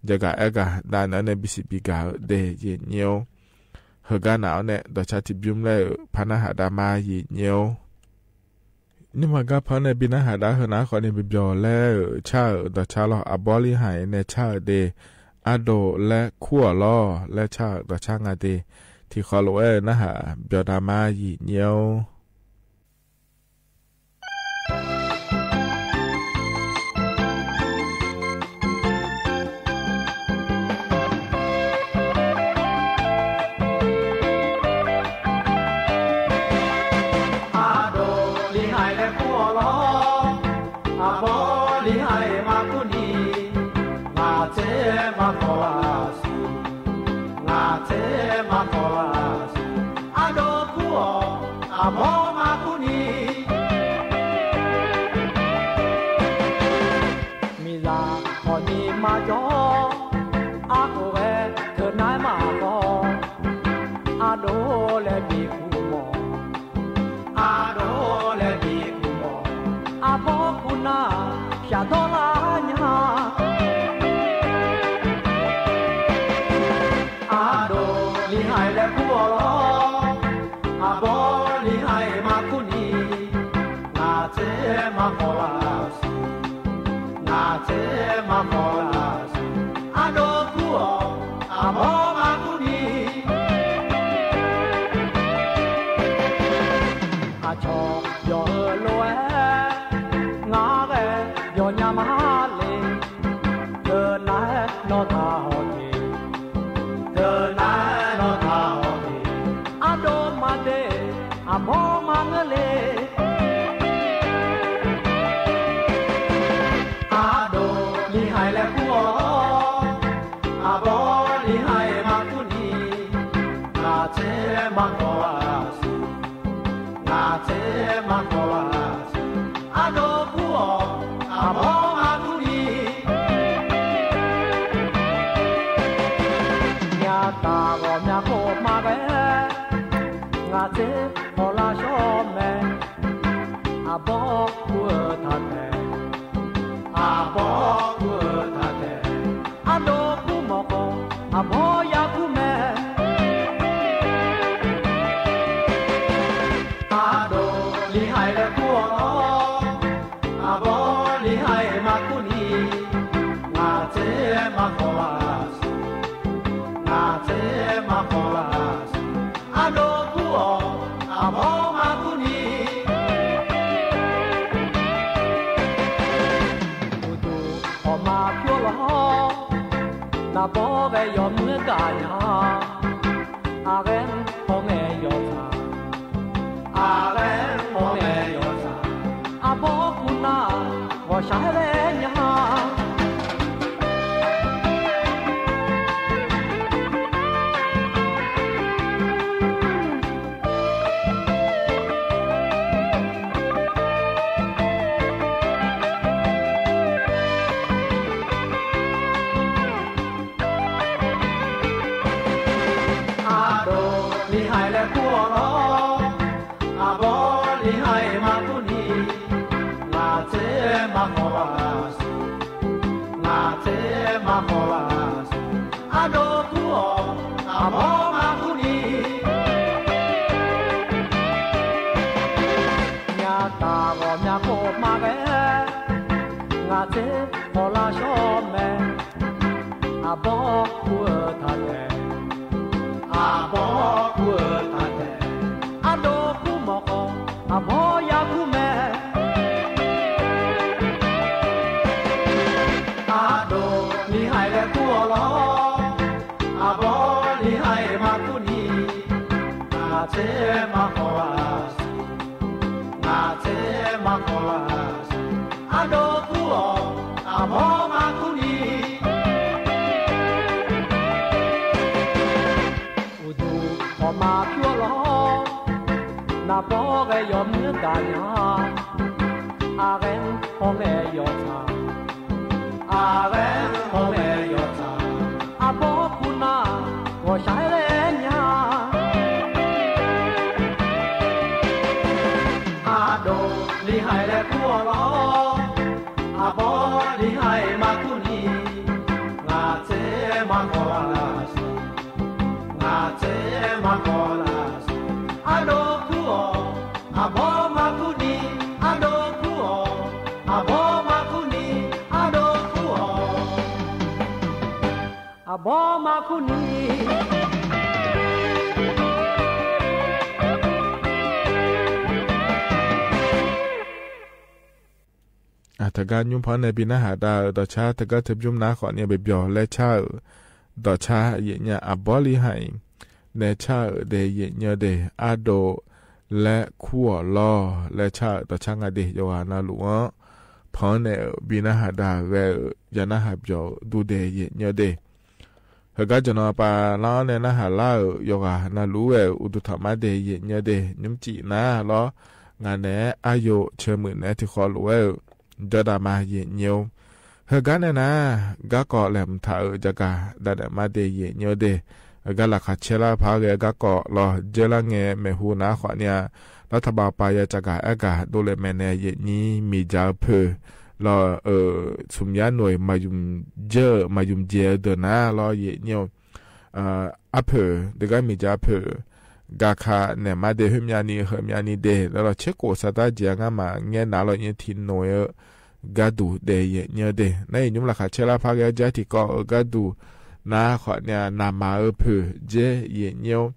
caꞈ gaˬ ehˉ gaˬ daꞈ nehˬ nehˬ biˇ shiˍ biˇ gaˬ-euˬ de yehˬ nyi-oˬ. Hui gaˇ naˆ-oˬ nehˬ dawˬ chaˇ tiꞈ biˇ mvuhˇ leh-euˬ hpaˇ naˆ haꞈ daꞈ maˇ yehˬ nyi-oˬ. Nyiˇ maˬ gaˇ hpaˇ nehˬ biˇ naˆ haꞈ daꞈ hui naˆ hk'awꞈ nehˬ biˇ byawˬ leh-euˬ chaˇ-euˬ dawˬ chaˇ lawˇ, aˬ bawˇ liˇ haiˬ nehˬ chaˇ-euˬ de, aˉ doꞈ leh hkuˇ awˬ lawˇ leh chaˇ-euˬ dawˬ chaˇ ngaˇ de, hti hk'aw loꞈ-e naˆ haꞈ byawˬ daꞈ maˇ yehˬ nyi-oˬ. Aˉ doꞈ liˇ haiˬ leh hkuˇ awˬ lawˇ, aˬ bawˇ liˇ haiˬ maˇ hkuˇ ni, ngaˬ ceˇ maˇ hk'aw laˇ suh, ngaˬ ceˇ maˇ hk'aw laˇ suh, aˉ doꞈ hkuˇ awˬ, aˬ bawˇ maˇ hkuˇ ni. Miˬ zaˍ k'awꞈ nyi maˇ cawˬ, aˉ k'oˍ geh hteu naˉ maˇ k'aw, aˉ doꞈ leh biˇ hkuˇ mawˬ, aˉ doꞈ leh biˇ hkuˇ mawˬ, aˬ bawˇ hkuˇ naˆ shaˍ dawˇ laˇ nyi. Aˉ doꞈ liˇ haiˬ leh hkuˇ awˬ lawˇ, aˬ bawˇ liˇ haiˬ maˇ hkuˇ ni, ngaˬ ceˇ maˇ hk'aw laˇ suh, ngaˬ ceˇ maˇ hk'aw laˇ suh, aˉ doꞈ hkuˇ awˬ, aˬ bawˇ maˇ hkuˇ ni. Aˬ chawˬ yawˬ hui loꞈ-e, ngaˬ geh yawˬ nyi maˇ le, hteu naˉ nawˬ htaꞈ haw te, hteu naˉ nawˬ htaꞈ haw te, aˉ doꞈ maˇ te, aˬ bawˇ maˇ ngeuˇ le. Aˉ doꞈ liˇ haiˬ leh hkuˇ awˬ, aˬ bawˇ liˇ haiˬ maˇ hkuˇ ni, ngaˬ ceˇ maˇ hk'aw laˇ suh, ngaˬ ceˇ maˇ hk'aw laˇ suh, aˉ doꞈ hkuˇ awˬ, aˬ bawˇ maˇ hkuˇ ni. Nyaˇ taˍ g'awˬ myaˇ k'oˆ maˇ g'a, ngaˬ ceˇ hk'aw laˇ shawˉ meh, aˬ bawˇ hkuˇ-euˬ htaꞈ hpehꞈ, aˬ bawˇ hkuˇ-euˬ htaꞈ hpehꞈ, aˉ doꞈ hkuˇ mawˬ k'o, aˬ bawˇ yaˇ hkuˇ meh. Aˉ doꞈ liˇ haiˬ leh hkuˇ awˬ lawˇ, aˬ bawˇ liˇ haiˬ maˇ hkuˇ ni, ngaˬ ceˇ maˇ hk'aw laˇ suh, ngaˬ ceˇ maˇ hk'aw laˇ suh, aˉ doꞈ hkuˇ awˬ, aˬ bawˇ maˇ hkuˇ ni. Uˉ tuˬ awˬ ma pyawˇ lawˬ, naˍ bawˇ ve yawˬ meuˇ gaˬ yaˇ, aˬ g'ehˉ hk'aw ngeh yawˬ htaꞈ, aˬ g'ehˉ hk'aw ngeh yawˬ htaꞈ, aˬ bawˇ hkuˇ naˆ g'awˬ shaˉ leh nyi. Kuˇ awˬ lawn, aˬ bawˇ liˇ haiˬ maˇ kuˇ ni, ngaˬ ceˇ maˇ k'awꞈ laˇ sheˍ. Ngaˬ ceˇ maˇ k'awꞈ laˇ sheˍ. Aˉ do kuˇ awˬ, aˬ bawˇ maˇ kuˇ ni. Nyaˇ taˍ g'awˬ myaˇ k'oˆ maˇ g'a, ngaˬ ceˇ k'awꞈ laˇ shawˉ mehˍ. Aˬ bawˇ kuˇ-euˬ htaꞈ tehꞈ, aˬ bawˇ kuˇ-euˬ htaꞈ tehꞈ, aˉ do kuˇ mawˬ k'awꞈ, aˬ bawˇ yaˇ kuˇ mehˍ. Aˉ do liˇ haiˬ leh kuˇ awˬ lawn, aˬ bawˇ liˇ haiˬ maˇ kuˇ ni, ngaˬ ceˇ maˇ k'awꞈ laˇ sheˍ. Ngaˬ ceˇ maˇ k'awꞈ laˇ sheˍ. Aˉ do kuˇ awˬ, aˬ bawˇ maˇ kuˇ ni. Uˍ duˬ k'awꞈ maˍ piˇ awˬ lawn, naˍ bawˇ g'a yawˬ mvuhˇ daꞈ yaˇ. A g'ehˉ hawˉ meh yawˬ htaꞈ, a g'ehˉ hawˉ meh yawˬ htaꞈ, aˬ bawˇ kuˇ naˇ g'awˬ shaˉ leh nyaˇ. Aˉ do liˇ haiˬ leh kuˇ awˬ lawn, aˬ bawˇ liˇ haiˬ maˇ kuˇ ni, ngaˬ ceˇ maˇ k'awꞈ laˇ sheˍ. Ngaˬ ceˇ maˇ k'awꞈ laˇ sheˍ. Aˉ do kuˇ awˬ, aˬ bawˇ maˇ kuˇ ni. Aˉ do kuˇ awˬ, aˬ bawˇ maˇ kuˇ ni. Aˉ do kuˇ awˬ, aˬ bawˇ maˇ kuˇ ni. Aˬ htaꞈ gaˇ nyi hpawˇ neh bi naˇ haˍ daꞈ-euˬ dawˬ chaˇ teˇ gaˇ teˇ byuˇ naˉ hk'awꞈ nyi ve byawˬ leh chaˇ-euˬ dawˬ chaˇ yehˬ nyi aˬ bawˇ liˇ haiˬ leh chaˇ-euˬ deh yehˬ nyi deh, aˉ do leh hkuˇ awˬ lawˇ leh chaˇ-euˬ dawˬ chaˇ ngaˇ deh yawˇ g'a na loꞈ-anˉ, hpawˇ neh-euˬ bi naˇ haˍ daꞈ g'eh-euˬ yaꞈ naˉ haˍ byawˬ duˇ deh yehˬ nyi deh. Heuˬ gaˇ jawˬ naw pa laˇ-anˉ neh naˇ haˍ laˇ-euˬ yawˇ g'a na loꞈ-e uˬ duˬ htaꞈ maˇ deh yehˬ nyi deh, nyiˇ ciˍ naˉ lawˉ, ngaˬ neh aˉ yoˬ chi meuꞈ neh teˇ hk'aw loꞈ-e-euˬ, jawˇ daꞈ ma yehˬ nyi-oˬ. Heuˬ gaˇ neh naˉ, gaˇ kawꞈ lehˬ mvuhˬ htaꞈ-euˬ jaˇ kaꞈ daꞈ dehꞈ maˇ deh yehˬ nyi deh. Heuˬ gaˇ laꞈ hk'aˬ chehˇ laˇ hpaˇ geh gaˇ kawꞈ lawˬ jehˇ laˇ ngeh mehˬ hu naˉ hk'awꞈ nyi-a, laˇ htaꞈ ba pa yaˇ ca gaˬ ehˉ gaˬ do leh mehˬ neh yehˬ nyi miˬ jaˇ-eu hpeuꞈ lawˬ, sum yaˇ nawˬ-eˬ maˍ yunˍ jehˇ-euˬ maˍ yunˍ jehˬ-eu deuˬ naˉ lawˉ yehˬ nyi-oˬ. Aˉ hpeuꞈ teˇ g'aˇ miˬ jaˇ hpeuꞈ, ga hka nehˬ maˇ deh, heuˆ myaˇ ni heuˆ myaˇ ni deh leh lawˬ chehˇ k'oꞈ sa taˇ jehˬ-a ngaˇ maˬ ngehˇ naˍ lawˬ nyi hti noˬ-e-eu gaˇ duˬ deh yehˬ nyi-a deh. Naˉ yehˬ nyi mvuhˇ laꞈ hk'aˬ chehˇ laˇ hpaˇ geh jaˇ tiꞈ kawˆ-euˬ gaˇ duˬ naˉ hk'awꞈ nyi-a, naˍ maˍ-eu hpeuꞈ jehˇ yehˬ nyi-oˬ.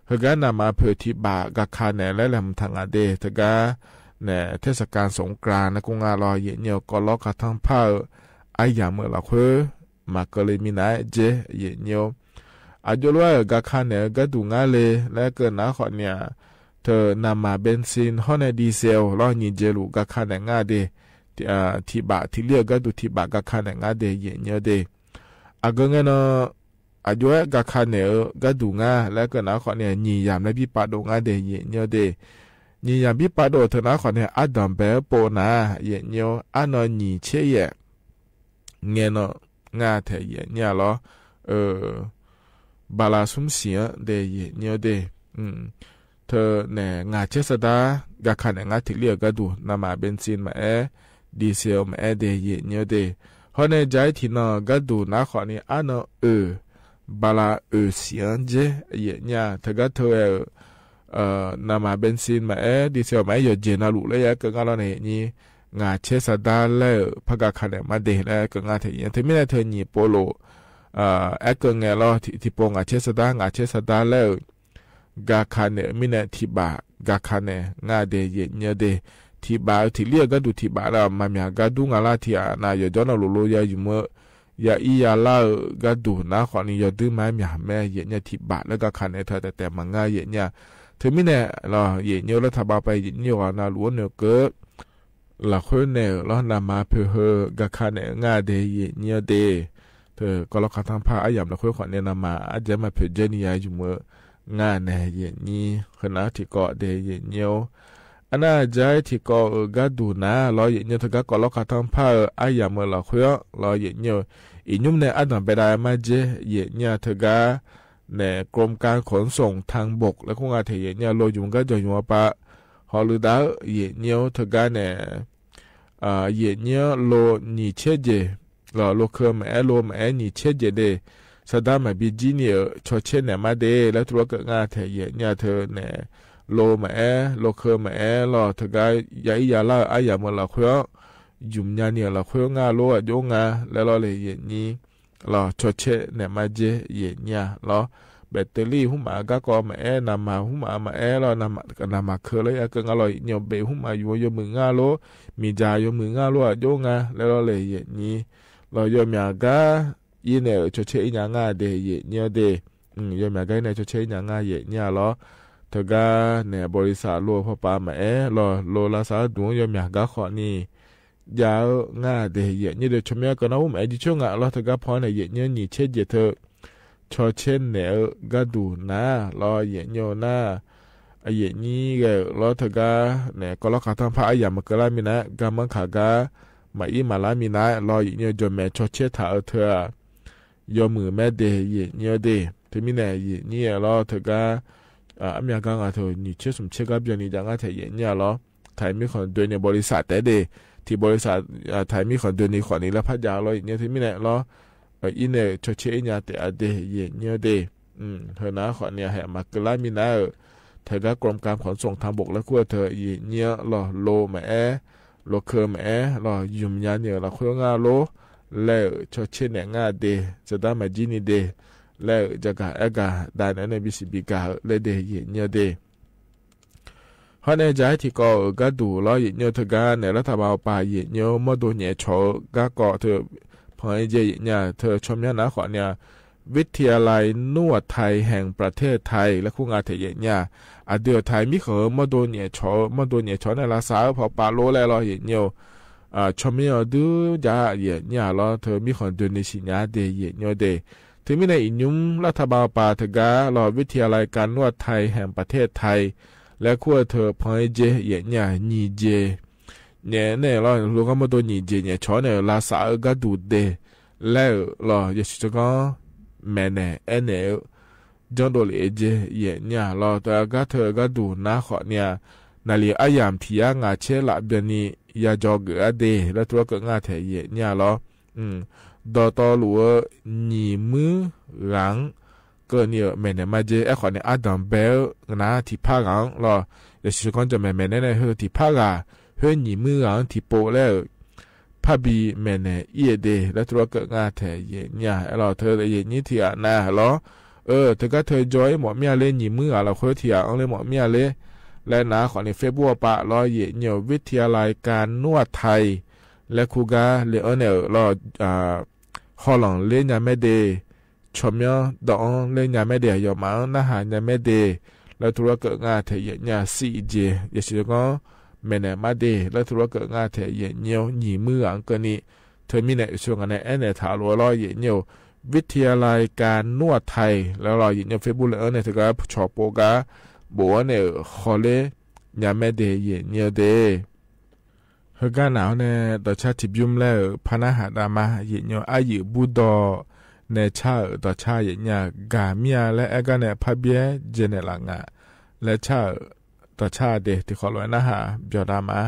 Heuˬ gaˇ naˍ maˍ hpeuꞈ htiꞈ baꞈ ga hka nehˬ leh lehˬ mvuhˬ htaꞈ ngaˬ deh teˇ g'aˇ nehˬ hteˇ saˍ kaˍ soˍ k'ra naˉ k'oˆ ngaˇ lawˬ yehˬ nyi-oˬ. K'awꞈ lawˉ hk'a htaˇ hpaˇ-eu aˉ yaꞈ meuꞈ laˬ hk'oˆ maˍ keu le mi naˉ jehˇ yehˬ nyi-oˬ. Aˬ jo lo-aˬ ga hka nehˬ-eu gaˇ duˬ ngaˇ le leh keu naˉ hk'awꞈ nyi-a, hteˇ naˍ maˍ bensin hawˉ neh diesel lawˇ nyi jehˬ loꞈ ga hka nehˬ ngaˇ deh, htiꞈ baꞈ htiꞈ liˇ-eu gaˇ duˬ htiꞈ baꞈ ga hka nehˬ ngaˇ deh yehˬ nyi-a deh. Aˬ geu ngeh naw, aˬ jo-ehˉ ga hka nehˬ-eu gaˇ duˬ ngaˇ leh keu naˉ hk'awꞈ nyi nyi yaꞈ leh biˇ pa doꞈ ngaˇ deh yehˬ nyi-a deh. Nyi yaꞈ biˇ pa doꞈ hteˇ naˉ hk'awꞈ nyi aˉ danˍ behˬ-aˉ po naˉ yehˬ nyi-oˬ. Aˉ naw nyi chehˇ yehˬ ngeh naw ngaˇ hteꞈ yehˬ nyi-a lawˬ, baˬ laˬ suˉ shiˍ-anˉ deh yehˬ nyi-a deh. Hteˇ nehˬ ngaˬ chehˇ sa daˇ ga hka nehˬ ngaˇ htiꞈ liˇ-eu gaˇ duˬ naˍ maˍ bensin maˬ ehˉ, diesel maˬ ehˉ deh yehˬ nyi-a deh. Hawˉ neh jaiˉ htiꞈ naw gaˇ duˬ naˉ hk'awꞈ nyi aˉ naw uiˍ baˬ laˬ uiˍ shiˍ-anˉ jehˇ yehˬ nyi-a. Hteˇ gaˇ hteˇ geh-euˬ naˍ maˍ bensin maˬ ehˉ diesel maˬ ehˉ yawˬ jehˬ na loꞈ leh yaꞈ ehˉ keu ngaˇ lawˬ nehˬ yehˬ nyi, ngaˬ chehˇ sa daˇ leh-euˬ hpaˇ ga hk'a nehˬ maˇ deh leh keu ngaˇ hteꞈ yehˬ nyi. Hteˇ miˉ nehˬ hteˇ nyi po loꞈ ehˉ keu ngeh lawˬ, htiꞈ po ngaˬ chehˇ sa daˇ ngaˬ chehˇ sa daˇ leh-euˬ ga hka nehˬ miˉ nehˬ htiꞈ baꞈ ga hka nehˬ ngaˇ deh yehˬ nyi-a deh. Htiꞈ baꞈ-eu htiꞈ liˇ-eu gaˇ duˬ htiꞈ baꞈ leh maˬ myaˬ gaˇ duˉ ngaˬ laˇ htiꞈ-a na yawˬ jawˉ naw loꞈ lo yaˇ yuˬ meuꞈ yaꞈ iˉ yaˇ laˇ-euˬ gaˇ duˬ naˉ hk'awꞈ nyi yawˬ duiˉ maˇ myaˬ mehˆ yehˬ nyi-a. Htiꞈ baꞈ leh ga hka nehˬ hteˇ tehˬ tehˬ maˬ ngaˇ yehˬ nyi-a. Hteˇ miˉ nehˬ lawˬ yehˬ nyi-oˬ. Laˇ htaꞈ ba pa yehˬ nyi-oˬ g'a na loꞈ-o nehˬ keu laˬ hk'oˆ nehˬ-euˬ lawˬ naˍ maˍ hpeuꞈ hui ga hka nehˬ ngaˇ deh yehˬ nyi-a deh. Hteˇ k'awꞈ lawˉ hk'a htaˇ hpaˇ aˉ yaꞈ meuꞈ laˬ hk'oˆ hk'awꞈ nyi naˍ maˍ aˉ jehˉ maˇ hpeuꞈ jehˇ nyi yaˇ yuˬ meuꞈ ngaˇ nehˬ yehˬ nyi. Hk'e naˉ hteꞈ k'awꞈ deh yehˬ nyi-oˬ. Aˉ naˆ jaiˉ hteꞈ k'awꞈ-euˬ gaˇ duˬ naˉ lawˬ yehˬ nyi-oˬ. Hteˇ gaˇ k'awꞈ lawˉ hk'a htaˇ hpaˇ-eu aˉ yaꞈ meuꞈ laˬ hk'oˆ-anˉ lawˬ yehˬ nyi-oˬ. Iˍ nyuˇ neh aˉ danˍ beh daꞈ maˇ jehˇ yehˬ nyi-a. Hteˇ gaˇ nehˬ กรมการขนส่งทางบก leh k'oˆ ngaˇ htehꞈ yehˬ nyi lo yonˍ gaˇ jaw yonˍ a pa hawꞈ leuˬ daꞈ yehˬ nyi oˇ htawˇ gaˇ nehˬ yehˬ nyi lo nyiˬ chehˇ jeˬ, lo hkeu maˍ ehˉ lo maˍ ehˉ nyiˬ chehˇ jeˬ le, saˍ daˇ maˍ biˇ jiˇ ni chaw chehˇ nehˬ maˇ de leh tuˬ lawˉ keuꞈ ngaˇ htehꞈ yehˬ nyi a hteu nehˬ lo maˍ ehˉ lo hkeu maˍ ehˉ lawˬ htawˇ gaˇ yaˇ iˉ yaˇ laˇ aˉ yaꞈ meuꞈ laˬ hk'oˆ yawˇ yumˍ nya ni laˬ hk'oˆ ngaˇ lo a joˇ ngaˇ leh lawˇ leh yehˬ nyi lawˬ chaw chehˇ nehˬ maˇ jeˇ yehˬ nyi a lawˬ. Battery huˉ maˍ gaˇ k'aw maˍ ehˉ, naˍ maˍ huˉ maˍ maˍ ehˉ lawˬ, naˍ maˍ hkeu lawˬ yaˇ keu ngaˇ lawˬ yehˬ nyi o beꞈ huˉ maˍ yuˬ yawˇ meuꞈ ngaˇ lo, miˬ jaˬ yawˇ meuꞈ ngaˇ lo a joˇ ngaˇ leh lawˇ leh yehˬ nyi lawˬ. Yawˇ miˬ aꞈ gaˇ iˉ nehˬ chaw chehˇ iˉ nya ngaˇ de yehˬ nyi a de. Yawˇ miˬ aꞈ gaˇ iˉ nehˬ chaw chehˇ iˉ nya ngaˇ yehˬ nyi a lawˬ. Htawˇ gaˇ nehˬ บริษัท lo hpaw pa maˍ ehˉ lawˬ lo laˇ saˍ duˬ yawˇ miˬ aꞈ gaˇ hk'awꞈ ni jaˇ ngaˇ de yehˬ nyi de. Chaw miˇ a keu naˉ uˉ maˍ ehˉ jiˇ chawˇ ngaˬ lawˬ htawˇ gaˇ hpaw nehˬ yehˬ nyi nyiˬ chehˇ jeˬ hteu chaw chehˇ nehˬ gaˇ duˬ naˉ lawˬ yehˬ nyi o naˉ, yehˬ nyi geh lawˬ htawˇ gaˇ nehˬ k'aw lawˉ hk'aˬ htaˇ hpaˇ aˉ yaꞈ meuꞈ keu laˇ mi naˉ, gaˇ maˇ hkanˍ gaˇ maꞈ iˉ maˍ laˇ mi naˉ lawˬ yehˬ nyi o jawˬ mehˍ chaw chehˇ htaꞈ hteu a yawˇ meuꞈ mehˉ de yehˬ nyi a de. Hteu miˇ nehˬ yehˬ nyi a lawˬ htawˇ gaˇ aˉ miˇ a gaˇ ngaˬ hteu nyiˬ chehˇ sum chehˇ gaˇ biˇ a ni jaꞈ ngaˇ htehꞈ yehˬ nyi a lawˬ. Htaiˍ miˇ hk'awꞈ deu ni บริษัท tehꞈ de, htaiˍ miˇ hk'awꞈ deu ni hk'awꞈ ni leh hpaˇ jaˇ lawˬ yehˬ nyi hteu miˇ nehˬ lawˬ. Iˉ nehˬ chaw chehˇ iˉ nya tehꞈ a de yehˬ nyi a de. Heuˬ naˉ hk'awꞈ ni a hehꞈ maˍ keu laˇ mi naˉ euꞈ. Htaiˍ gaˇ กรมการขนส่งทางบก leh hk'oˆ a hteu yehˬ nyi lawˬ lo maˍ ehˉ lo hkeu maˍ ehˉ lawˬ yumˍ nya ni laˬ hk'oˆ ngaˇ lo leh chaw chehˇ nehˬ ngaˇ de, saˍ daˇ maˍ jiˇ ni de leh jaˇ gaˬ ehˉ gaˬ daꞈ nehˬ nehˬ biˇ shiˍ biˇ gaˬ leh de yehˬ nyi a de. Hawˉ nehˇ jaˇ ehˉ tiꞈ k'aw gaˇ duˬ lawˬ yehˬ nyi hteu gaˇ nehˬ laˇ htaˇ ba pa yehˬ nyi mawˇ do nyehˬ chawˬ gaˇ k'aw hteu hpaw e jehˬ yehˬ nyi hteu chaw miˇ a naˉ hk'awꞈ ni a วิทยาลัยนวดไทยแห่งประเทศไทย leh hk'oˆ ngaˇ htehꞈ yehˬ nyi a. Aˬ de awˬ htaiˍ miˇ hk'awꞈ mawˇ do nyehˬ chawˬ mawˇ do nyehˬ chawˬ nehˬ laˇ saˍ hpaw pa lo leh lawˬ yehˬ nyi o. Chaw miˇ a duˉ jaˇ yehˬ nyi a lawˬ hteu miˇ hk'awꞈ deu ni shiˍ nyi a de yehˬ nyi de. Hteu miˇ nehˬ iˍ nyuˇ laˇ htaˇ ba pa hteu gaˇ lawˬ วิทยาลัยการนวดไทยแห่งประเทศไทย leh hk'oˆ a hteu hpaw e jehˬ yehˬ nyi a nyiˬ jeˬ nehˬ nehˬ lawˬ lo g'aˇ mawˇ do nyiˬ jeˬ nehˬ chawˬ nehˬ laˇ saˍ gaˇ duˬ de leh lawˬ yehˬ shiˍ chaw kanˉ mehˍ nehˬ ehˉ nehˬ janˇ do le jehˬ yehˬ nyi a lawˬ. Gaˇ hteu gaˇ duˬ naˉ hk'awꞈ ni a, naˍ liˍ aˉ yaꞈ htiˍ yaˇ ngaˬ chehˇ laꞈ beh ni yaˇ jaw geuꞈ a de leh tuˬ lawˉ keuꞈ ngaˇ htehꞈ yehˬ nyi a lawˬ. Dawˬ taw loꞈ-e nyiˬ muiˉ g'aꞈ keu ni mehˍ nehˬ maˇ jeˇ ehˉ hk'awꞈ ni aˉ danˍ beh naˉ htiˍ hpaˇ g'aꞈ lawˬ. Yehˬ shiˍ chaw kanˉ jawˬ mehˍ mehˍ nehˉ nehˉ hui htiˍ hpaˇ g'aꞈ, hui nyiˬ muiˉ g'aꞈ htiˍ poˆ leh hpaˇ biˇ mehˍ nehˬ iˉ e de leh tuˬ lawˉ keuꞈ ngaˇ htehꞈ yehˬ nyi a lawˬ. Hteu yehˬ nyi htiꞈ aꞈ na lawˬ. Hteu gaˇ hteu jaw iˉ mawꞈ miˇ a le nyiˬ muiˉ g'aꞈ lawˬ hk'oˆ htiꞈ aꞈ le mawꞈ miˇ a le leh naˉ hk'awꞈ ni Facebook a pa lawˬ yehˬ nyi o วิทยาลัยการนวดไทย leh hk'oˆ gaˇ le anˉ nehˬ lawˬ haw lanˬ le nya mehˉ de, chaw miˇ dawˇ anˉ le nya mehˉ de, yawˬ maˍ anˉ naˆ ha nya mehˉ de leh tuˬ lawˉ keuꞈ ngaˇ htehꞈ yehˬ nyi a siˆ jeˬ yehˬ shiˍ chaw kanˉ mehˍ nehˬ maˇ de leh tuˬ lawˉ keuꞈ ngaˇ htehꞈ yehˬ nyi o nyiˬ muiˉ g'aꞈ keu ni. Hteu miˇ nehˬ shu ngaˬ nehˬ ehˉ nehˬ htaꞈ loꞈ lawˬ yehˬ nyi o วิทยาลัยการนวดไทย leh lawˬ yehˬ nyi o Facebook le anˉ nehˬ hteu gaˇ chaw poˆ gaˇ boꞈ anˉ nehˬ haw le nya mehˉ de yehˬ nyi o de. Heuˬ gaˇ naˬ aˬ nehˬ dawˬ chaˇ htiꞈ biˇ mvuhˇ leh hpaˇ naˆ haꞈ daꞈ ma yehˬ nyi o aˉ yeꞈ buˇ dawˬ nehˬ chaˇ dawˬ chaˇ yehˬ nyi a gaˬ miˇ a leh ehˉ gaˇ nehˬ hpaˇ biˇ ehˉ jehˬ nehˬ laꞈ ngaˬ leh chaˇ dawˬ chaˇ de teˇ hk'awꞈ loꞈ-e naˆ haꞈ byawˬ daꞈ ma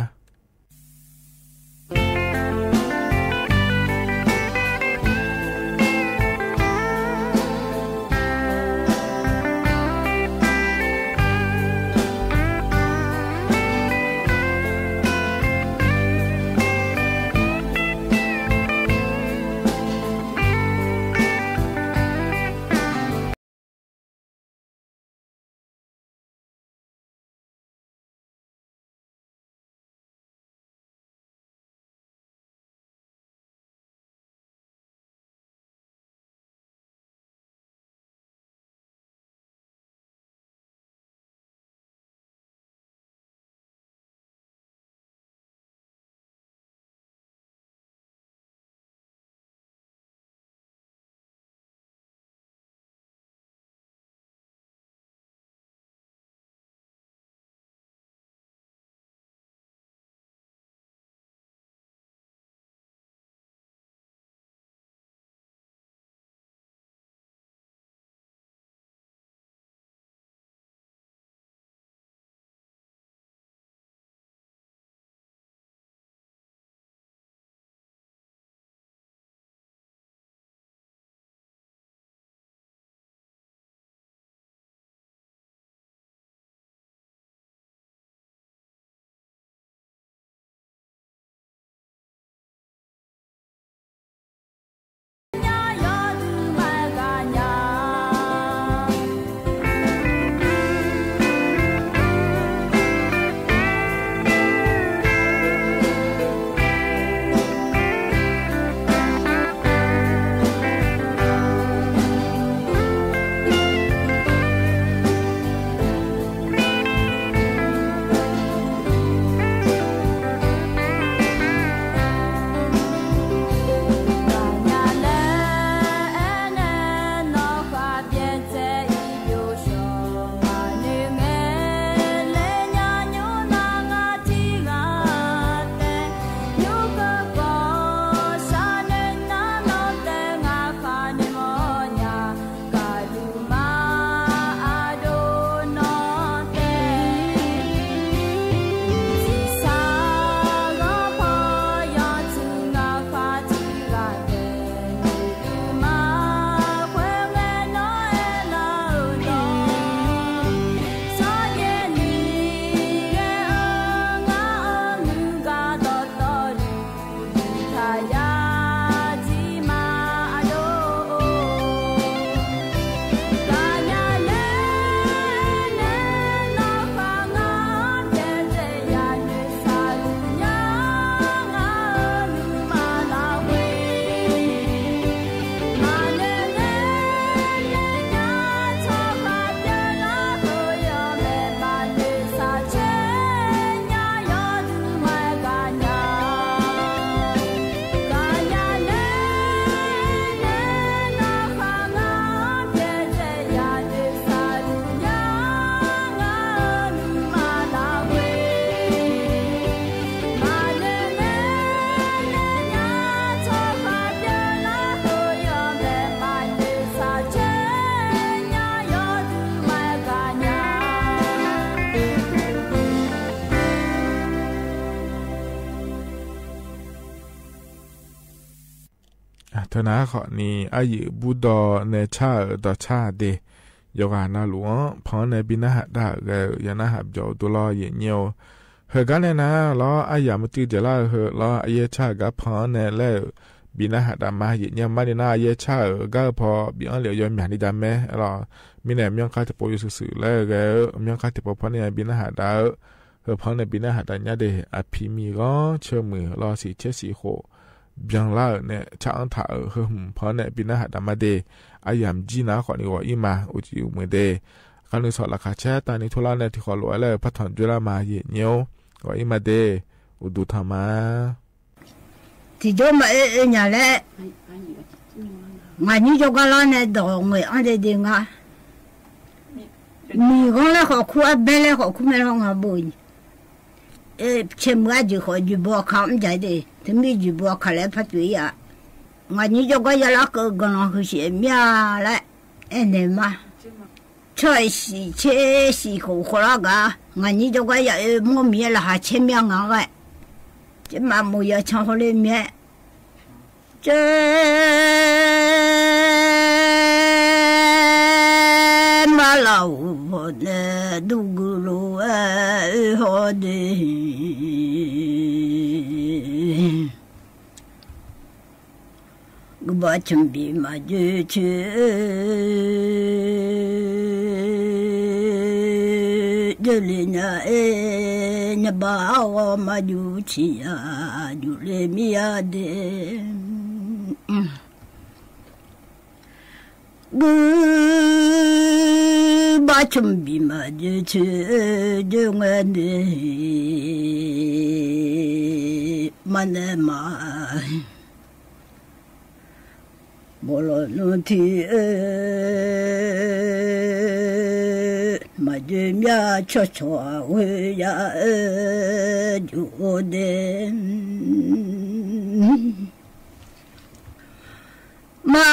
Naˉ hk'awꞈ ni aˉ yeꞈ buˇ dawˇ neh chaˇ-euˬ dawˬ chaˇ de, yawˇ g'a na loꞈ-anˉ hpawˇ neh biˇ naˉ haꞈ daꞈ g'a-euˬ yaꞈ naˉ haꞈ jawˬ awˬ to lawˇ yeˬ nyi-oˬ. Heuˬ gaˇ neh naˉ lawˉ aˉ yaꞈ mvuh tuˇ jehˬ laˇ-eu hui lawˉ a yehˇ chaˇ g'aˇ hpawˇ neh lehˬ-euˬ biˇ naˉ haꞈ daꞈ maˇ yeˬ nyi-a maˇ le naˉ a yehˇ chaˇ-euˬ gaˇ-eu hpawˇ biˇ anˉ liꞈ awˬ yaw myaˬ ni daꞈ mehˉ law. Miˇ neh mvuhˇ hk'aˇ teˇ pawˆ yawˇ suhˍ suhˍ lehˬ g'a-eu mvuhˇ hk'aˇ teˇ pawˆ hpawˇ neh biˇ naˉ haꞈ daꞈ-eu, hui hpawˇ neh biˇ naˉ haꞈ daꞈ nyaˇ de, a hpi miˬ g'awˇ chehˇ muiˬ law shiˍ chehˇ shiˍ k'o, byanˇ laˇ-euˬ neh chaˆ anˉ htaꞈ-euˬ hui hmawˇ neh biˇ naˉ haꞈ daꞈ maˇ de, aˉ yaꞈ mvuh jiˇ naˉ hk'awꞈ ni g'awˬ iˉ ma oˇ ci uˬ meuˍ de. Hk'a nuˇ suhˍ laꞈ hk'aˬ chehˇ taˍ ni hto laˇ neh tuˬ hk'aw loꞈ-a leh hpaˇ htawnˍ juˇ laˇ ma yeˬ nyi-oˬ. G'awˬ iˉ ma de, uˍ duˬ htaꞈ ma tiˍ jawˇ ma e e nyaˬ leh, ngaˬ nyiˇ jawˇ gaˇ laˇ neh dawˬ ngeuꞈ anˉ de de ngaˇ. Miˬ g'awˇ leh hk'awꞈ hkuˇ, aˉ behˇ leh hk'awꞈ hkuˇ meh lawˇ ngaˬ bon nyi. Chehˇ meuˇ aˉ jeˬ hk'awꞈ juˬ bon a hkanˍ mvuhˇ jaˇ de, teˇ miˇ juˬ bon a hkanˍ leh hpaˇ tuˬ e yaꞈ. Ngaˬ nyiˇ jawˇ gaˇ yaˇ laˇ keu gaˬ law hui shiˍ miˇ a leh, ehˉ nehˬ ma chaw e shiˍ chehˇ shiˍ k'oˍ hk'aw laˇ gaˬ. Ngaˬ nyiˇ jawˇ gaˇ yaˇ e mawˇ miˬ e laˬ ha chehˇ miˇ a ngaˬ g'a. Chehˇ ma moˍ yaꞈ chaw haw le meh. Ceh maˇ laˬ-oˬ hpawˇ neh duˇ gu lo-e haw de. Gu baˆ chunˍ biˬ maˍ juˇ chi, juˇ le nyaˇ e, nyaˇ baˆ g'awˇ maˇ juˇ chi yaˇ, juˇ le miˇ yaˇ de. Gu baˆ chunˍ biˬ maˍ juˇ chi, juˇ ngeh de, maˇ neh ma bon lawˬ nuˇ htiˇ, maˍ juˇ myaˇ chaw chaw g'oˇ yaˇ e, juˇ de. Maˇ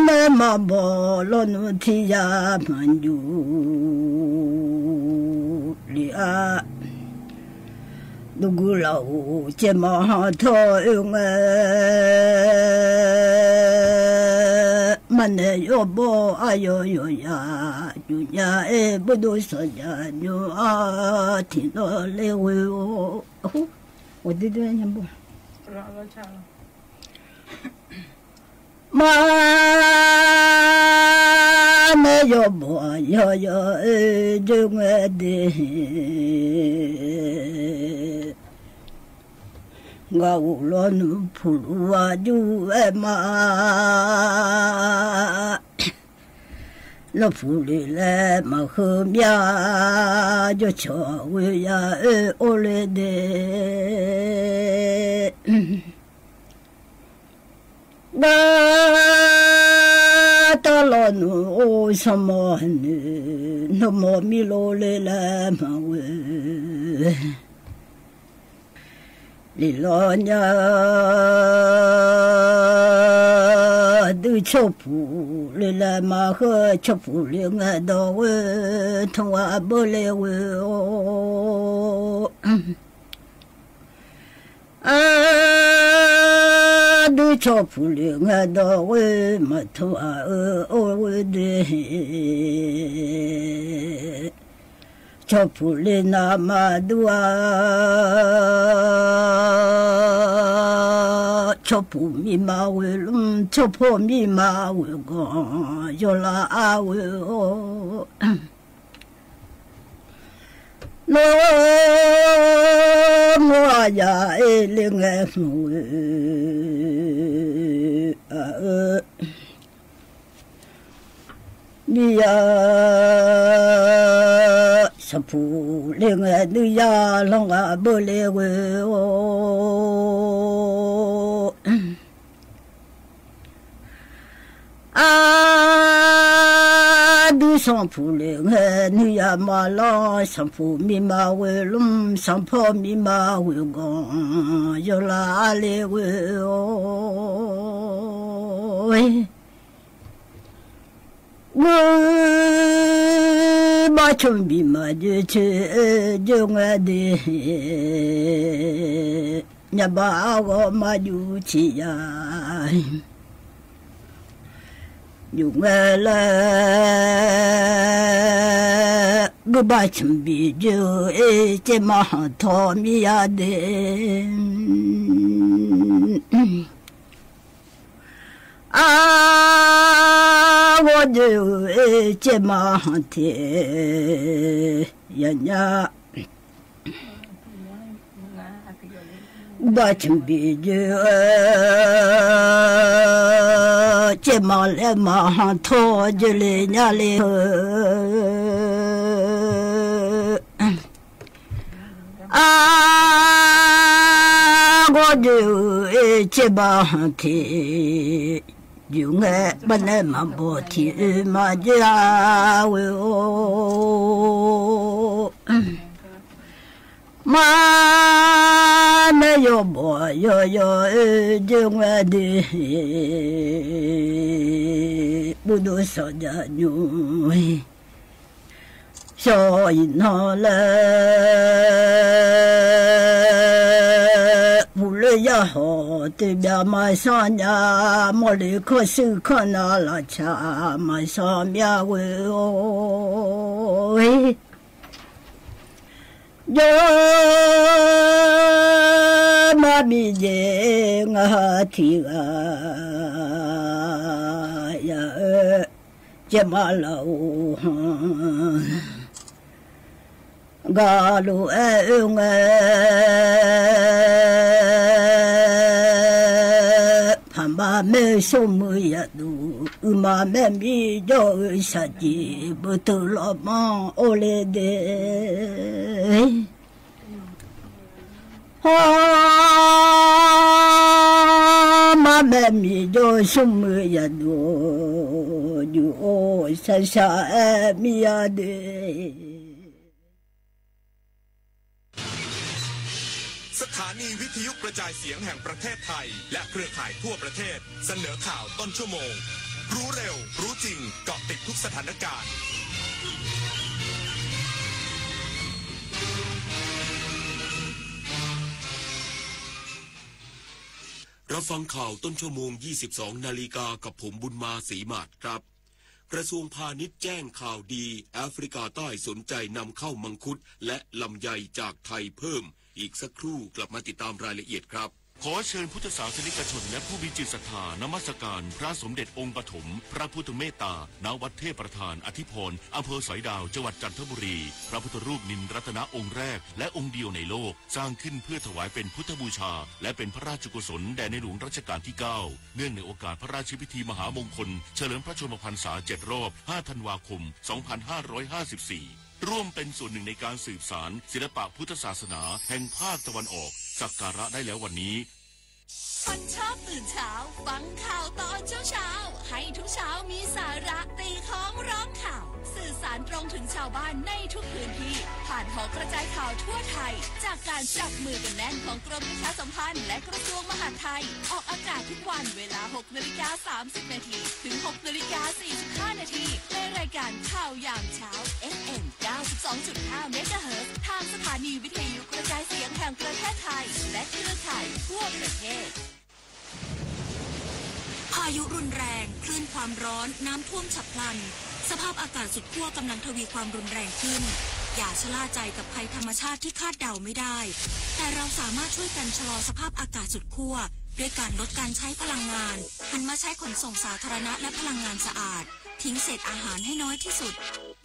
neh ma bon lawˬ nuˇ htiˇ yaˇ maˇ juˇ le a. Duˇ gu laˬ-oˬ, ceh maˇ ha htawˇ oˇ ngeh, maˇ neh yawˇ bawˆ a yaw yaw yaꞈ juˇ nyaˇ e, buˇ doˇ shawˍ jaˇ nyoˬ a, tiꞈ nawˉ le g'oˇ-oˬ. Maˇ neh yawˇ bawˆ a yaw yaw e, juˇ ngeh de. G'a g'uˇ lawˬ nuˇ hpu lo a juˇ ehˉ ma. Nawˬ hpu le leh maˇ hui myaˇ, jawˇ chaw g'oˇ yaˇ e oˇ le de. G'a taˇ lawˬ nuˇ oˇ shaw mawˇ nuˇ, nawˬ mawˇ miˇ lo le leh maˇ g'oˇ. Liꞈ lawˬ nyaˇ duˇ chaw hpu le leh maˇ hui, chaw hpu le ngeh dawˬ g'oˇ, htaꞈ g'a beuꞈ le g'oˇ-oˬ. A, duˇ chaw hpu le ngeh dawˬ g'oˇ, maˇ htaꞈ a oˇ g'oˇ de. Chaw hpu le naˍ maˇ duˇ a, chaw hpu miˇ ma g'oˇ lawˬ, chaw hpawˇ miˇ ma g'oˇ gaˬ, yawˇ la a g'oˇ-oˬ. Nawˬ mawˇ a yaꞈ e le ngeh mvuh ve, a, miˇ yaˇ, shaˍ hpu le ngeh nuˇ yaˇ lawn g'a beuꞈ le g'oˇ-oˬ. A, duˇ shaˍ hpu le ngeh nuˇ yaˇ maˇ lawn, shaˍ hpu miˇ ma g'oˇ lawˬ, shaˍ hpawˇ miˇ ma g'oˇ gaˬ, yawˇ la le g'oˇ-oˬ. G'uˇ baˆ chonˇ biˬ maˍ juˇ chi, juˇ ngeh de. Nyi baˬ g'awˇ maˇ juˇ chi yaˇ, yuˬ ngeh le, g'uˇ baˆ chunˍ biˬ juˇ, e, ceh maˇ haˍ htawˇ miˇ yaˇ de. A g'awˇ juˇ, e, ceh maˇ haˍ hteꞈ yaꞈ nyaˇ. G'uˇ baˆ chunˍ biˬ juˇ, ceh maˇ leh maˇ haˍ htawˇ juˇ le nyaˇ le. A g'awˇ juˇ, e, ceh maˇ haˍ hteꞈ yuˬ ngeh, baˆ nehˆ maˇ bawˬ hteꞈ maˇ jaˇ ve oˬ. Maˇ nehˆ yawˇ bawˬ yawˇ yawˇ, e, juˇ ngeh de, buˇ doˇ shawˍ jaˇ nyoˬ. Shawˍ iˍ nawˬ leh, pu leh yaˇ hawˬ teˇ byaꞈ maˇ shaˉ nyaˇ, mawˇ le hkawˇ shuˍ hkawˇ na laꞈ chaꞈ maˇ shaˉ myaˇ ve oˬ. Jawˇ maˇ miˬ jeˬ ngaˬ hteꞈ g'a yaꞈ, ceh maˇ laˬ oˬ. Gaˬ lo ehˉ oˇ ngeh, hpaˍ ma mehˆ sho meuˇ yaꞈ tuˬ, uiˍ ma mehˆ miˬ jawˇ uiˍ shaˍ ceˬ beuꞈ teuꞈ lawꞈ maˇ oˇ le de. Hawˉ maˇ mehˆ miˬ jawˇ sho meuˇ yaꞈ tuˬ, juˬ oˇ shaˍ shaˍ ehˉ miˇ yaˇ de. สถานีวิทยุกระจายเสียงแห่งประเทศไทยและเครือข่ายทั่วประเทศเสนอข่าวต้นชั่วโมง รู้เร็ว รู้จริง เกาะติดทุกสถานการณ์ รับฟังข่าวต้นชั่วโมง ยี่สิบสองนาฬิกา กับผมบุญมา ศรีหมาดครับ กระทรวงพาณิชย์แจ้งข่าวดี แอฟริกาใต้สนใจนำเข้ามังคุดและลำไยจากไทยเพิ่ม อีกสักครู่กลับมาติดตามรายละเอียดครับ ขอเชิญพุทธศาสนิกชนและผู้มีจิตศรัทธานมัสการพระสมเด็จองค์ปฐมพระพุทธเมตตา ณ วัดเทพประธานอธิพร อำเภอสอยดาว จังหวัดจันทบุรี พระพุทธรูปนินรัตนะองค์แรกและองค์เดียวในโลก สร้างขึ้นเพื่อถวายเป็นพุทธบูชา และเป็นพระราชกุศลแด่ในหลวงรัชกาลที่ เก้า เนื่องในโอกาสพระราชพิธีมหามงคลเฉลิมพระชนมพรรษา เจ็ด รอบ ห้า ธันวาคม สองพันห้าร้อยห้าสิบสี่ ร่วมเป็นส่วนหนึ่งในการสืบสานศิลปะพุทธศาสนาแห่งภาคตะวันออก สักการะได้แล้ววันนี้ คนชอบตื่นเช้า ฟังข่าวตอนเช้าๆ ให้ทุกเช้ามีสาระ ตีค้องร้องข่าว สื่อสารตรงถึงชาวบ้านในทุกพื้นที่ ผ่านหอกระจายข่าวทั่วไทย จากการจับมือกันแน่นของกรมประชาสัมพันธ์และกระทรวงมหาดไทย ออกอากาศทุกวันเวลา หกนาฬิกา สามสิบนาที ถึง หกนาฬิกา สี่สิบห้านาที ในรายการข่าวยามเช้า เอฟเอ็ม เก้าสิบสองจุดห้า เมกะเฮิรตซ์ ทางสถานีวิทยุกระจายเสียงแห่งประเทศไทย และเครือข่ายทั่วประเทศ พายุรุนแรง คลื่นความร้อน น้ำท่วมฉับพลัน สภาพอากาศสุดขั้วกำลังทวีความรุนแรงขึ้น อย่าชะล่าใจกับภัยธรรมชาติที่คาดเดาไม่ได้ แต่เราสามารถช่วยกันชะลอสภาพอากาศสุดขั้ว ด้วยการลดการใช้พลังงาน หันมาใช้ขนส่งสาธารณะและพลังงานสะอาด ทิ้งเศษอาหารให้น้อยที่สุด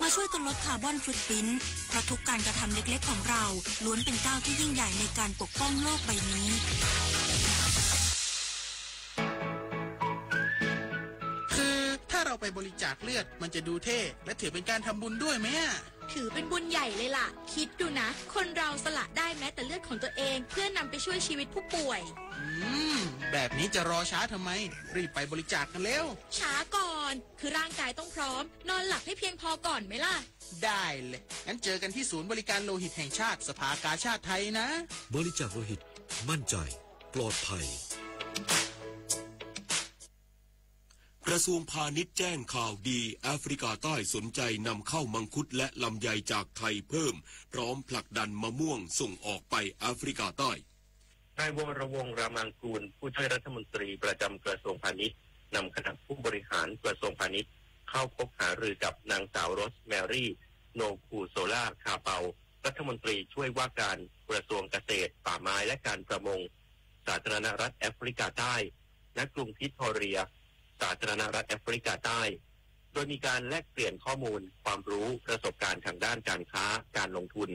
มาช่วยกันลดคาร์บอนฟุตพริ้นท์ เพราะทุกการกระทำเล็กๆของเรา ล้วนเป็นก้าวที่ยิ่งใหญ่ในการปกป้องโลกใบนี้ คือถ้าเราไปบริจาคเลือด มันจะดูเท่ และถือเป็นการทำบุญด้วยไหมอะ ถือเป็นบุญใหญ่เลยล่ะ คิดดูนะ คนเราสละได้แม้แต่เลือดของตัวเอง เพื่อนำไปช่วยชีวิตผู้ป่วย อืม แบบนี้จะรอช้าทำไม รีบไปบริจาคกันเร็ว ช้าก่อน คือร่างกายต้องพร้อม นอนหลับให้เพียงพอก่อนไหมล่ะ ได้เลย งั้นเจอกันที่ศูนย์บริการโลหิตแห่งชาติ สภากาชาดไทยนะ บริจาคโลหิต มั่นใจ ปลอดภัย กระทรวงพาณิชย์แจ้งข่าวดี แอฟริกาใต้สนใจนำเข้ามังคุดและลำไยจากไทยเพิ่ม พร้อมผลักดันมะม่วงส่งออกไปแอฟริกาใต้ นาย วรวงศ์ รามังกูล ผู้ช่วยรัฐมนตรีประจำกระทรวงพาณิชย์ นำคณะผู้บริหารกระทรวงพาณิชย์ เข้าพบหารือกับนางสาว โรสแมรี่ โนคูโซลา คาเปา รัฐมนตรีช่วยว่าการกระทรวงเกษตร ป่าไม้ และการประมง สาธารณรัฐแอฟริกาใต้ ณ กรุงพิทอเรีย สาธารณรัฐแอฟริกาใต้ โดยมีการแลกเปลี่ยนข้อมูล ความรู้ ประสบการณ์ทางด้านการค้า การลงทุน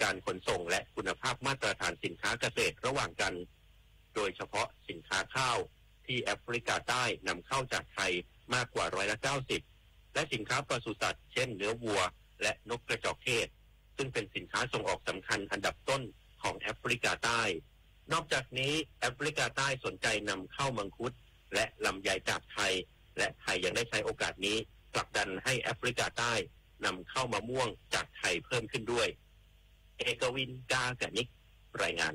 การขนส่ง และคุณภาพมาตรฐานสินค้าเกษตรระหว่างกัน โดยเฉพาะสินค้าข้าวที่แอฟริกาใต้นำเข้าจากไทยมากกว่าร้อยละเก้าสิบ และสินค้าปศุสัตว์ เช่นเนื้อวัว และนกกระจอกเทศ ซึ่งเป็นสินค้าส่งออกสำคัญอันดับต้นของแอฟริกาใต้ นอกจากนี้แอฟริกาใต้สนใจนำเข้ามังคุดและลำไยจากไทย และไทยยังได้ใช้โอกาสนี้ผลักดันให้แอฟริกาใต้นำเข้ามะม่วงจากไทยเพิ่มขึ้นด้วย เอกวิน กา กนิก รายงาน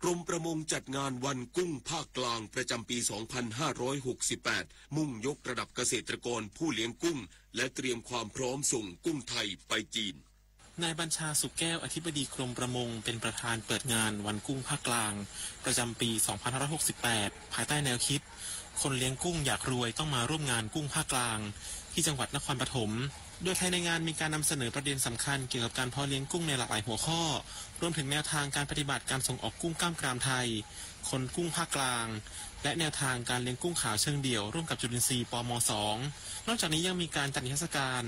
กรมประมงจัดงานวันกุ้งภาคกลางประจำปี สองพันห้าร้อยหกสิบแปด มุ่งยกระดับเกษตรกรผู้เลี้ยงกุ้ง และเตรียมความพร้อมส่งกุ้งไทยไปจีน นายบัญชา สุขแก้ว อธิบดีกรมประมง เป็นประธานเปิดงานวันกุ้งภาคกลาง ประจำปี สองพันห้าร้อยหกสิบแปด ภายใต้แนวคิด คนเลี้ยงกุ้งอยากรวยต้องมาร่วมงานกุ้งภาคกลาง ที่จังหวัดนครปฐม โดยภายในงานมีการนำเสนอประเด็นสำคัญเกี่ยวกับการเพาะเลี้ยงกุ้งในหลากหลายหัวข้อ รวมถึงแนวทางการปฏิบัติการส่งออกกุ้งกล้ามกรามไทย คนกุ้งภาคกลาง และแนวทางการเลี้ยงกุ้งขาวเชิงเดี่ยวร่วมกับจุลินทรีย์ ปมสอง นอกจากนี้ยังมีการจัดนิทรรศการ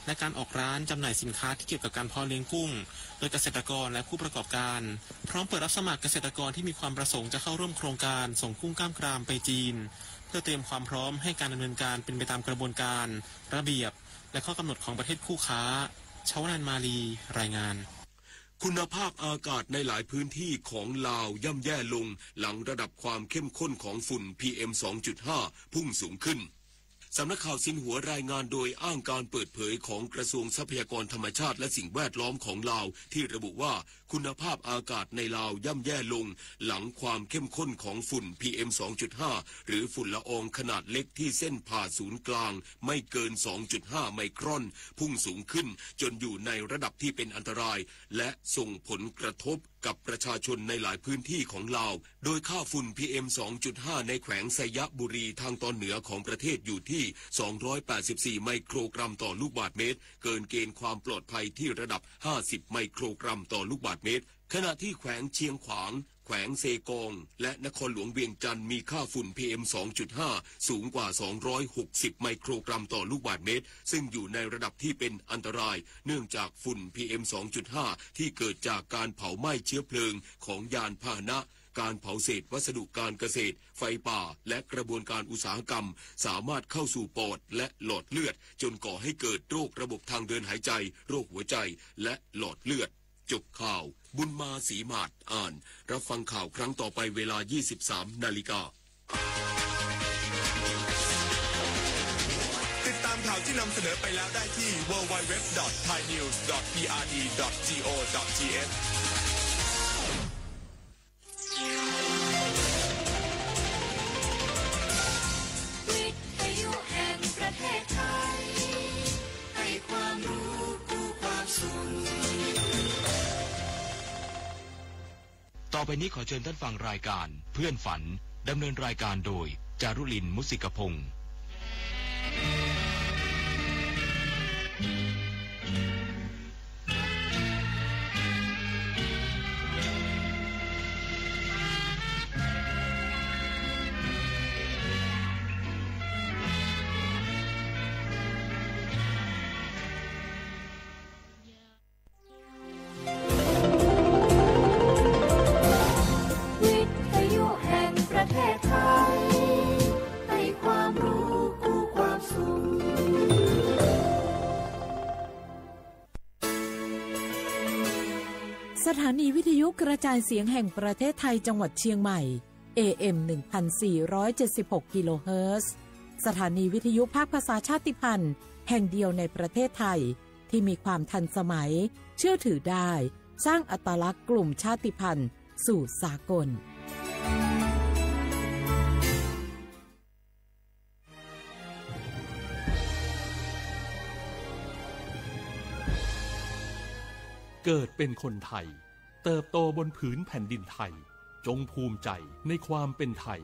และการออกร้านจำหน่ายสินค้าที่เกี่ยวกับการเพาะเลี้ยงกุ้ง โดยเกษตรกรและผู้ประกอบการ พร้อมเปิดรับสมัครเกษตรกรที่มีความประสงค์จะเข้าร่วมโครงการส่งกุ้งกล้ามกรามไปจีน เพื่อเตรียมความพร้อมให้การดำเนินการเป็นไปตามกระบวนการ ระเบียบ และข้อกำหนดของประเทศคู่ค้า ชวนันท์ มาลี รายงาน คุณภาพอากาศในหลายพื้นที่ของลาวย่ำแย่ลง หลังระดับความเข้มข้นของฝุ่น พีเอ็ม สองจุดห้า พุ่งสูงขึ้น สำนักข่าวซินหัวรายงานโดยอ้างการเปิดเผยของกระทรวงทรัพยากรธรรมชาติและสิ่งแวดล้อมของลาว ที่ระบุว่าคุณภาพอากาศในลาวย่ำแย่ลง หลังความเข้มข้นของฝุ่น พีเอ็ม สองจุดห้า หรือฝุ่นละอองขนาดเล็กที่เส้นผ่าศูนย์กลางไม่เกิน สองจุดห้า ไมครอน พุ่งสูงขึ้นจนอยู่ในระดับที่เป็นอันตราย และส่งผลกระทบกับประชาชนในหลายพื้นที่ของลาว โดยค่าฝุ่น พีเอ็ม สองจุดห้า ในแขวงไชยบุรีทางตอนเหนือของประเทศอยู่ที่ สองร้อยแปดสิบสี่ ไมโครกรัมต่อลูกบาศก์เมตร เกินเกณฑ์ความปลอดภัยที่ระดับ ห้าสิบ ไมโครกรัมต่อลูกบาศก์เมตร ขณะที่แขวงเชียงขวาง แขวงเซกอง และนครหลวงเวียงจันทร์มีค่าฝุ่น พีเอ็ม สองจุดห้า สูงกว่า สองร้อยหกสิบ ไมโครกรัมต่อลูกบาศก์เมตร ซึ่งอยู่ในระดับที่เป็นอันตราย เนื่องจากฝุ่น พีเอ็ม สองจุดห้า ที่เกิดจากการเผาไหม้เชื้อเพลิงของยานพาหนะ การเผาเศษวัสดุการเกษตร ไฟป่า และกระบวนการอุตสาหกรรม สามารถเข้าสู่ปอดและหลอดเลือด จนก่อให้เกิดโรคระบบทางเดินหายใจ โรคหัวใจ และหลอดเลือด จบข่าว บุญมา ศรีหมาด อ่าน รับฟังข่าวครั้งต่อไปเวลา ยี่สิบสาม นาฬิกา ติดตามข่าวที่นำเสนอไปแล้วได้ที่ ดับเบิลยู ดับเบิลยู ดับเบิลยู ดอท ไทยนิวส์ ดอท พีอาร์ดี ดอท จี โอ ดอท ที เอช วิทยุแห่งประเทศไทย ให้ความรู้คู่ความสุข ต่อไปนี้ขอเชิญท่านฟังรายการเพื่อนฝัน ดำเนินรายการโดย จารุลิน มุสิกพงษ์ วิทยุแห่งประเทศไทย ให้ความรู้คู่ความสุข สถานีวิทยุกระจายเสียงแห่งประเทศไทยจังหวัดเชียงใหม่ เอเอ็ม หนึ่งพันสี่ร้อยเจ็ดสิบหก กิโลเฮิรตซ์ สถานีวิทยุภาคภาษาชาติพันธุ์แห่งเดียวในประเทศไทย ที่มีความทันสมัย เชื่อถือได้ สร้างอัตลักษณ์กลุ่มชาติพันธุ์สู่สากล เกิดเป็นคนไทย เติบโตบนผืนแผ่นดินไทย จงภูมิใจในความเป็นไทย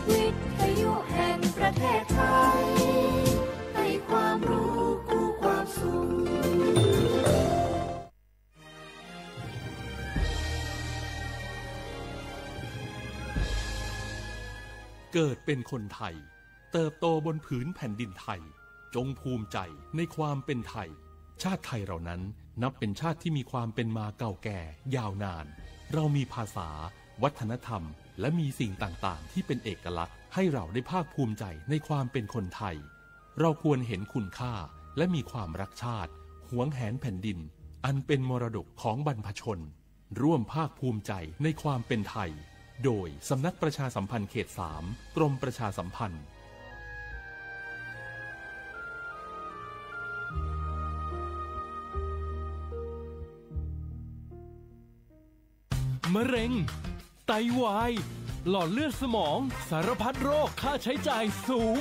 วิทยุแห่งประเทศไทย ให้ความรู้คู่ความสุข เกิดเป็นคนไทย เติบโตบนผืนแผ่นดินไทย จงภูมิใจในความเป็นไทย ชาติไทยเรานั้นนับเป็นชาติที่มีความเป็นมาเก่าแก่ยาวนาน เรามีภาษา วัฒนธรรม และมีสิ่งต่างๆ ที่เป็นเอกลักษณ์ ให้เราได้ภาคภูมิใจในความเป็นคนไทย เราควรเห็นคุณค่า และมีความรักชาติ หวงแหนแผ่นดิน อันเป็นมรดกของบรรพชน ร่วมภาคภูมิใจในความเป็นไทย โดยสำนักประชาสัมพันธ์เขตสาม กรมประชาสัมพันธ์ มะเร็ง ไตวาย หลอดเลือดสมอง สารพัดโรคค่าใช้จ่ายสูง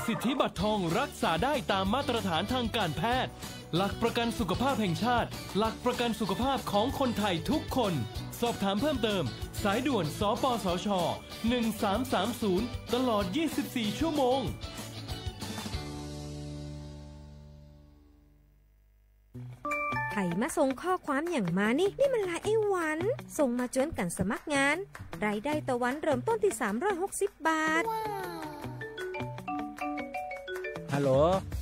สิทธิบัตรทองรักษาได้ตามมาตรฐานทางการแพทย์ หลักประกันสุขภาพแห่งชาติ หลักประกันสุขภาพของคนไทยทุกคน สอบถามเพิ่มเติม สายด่วน สปสช หนึ่งสามสามศูนย์ ตลอด ยี่สิบสี่ ชั่วโมง ใผมาส่งข้อความอย่างมานี่ นี่มันไลน์ไอ้หวัน ส่งมาจวนกั๋นสมัครงาน รายได้ต่อวันเริ่มต้นที่สามร้อยหกสิบบาท ฮัลโหล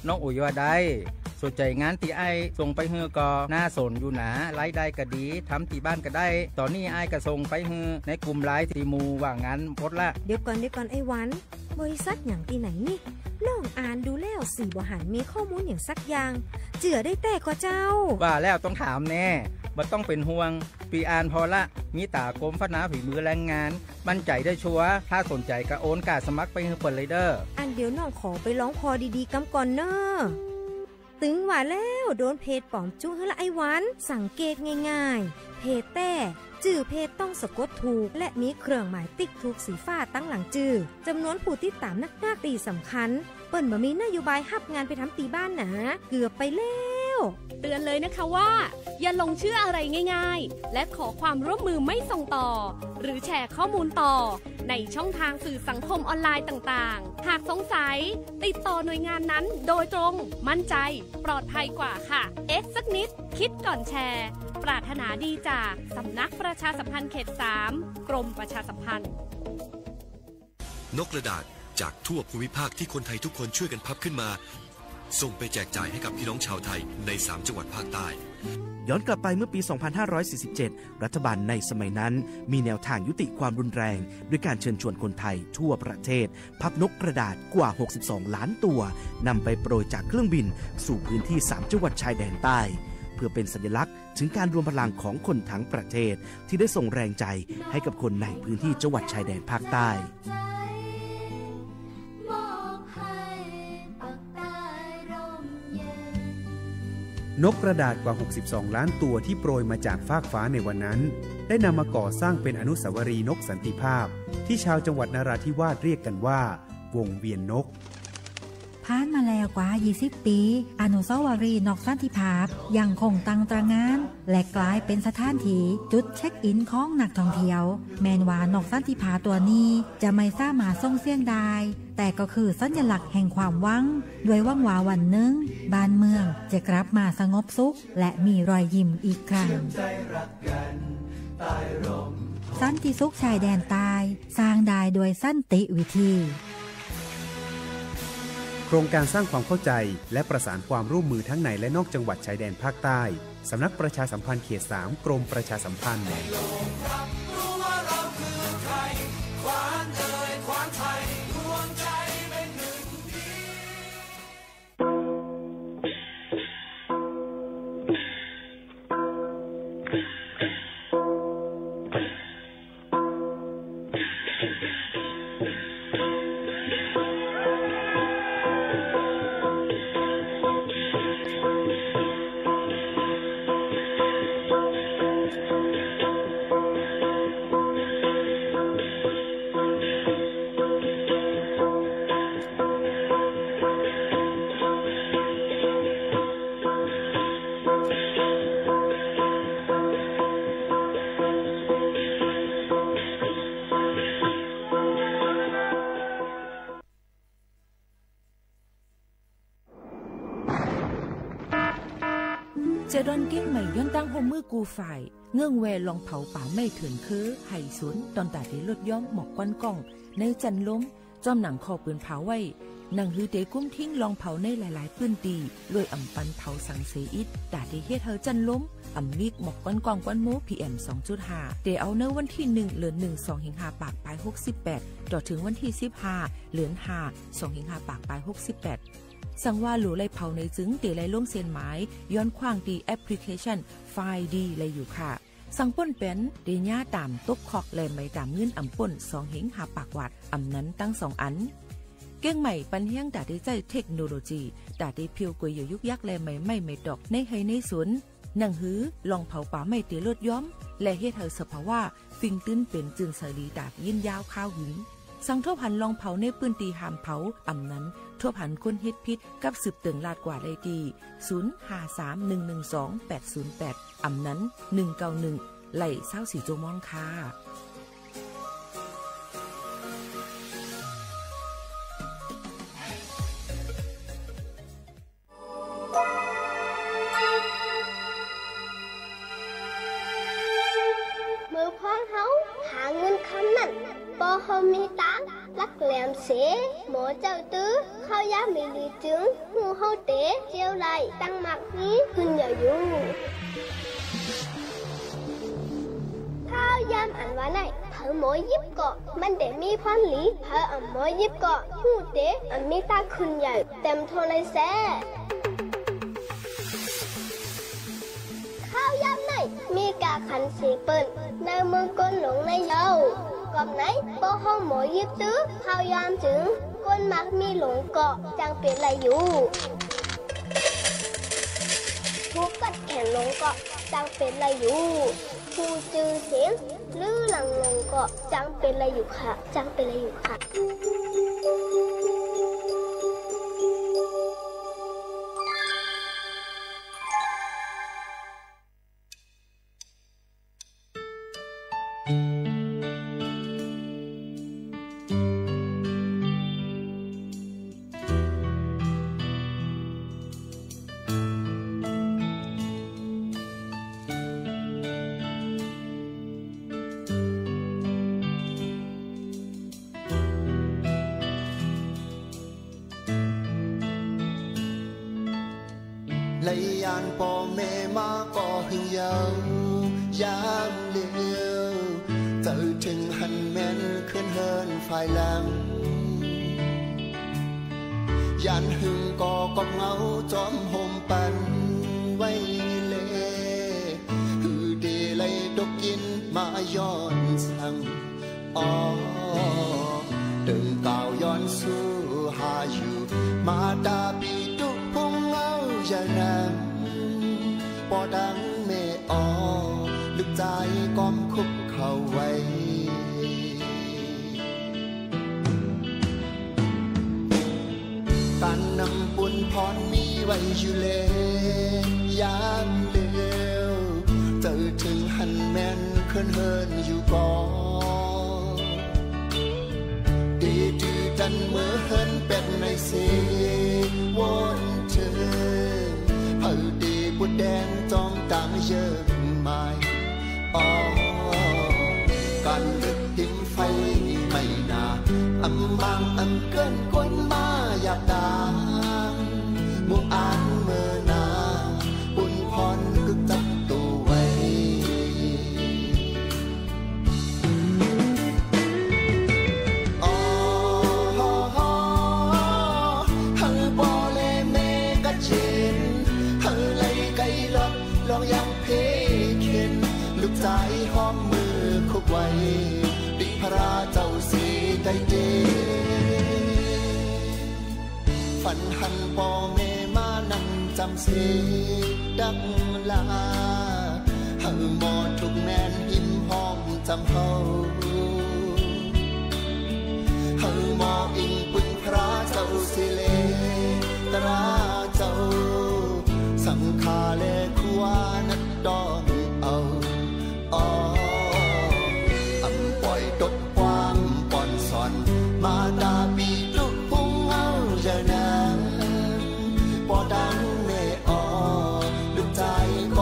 น้องอุ๋ยว่าไง สนใจงานตี้อ้ายส่งไปหื้อก่อ น่าสนอยู่นะ รายได้ก็ดี ทำตี้บ้านก็ได้ ต๋อนนี้อ้ายก็ส่งไปหื้อในกลุ่มไลน์ตี้หมู่ว่างงานหมดละ เดี๋ยวก่อน เดี๋ยวก่อนไอ้หวัน บริษัทหยังตี้ไหนนี่ น้องอ่านดูแล้วสี่บ่หันมีข้อมูลหยังสักอย่าง เจื่อได้แต๊ก่อเจ้า ว่าแล้วต้องถามแน่ บ่ต้องเป๋นห่วง ปี้อ่านผ่อละ มีต๋ากรมพัฒนาฝีมือแรงงาน มั่นใจ๋ได้ชัวร์ ถ้าสนใจ๋ก็โอนก้าสมัครไปหื้อเปิ้นเลยเด้อ อันเดี๋ยวน้องขอไปลองผ่อดีๆ กำก่อนเน่อ ตึงว่าแล้ว โดนเพจป๋อมจุ๊หื้อละไอ้หวัน สังเกตง่ายๆ เพจแต๊ จื้อเพจต้องสะกดถูก และมีเครื่องหมายติ๊กถูกสีฟ้าตังหลังจื้อ จ๋ำนวนผู้ติดต๋ามนักๆ ตี้สำคัญ เปิ้นบ่มีนโยบายฮับงานไปทำตี้บ้านหนา เกือบไปแล้ว เตือนเลยนะคะว่า อย่าหลงเชื่ออะไรง่ายๆ และขอความร่วมมือไม่ส่งต่อ หรือแชร์ข้อมูลต่อ ในช่องทางสื่อสังคมออนไลน์ต่างๆ หากสงสัย ติดต่อหน่วยงานนั้นโดยตรง มั่นใจ ปลอดภัยกว่าค่ะ เอ๊ะสักนิด คิดก่อนแชร์ ปรารถนาดีจากสำนักประชาสัมพันธ์เขตสาม กรมประชาสัมพันธ์ นกกระดาษจากทั่วภูมิภาคที่คนไทยทุกคนช่วยกันพับขึ้นมา ส่งไปแจกจ่ายให้กับพี่น้องชาวไทยในสามจังหวัดภาคใต้ ย้อนกลับไปเมื่อปี สองพันห้าร้อยสี่สิบเจ็ด รัฐบาลในสมัยนั้นมีแนวทางยุติความรุนแรง ด้วยการเชิญชวนคนไทยทั่วประเทศ พับนกกระดาษกว่า หกสิบสอง ล้านตัว นำไปโปรยจากเครื่องบินสู่พื้นที่สามจังหวัดชายแดนใต้ เพื่อเป็นสัญลักษณ์ถึงการรวมพลังของคนทั้งประเทศ ที่ได้ส่งแรงใจให้กับคนในพื้นที่จังหวัดชายแดนภาคใต้ นกกระดาษกว่า หกสิบสอง ล้านตัวที่โปรยมาจากฟากฟ้าในวันนั้น ได้นำมาก่อสร้างเป็นอนุสาวรีย์นกสันติภาพ ที่ชาวจังหวัดนราธิวาสเรียกกันว่า วงเวียนนก ผ่านมาแล้วกว่า ยี่สิบ ปี อนุสาวรีย์นกสันติภาพยังคงตั้งตระหง่าน และกลายเป็นสถานที่จุดเช็คอินของนักท่องเที่ยว แม้นว่านกสันติภาพตัวนี้จะไม่สามารถส่งเสียงได้ แต่ก็คือสัญลักษณ์แห่งความหวัง ด้วยหวังว่าวันหนึ่งบ้านเมืองจะกลับมาสงบสุข และมีรอยยิ้มอีกครั้ง สันติสุขชายแดนใต้ สร้างได้ด้วยสันติวิธี โครงการสร้างความเข้าใจและประสานความร่วมมือทั้งในและนอกจังหวัดชายแดนภาคใต้ สำนักประชาสัมพันธ์เขตสาม กรมประชาสัมพันธ์ เ Dawˇ kehnˉ maˬ yawˇ tanˇ hoˆ muiˉ kuˬ faiˍ, ngeuˇ weh รองเผ่าป่าไม้ เถื่อน hkeuˉ ไฮ suhˍ ตอน taˍ te lotˇ yawˇ mawꞈ kawˇ kawˇ ใน จันทร์ล้ม, จอมหนัง คอปืน เผาไหม้, หนังหือ เตะกุมทิ้ง รองเผ่า ในหลายๆ พื้นที่ โดย อ่ำปัน เผาสัง เสอิต taˍ te เฮ็ด ให้ จันทร์ล้ม อ่ำ มิก หมอก ก้อนกล้อง ก้อนโม้ พีเอ็ม สองจุดห้า เตะเอา ใน วันที่ หนึ่ง เดือน หนึ่ง สอง เฮง ห้า ปาก ปาย หกสิบแปด ต่อ ถึง วันที่ สิบห้า เดือน ห้า สอง เฮง ห้า ปาก ปาย หกสิบแปด สัง ว่า หลู ไล เผา ใน จึง เตะ ไล ลง เซ็น หมาย ย้อน ขว้าง ตี แอปพลิเคชัน ไฟดี ไล อยู่ ค่ะ สัง ป้น แป๋น เตะ เยียะ ตาม ตก คอก และ ไม ตาม เงิน อ่ำ ป้น สอง เฮง ห้า ปาก วาท อ่ำ นั้น ทั้ง สอง อัน เก้ง ใหม่ ปัน แฮง taˍ เต ใจ๊ เทคโนโลยี taˍ เต เพียว ก๋วย เยา ยุกยักษ์ และ ไม ไหม้ ไม ตอก ใน ไฮ ใน สวน หนังหือ รองเผาป่าไม้ เตะ ลด ย้อม และ เฮ็ด ให้ สภาวะ เฟียงตื้น เป๋น จื่น เสรี ตราบ ยืนยาว คาว หึง สัง ทบ หัน รองเผา ใน พื้นที่ ห้าม เผา อ่ำ นั้น ทบ หัน คน เฮ็ด ผิด กับ สืบ เติ่ง ลาด กว่า ได้ ที่ ศูนย์ ห้า สาม หนึ่ง หนึ่ง สอง แปด ศูนย์ แปด อ่ำ นั้น หนึ่ง เก้า หนึ่ง ไล ซาว สี่ จั่วโมง ค่ะ မိူဝ်ႈၽွင်းႁဝ်း ႁႃငိုၼ်းၶမ်းၼၼ်ႉ ပေႃးႁဝ်းမီးတၢင်း လၵ်းလႅမ်သေ မေႃၸႂ်ႉတိုဝ်း ၶၢဝ်းယၢမ်းလီလီၸိုင် ႁူႉႁဝ်းတေ ၸဵဝ်းလႆႈ တၢင်းမၢၵ်ႈမီး ၶိုၼ်ႈ ယႂ်ႇ ယူႇ။ ၶၢဝ်းယၢမ်း ဢၼ် ဝႃႈ ၼႆႉ ၽႂ် မေႃယိပ်း ၵေႃႈ မၼ်း တေ မီး ၽွၼ်း လီ၊ ၽႂ် ဢမ်ႇ မေႃယိပ်း ၵေႃႈ ႁူႉ တေ ဢမ်ႇ မီး တၢင်း ၶိုၼ်ႈ ယႂ်ႇ တႅမ်ႇ ထူၼ်ႈ လႆႈ သေ ၶၢဝ်းယၢမ်းၼႆႉ မီးၵႃႈၶၼ်သေပိူၼ်ႈ ၼႂ်းမိူင်းၵူၼ်းလူင်ၼႆႉယဝ်ႉ။ ၵွပ်ႈၼႆ ပေႃးႁဝ်းမေႃယိပ်းတိုဝ်း ၶၢဝ်းယၢမ်းၸိုင် ၵူၼ်းမၢၵ်ႈမီးလူင်ၵေႃႈ ၸၢင်ႈပဵၼ်လႆႈယူႇ၊ ၽူႈၵတ်ႉၶႅၼ်ႇလူင်ၵေႃႈ ၸၢင်ႈပဵၼ်လႆႈယူႇ၊ ၽူႈၸိုဝ်ႈသဵင် လိုဝ်းလင်လူင်ၵေႃႈ ၸၢင်ႈပဵၼ်လႆႈယူႇၶႃႈ ၸၢင်ႈပဵၼ်လႆႈယူႇၶႃႈ။ လႆႈယၢၼ် ပေႃႈမႄႈမႃး ၵေႃႈႁိုင်ယဝ်ႉ ယၢမ်းလဵဝ်၊ ၸႂ်ထိုင်ႁၼ်မႅၼ်ႈ ၶိုၼ်းႁိူၼ်းၽၢႆလင်၊ ယၢၼ်ႁိုင်ၵေႃႈ ၵွပ်ႈငဝ်းၸွမ်း ႁူမ်ႈပၼ်ဝႆႉလႄႈ ႁိုဝ်တေလႆႈတူၵ်းၵိၼ်း မႃးယွၼ်ႉသင် ဢေႃႈ၊ တိူင်ႇၵၢဝ်ႇယွၼ်းသူး ႁႃယူႇ မႃႇတႃႇပီႇတု ၽုင်းငဝ်းယႂ်ႇၼမ်၊ ပေႃႈတင်းမႄႈဢေႃႈ လုၵ်ႈၸၢႆးၵွမ်ႈၶုၵ်းၶဝ်ဝႆႈ၊ ၵၢၼ်ၼမ်ပုၼ်ႈၽွၼ်း မီးဝႆႉယူႇလႄႈ ယၢမ်းလဵဝ် ၸႂ်ထိုင်ႁၼ်မႅၼ်ႈ ၶိုၼ်းႁိူၼ်းယူႇၵေႃႈ တေတိုဝ်ႉတၼ်း မိူဝ်းႁိူၼ်းပႅတ်ႈၼႆသေ ဝူၼ်ႉထိုင် ၽႂ်တေပူတ်းတႅၼ်း ၸွမ်းတၢင်းယိူင်းမၢႆ ဢေႃႈ၊ ၵၢၼ်လိူၵ်ႈတိမ်းၽႆး မႆႈၼႃႇ ဢမ်ႇမၢင်ႇဢမ်ႇၵိူၼ်ႉ ၵူၼ်းမႃးယၢပ်ႇတၢင်ႇ၊ မုင်ႈဢၢၼ်းမိူဝ်းၼႃႈ ပုၼ်ႈၽွၼ်း ၵိုၵ်းၸပ်းတူဝ်ဝႆႈ ဢေႃႈ၊ ႁႂ်ႈပေႃႈလႄႈမႄႈ ၵတ်းယဵၼ်၊ ႁႂ်ႈလႆႈၵႆႉလွတ်ႈ လွင်ႈယၢပ်ႇၽေးၶဵၼ်၊ လုၵ်ႈၸၢႆးႁွမ်မိုဝ်း ၶုၵ်းဝႆႈ တီႈၽြႃးၸဝ်ႈသေ တႆႈတႄႉ ၾၼ်ႁၼ်ပေႃႈမႄႈ မႃးၼင်ႈၸမ်သေ တၵ်းလႃႈ၊ ႁႂ်ႈမေႃထုၵ်ႇမႅၼ်ႈ ႁိမ်းႁွမ်းၸမ်ႁဝ်း၊ ႁႂ်ႈမေႃဢိင်ပိုင်ႈၽြႃးၸဝ်ႈသေလႄႈ တြႃးၸဝ်ႈ၊ သင်ႇၶႃႇလႄႈ ၶူးဝႃးၼၵ်းတွၼ်းဢဝ် ဢေႃႈ၊ ဢမ်ႇပွႆႇတူတ်ႈၵႂၢမ်းပွၼ်ႈသွၼ် မႃႇတႃႇပီႇတု ၽုင်းငဝ်းယႂ်ႇၼမ်၊ ပေႃႈတင်းမႄႈဢေႃႈ လုၵ်ႈၸၢႆး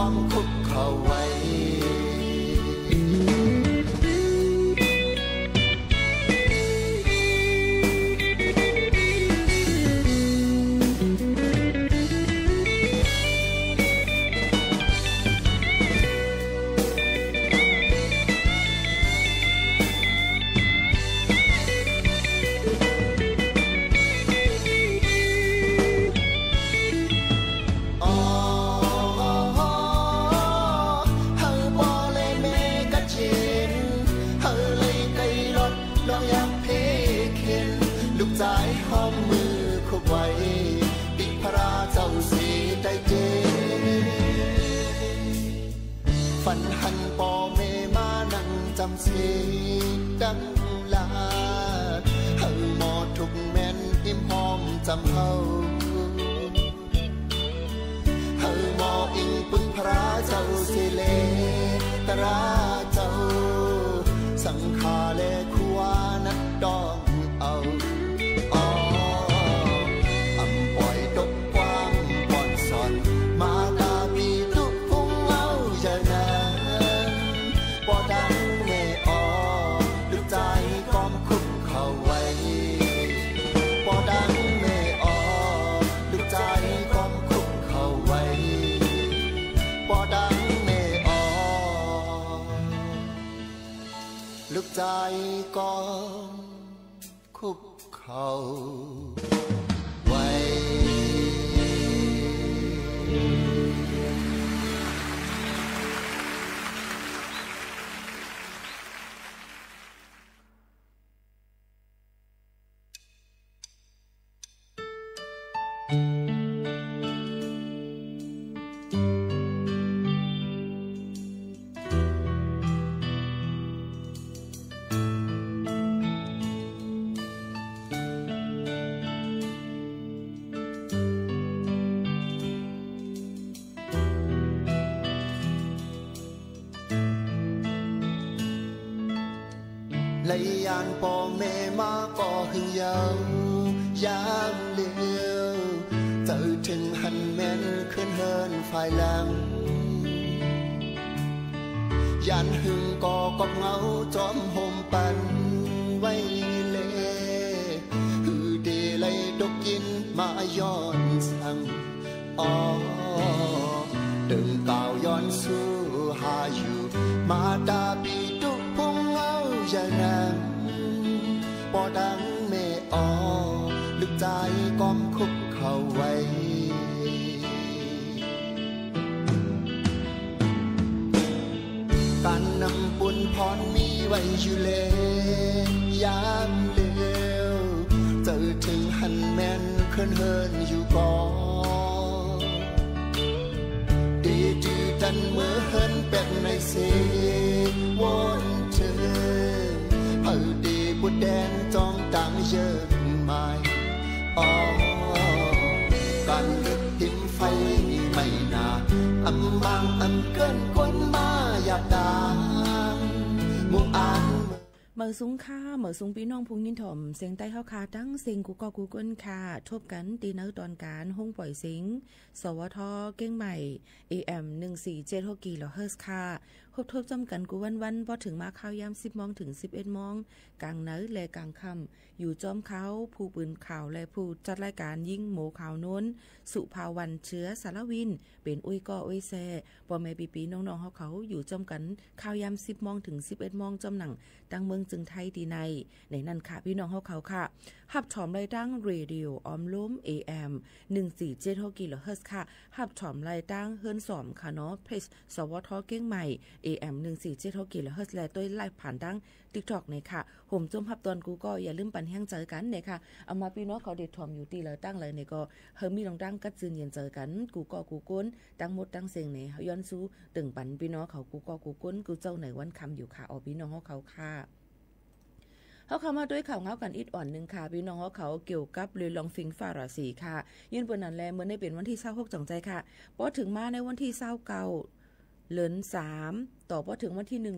Tam sheˍ taˇ laˇ, hawˬ mawˬ htoꞈ mehˍ teˇ hmawˇ caˇ hawˬ. Hawˬ mawˬ iˉ puiˉ hpaˍ raˇ cawˬ sheˍ leh, taˇ raˇ cawˬ, saˍ hkaˍ leh hkunˉ aˬ naˆ tawˆ awˬ. Awˬ, aˬ pawˍ toꞈ k'aˆ pawˆ shawˍ, maˇ taˇ piˇ tuˆ hpuˇ ngaˇ yaˇ naˍ. Pawˇ daꞈ mehˍ awˬ, ลูกชาย kawˇ hkuˆ hkaoˍ ve. Pawˇ daꞈ mehˍ awˬ, ลูกชาย kawˇ hkuˆ hkaoˍ ve. Pawˇ daꞈ mehˍ awˬ, ลูกชาย kawˇ hkuˆ hkaoˍ ve. Laiˉ yanˇ pawˇ meh maˇ k'awꞈ heuˬ yaˇ-oˬ, yaˇ leh-oˬ, tcuh hteˇ hanˇ mehˍ hkuiˇ heuˆ faiˍ laˇ. Yanˇ hui k'awꞈ k'awꞈ ngaˬ-oˬ, cawˇ hawˬ paˍ ve leh, hui te leh dawˇ kinˉ maˇ yawˇ shaˍ. Awˬ, teˇ kaoˬ yawˇ shu haˍ yuˬ, maˇ taˇ piˇ tuˆ hpuˇ ngaˇ yaˇ naˍ. Pawˇ daꞈ mehˍ awˬ, ลูกชาย kawˇ hkuˆ hkaoˍ ve. Kanˇ naˆ pun hpawnˇ miˇ ve yuˬ leh, yaˇ leh-oˬ, tcuh hteˇ hanˇ mehˍ hkuiˇ heuˆ yuˬ k'o, teˇ tuˬ tanˇ meuˇ heuˆ pehꞈ na sheˍ wonˇ ceuˬ, hpeuꞈ te puˇ tehˇ cawˇ taˍ yehˬ maˇ. Awˬ, kanˇ leuˆ hiˉ faiˇ maˇ na, aˬ maˇ aˬ keuˆ k'oˆ maˇ yaꞈ taˍ. Mvuhˇ aˬ မႂ်ႇသုင်ၶႃႈ မႂ်ႇသုင် ပီႈၼွင်ႉ ၽူႈယိၼ်းထွမ်ႇသဵင်တႆး ႁဝ်းၶႃႈ တင်းသဵင်ႈ ၵူႈၵေႃႉၵူႈၵူၼ်းၶႃႈ။ ထူပ်းၵၼ် တီႈၼႂ်းတွၼ်ႈၵၢၼ် ႁူင်းပွႆႇသဵင် သဝထ เชียงใหม่ เอ เอ็ม หนึ่งสี่เจ็ดหกกิโลเฮิรตซ์ ၶႃႈ။ ႁူပ်ႉထူပ်းၸွမ်းၵၼ် ၵူႈဝၼ်းဝၼ်း ပေႃးထိုင်မႃး ၶၢဝ်းယၢမ်း သိပ်းမူင်း ထိုင် သိပ်းဢဵတ်းမူင်း ၵၢင်ၼႂ် လႄႈ ၵၢင်ၶမ်ႈ ယူႇၸွမ်းၶႃႈ ၽူႈပိုၼ်ၶၢဝ်ႇ လႄႈ ၽူႈၸတ်းလၢႆးၵၢၼ် ယိင်းမူဝ်ၶၢဝ်ၼူၼ်း สุภาวัน เชื้อสารวิน ပဵၼ်ဢူၺ်းၵေႃႉဢူၺ်းသႄႈ ပေႃႈမႄႈပီႈပီႈၼွင်ႉၼွင်ႉႁဝ်းၶဝ် ယူႇၸွမ်းၵၼ် ၶၢဝ်းယၢမ်း သိပ်းမူင်း ထိုင် သိပ်းဢဵတ်းမူင်း ၸွမ်းၼင်ႇ တၢင်းမိူင်းၸိုင်ႈထႆး တီႈၼႆႈ ၼႆၼၼ်ႉၶႃႈ ပီႈၼွင်ႉႁဝ်းၶဝ်ၶႃႈ။ ႁပ်ႉထွမ်ႇလႆႈတၢင်း ရေႇတီႇယူဝ်ႇ ဢွမ်လူမ်း เอ เอ็ม หนึ่งสี่เจ็ดหกกิโลเฮิรตซ์ ၶႃႈ။ ႁပ်ႉထွမ်ႇလႆႈတၢင်း ႁိူၼ်းသွမ်ႇၶႃႈၼေႃႈ เพจ สวท เชียงใหม่ เอ เอ็ม หนึ่งสี่เจ็ดหกกิโลเฮิรตซ์ လႄႈ တူၺ်း ไลฟ์ ผ่าน တၢင်း TikTok ၼႆၶႃႈ။ ႁူမ်ႈၸူမ်းႁပ်ႉတွၼ်ႈ ၵူႈၵေႃႉ ယႃႇလိုမ်းပၼ်ႁႅင်းၸႂ်ၵၼ် ၼႆၶႃႈ။ ဢဝ်မႃး ပီႈၼွင်ႉၶဝ် တေထွမ်ႇယူႇတီႈလႂ်တၢင်းလႂ်ၼႆၵေႃႈ ႁႂ်ႈမီးလွင်ႈတၢင်း ၵတ်းၸိုၼ်ႈယဵၼ်ၸႂ်ၵၼ် ၵူႈၵေႃႉၵူႈၵူၼ်း တင်းမူတ်းတင်းသဵင်ႈၼႆ ယွၼ်းသူးတိူင်ႇပၼ် ပီႈၼွင်ႉၶဝ် ၵူႈၵေႃႉၵူႈၵူၼ်း ၵူႈၸဝ်ႉၼႆ ဝၼ်းၶမ်ႈယူႇၶႃႈဢေႃႈ ပီႈၼွင်ႉႁဝ်းၶဝ်ၶႃႈ။ ႁဝ်းၶႃႈမႃးတူၺ်း ၶၢဝ်ႇငၢဝ်းၵၼ် ဢိတ်းဢွၼ်ႇၼိုင်ႈၶႃႈ ပီႈၼွင်ႉႁဝ်းၶဝ် เกี่ยวกับ เรื่อง เฟืองฟ้าราศี ၶႃႈ။ ယွၼ်ႉပိူဝ်ႈၼၼ်လႄႈ မိူဝ်ႈၼႆႉပဵၼ် วันที่สิบหก ၸွင်ႇၸႂ်ႈၶႃႈ ပေႃး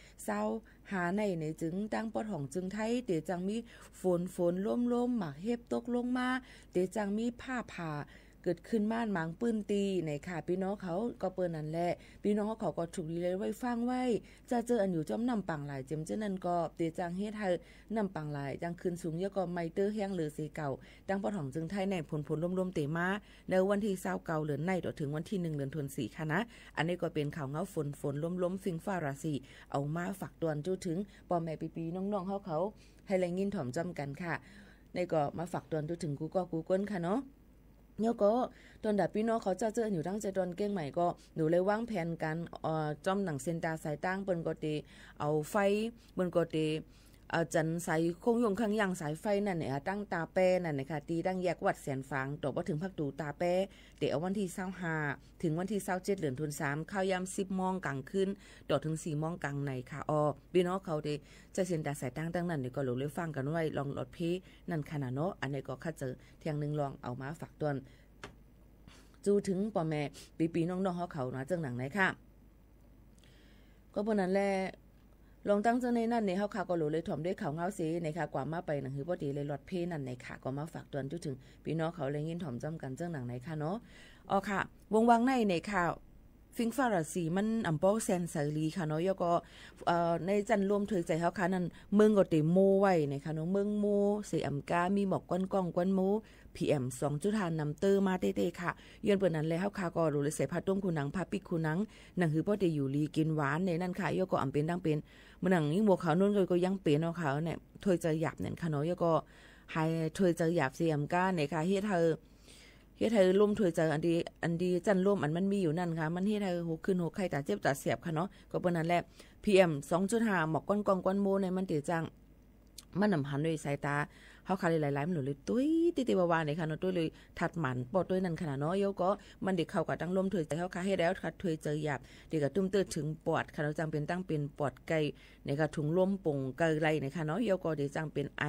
ထိုင်မႃးၼႂ်း วันที่สิบเก้า လိူၼ်သၢမ် တေႃႇပေႃးထိုင် วันที่หนึ่ง လိူၼ်ထူၼ်ႈသီႇ သွင်ႁဵင်ပၢႆသၢဝ်းႁႃႈၼႆႉၼႆၸိုင် တၢင်းပွတ်းႁွင်ႇၸိုင်ႈထႆး တေၸၢင်ႈမီး ၾူၼ် ၾူၼ်လူမ်းလူမ်း မၢၵ်ႇႁဵပ်းတူၵ်းလူင်းမႃး တေၸၢင်ႈမီးၾႃႉၽႃႇ ၵိူတ်ႇၶိုၼ်ႈမႃး မၢင်ပိုၼ်ႉတီႈၼႆၶႃႈ ပီႈၼွင်ႉၶဝ်။ ၵွပ်ႈပိူဝ်ႈၼၼ်လႄႈ ပီႈၼွင်ႉႁဝ်းၶဝ်ၵေႃႈ ထုၵ်ႇလီလႆႈဝႆႉၾၢင်ႉဝႆႉ ၸႃႉၸိူဝ်းဢၼ်ယူႇၸွမ်းၼမ်ႉပၢင်ႇလၢႆႇ ၸဵမ်ၸိူဝ်းၼၼ်ႉၵေႃႈ တေၸၢင်ႈႁဵတ်းႁႂ်ႈ ၼမ်ႉပၢင်ႇလၢႆႇ ၸၢင်ႈၶိုၼ်ႈသုင် ယဝ်ႉၵေႃႈ မႆႈတိူဝ်းႁႅင်းလိူဝ်သေၵဝ်ႇ တၢင်းပွတ်းႁွင်ႇၸိုင်ႈထႆးၼႆႉ ၾူၼ် ၾူၼ်လူမ်းလူမ်း တေမႃး ၼႂ်း วันที่สิบเก้า လိူၼ်ၼႆႉ တေႃႇထိုင် วันที่หนึ่ง လိူၼ်ထူၼ်ႈသီႇၶႃႈၼႃ။ ဢၼ်ၼႆႉၵေႃႈ ပဵၼ်ၶၢဝ်ႇငၢဝ်း ၾူၼ် ၾူၼ်လူမ်းလူမ်း เฟืองฟ้าราศี ဢဝ်မႃးၾၢၵ်ႇတွၼ်ႈၸူးထိုင် ပေႃႈမႄႈပီႈပီႈၼွင်ႉၼွင်ႉႁဝ်းၶဝ် ႁႂ်ႈလႆႈငိၼ်းထွမ်ႇၸွမ်းၵၼ်ၶႃႈ။ ၼႆႉၵေႃႈ မႃးၾၢၵ်ႇတွၼ်ႈၸူးထိုင် ၵူႈၵေႃႉၵူႈၵူၼ်းၶႃႈၼေႃႈ။ ယဝ်ႉၵေႃႈ တွၼ်ႈတႃႇပီႈၼွင်ႉၶဝ် ၸႃႉၸိူဝ်းဢၼ်ယူႇတၢင်းၸႄႈတွၼ်ႈၵဵင်းမႂ်ႇၵေႃႈ လူဝ်ႇလႆႈဝၢင်းၽႅၼ်ၵၼ် ဢိူဝ်ႇ ၸွမ်းၼင်ႇ သဵၼ်ႈတႃႈသၢႆတၢင်း ပိူၼ်ႈၵေႃႈတေ ဢဝ်ၾႆး ပိူၼ်ႈၵေႃႈတေ จันทร์สายโค้งย่งเครื่องย่างสายไฟนั่นเนี่ย ตั้งตาแป้นั่นนะคะ ตีตั้งแยกวัดแสนฝาง ต่อไปถึงภาคตูตาแป้ แต่เอาวันที่ซาวห้า ถึงวันที่ซาวเจ็ด เดือนธันวาคม ข้าวยามสิบโมงกลางคืน ต่อถึงสี่โมงกลางในค่ะ อ๋อ พี่น้องเขาที่ใช้เส้นทางสายต่างๆ นั่นเนี่ย ก็หลูเลยฟังกันไว้ ลองรถเพนั่นขนาดเนาะ อันนี้ก็ข้าเจอเที่ยงหนึ่งลองเอามาฝากตอน จูถึงปอแม่ ปีปีน้องๆ เขาเขานะ เจ้าหนังไหนค่ะ ก็เพราะนั้นแหละ ลองตั้งเจ้าในนั่นเนี่ย เขาค่ะก็หลูเลยถ่อมด้วยข่าวเงาเสนะคะ กว่ามาไปหนังหือปอดีเลยหลอดเพนั่นเนี่ยค่ะ ก็มาฝากตอนจุดถึง ปีน้องเขาเลยยินถ่อมจำกันเจ้าหนังไหนค่ะเนาะ อ๋อค่ะ วงวังในเนี่ยค่ะ ฟิงฟ้าราศีมันอ่ำป้อแซนเสรีค่ะเนาะ แล้วก็ เอ่อ ในจันทร์ลมถอยใจเขาค่ะนั่น เมืองก็เต็มโมไว้นะคะเนาะ เมืองโมเสอำกา มีหมอกก้อนก้องก้อนโม พีเอ็ม สองจุดห้า นำเตอร์มาเต้ๆ ค่ะ ย้อนเปิดนั้นแล้วเขาค่ะก็หลูเลยใส่ผ้าต้มคูหนัง ผ้าปิดคูหนัง หนังหือปอดีอยู่ลีกินหวานในนั่นค่ะ แล้วก็อ่ำเป็นตั้งเป็น เมื่อหนังยิ่งบวกเขานุ่นก็ก็ยังเป็นเนาะค่ะเนี่ย ถอยใจหยาบเนี่ยค่ะเนาะ แล้วก็หายถอยใจหยาบเสอำกาเนี่ยค่ะ เฮ็ดให้ เฮ็ดให้ลมถอยใจอันดี อันดีจันทร์ลมอันมันมีอยู่นั่นค่ะ มันเฮ็ดให้หกขึ้นหกไข้ ตาเจ็บตาแสบค่ะเนาะ ก็เพราะนั้นแหละ พีเอ็ม สองจุดห้า หมอกก้อนก้องก้อนโมเนี่ย มันเต๋จัง มันนำหันด้วยสายตา เขาค่ะเลยหลายๆ มันหลุดเลยตุ้ยเต้ๆ วาๆ เนี่ยค่ะเนาะ ตุ้ยเลยถัดหมันปอดตุ้ยนั่นขนาดเนาะ แล้วก็มันเด็กเข้ากับตั้งลมถอยใจเขาค่ะ เฮ็ดแล้วค่ะถอยใจหยาบ เด็กกระตุ้มเติร์ดถึงปอดค่ะเนาะ จังเป็นตั้งเป็นปอดไกลเนี่ยค่ะ ถุงลมป่งไกลไรเนี่ยค่ะเนาะ แล้วก็เด็กจังเป็นไอ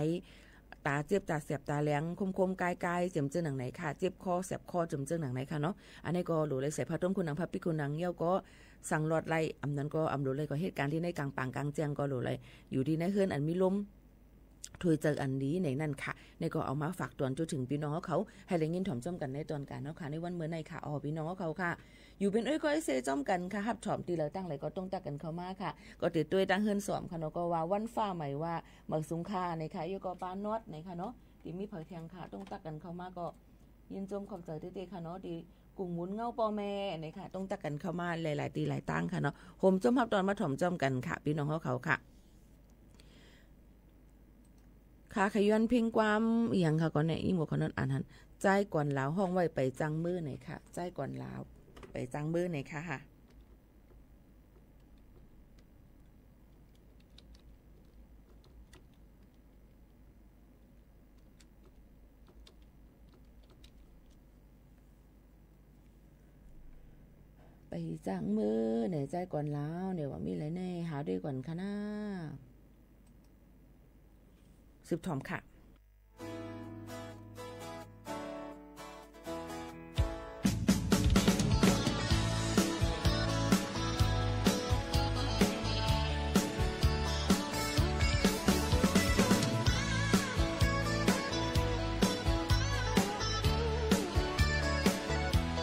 ตาเจ็บตาแสบตาแหลง คมๆ กายๆ เจิมเจ้าหนังไหนค่ะ เจ็บคอแสบคอ เจิมเจ้าหนังไหนค่ะเนาะ อันนี้ก็หลูเลยใส่ผ้าต้มคูหนัง ผ้าปิดคูหนัง แล้วก็สังหลอดไร อำนั้นก็อำหลูเลยก็เหตุการณ์ที่ในกลางป่างกลางแจ้งก็หลูเลย อยู่ที่ในเฮือนอันมีลมถอยใจอันดีในนั่นค่ะ นี่ก็เอามาฝากตอนจุดถึงพี่น้องเขา ให้ได้ยินถ่อมจำกันในตอนการเนาะค่ะ ในวันเมื่อในค่ะ อ๋อ พี่น้องเขาค่ะ อยู่เป็นเอ้ยก็ไอ้เซจอมกันค่ะ ฮับถ่อมตีเหลาตั้งไหลก็ต้องตักกันเข้ามาค่ะ ก็ติดตัวตั้งเฮือนสอมค่ะเนาะ ก็ว่าวันฟ้าใหม่ว่า เหมยสุงคาในค่ะ แล้วก็ป้านอดในค่ะเนาะ ที่มีเผยแทงค่ะ ต้องตักกันเข้ามาก็ ยินจมขอบใจเต้ๆ ค่ะเนาะ ที่กลุ่มหมุนเงาป้อแม่ในค่ะ ต้องตักกันเข้ามาหลายๆ ตีหลายตั้งค่ะเนาะ โฮมจมฮับตอนมาถ่อมจอมกันค่ะ พี่น้องเขาเขาค่ะ ค่ะ ขย้อนเพ่งความอีหยังค่ะ ก่อนเนี่ย อีหมวกเขานั่นอ่านหัน ใจก่อนลาวห้องไว้ไปจังมื้อไหนค่ะ ใจก่อนลาว ไปจังมื้อไหนค่ะ ไปจังมื้อไหน ใจก่อนลาวเนี่ย ว่ามีอะไรแน่ หาด้วยก่อนค่ะนะ สืบถอมค่ะ တႃႇ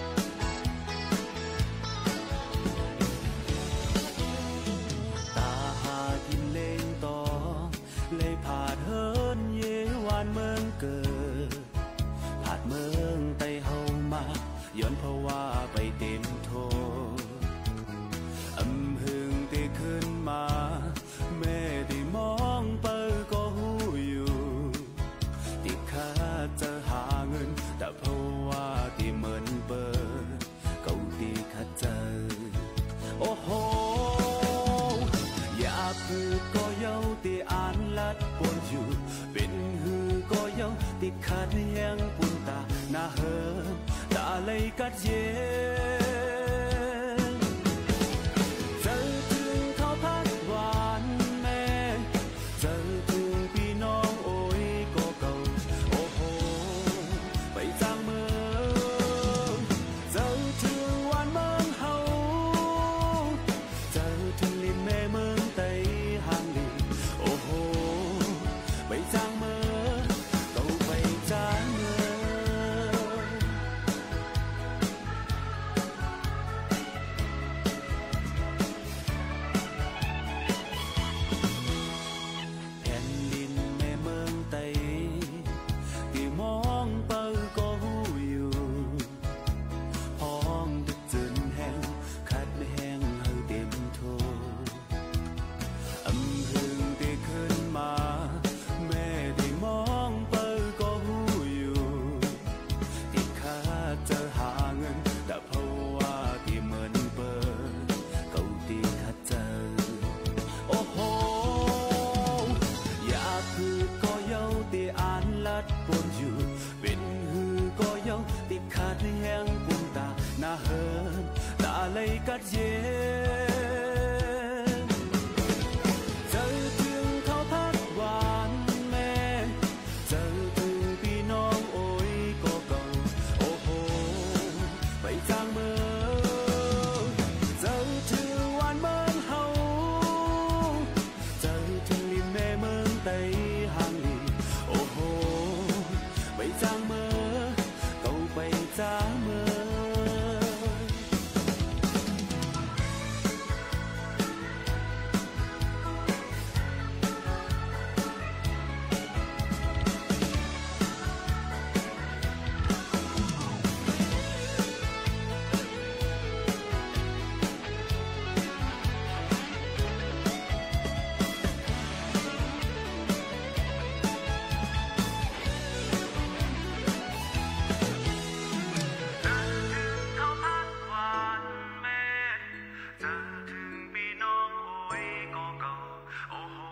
ႁႃၵိၼ်လဵင်ႉတွင် လႆႈၽၢတ်ႇႁိူၼ်းယေး ဝၢၼ်ႈမိူင်းၵိူတ်ႇ ၽၢတ်ႇမိူင်းတႆးႁဝ်းမႃး ယွၼ်ႉၽဝႃႉပႆႇတဵမ်ထူၼ်ႈ ဢမ်ႇႁိုင်တေၶိုၼ်းမႃး မႄႈတေမွင်းပႂ်ႉၵေႃႈႁူႉယူႇ တေၶတ်းၸႂ်ႁႃငိုၼ်း တႃႇၽဝႃႉတေမိူၼ်ပိူၼ်ႈ ၵဝ်တေၶတ်းၸႂ် ဢူဝ်းႁူဝ်း ယၢပ်ႇၽိုတ်ႇၵေႃႈယဝ်ႉ တေဢၢၼ်းလတ်းပူၼ်ႉယူႇ ပဵၼ်ႁိုဝ်ၵေႃႈယဝ်ႉ တေၶတ်းႁႅင်းပုၼ်ႈတႃႇၼႃႈႁိူၼ်း တႃႇလႆႈၵတ်းယဵၼ် ၸႂ်ထိုင်ၶဝ်ႈၽၵ်းဝၢၼ်ႈမႄႈ ၸႂ်ထိုင်ပီႈၼွင်ႉဢူၺ်းၵေႃႉၵဝ်ႇ ဢူဝ်းႁူဝ်း ပႆႇၸၢင်ႈမိူဝ်း ၸႂ်ထိုင်ဝၢၼ်ႈမိူင်းႁဝ်း ၸႂ်ထိုင်လိၼ်မႄႈမိူင်းတႆးႁၢင်ႈလီ ဢူဝ်းႁူဝ်း ပႆႇၸၢင်ႈမိူဝ်း ၵဝ်ပႆႇၸၢင်ႈမိူဝ်း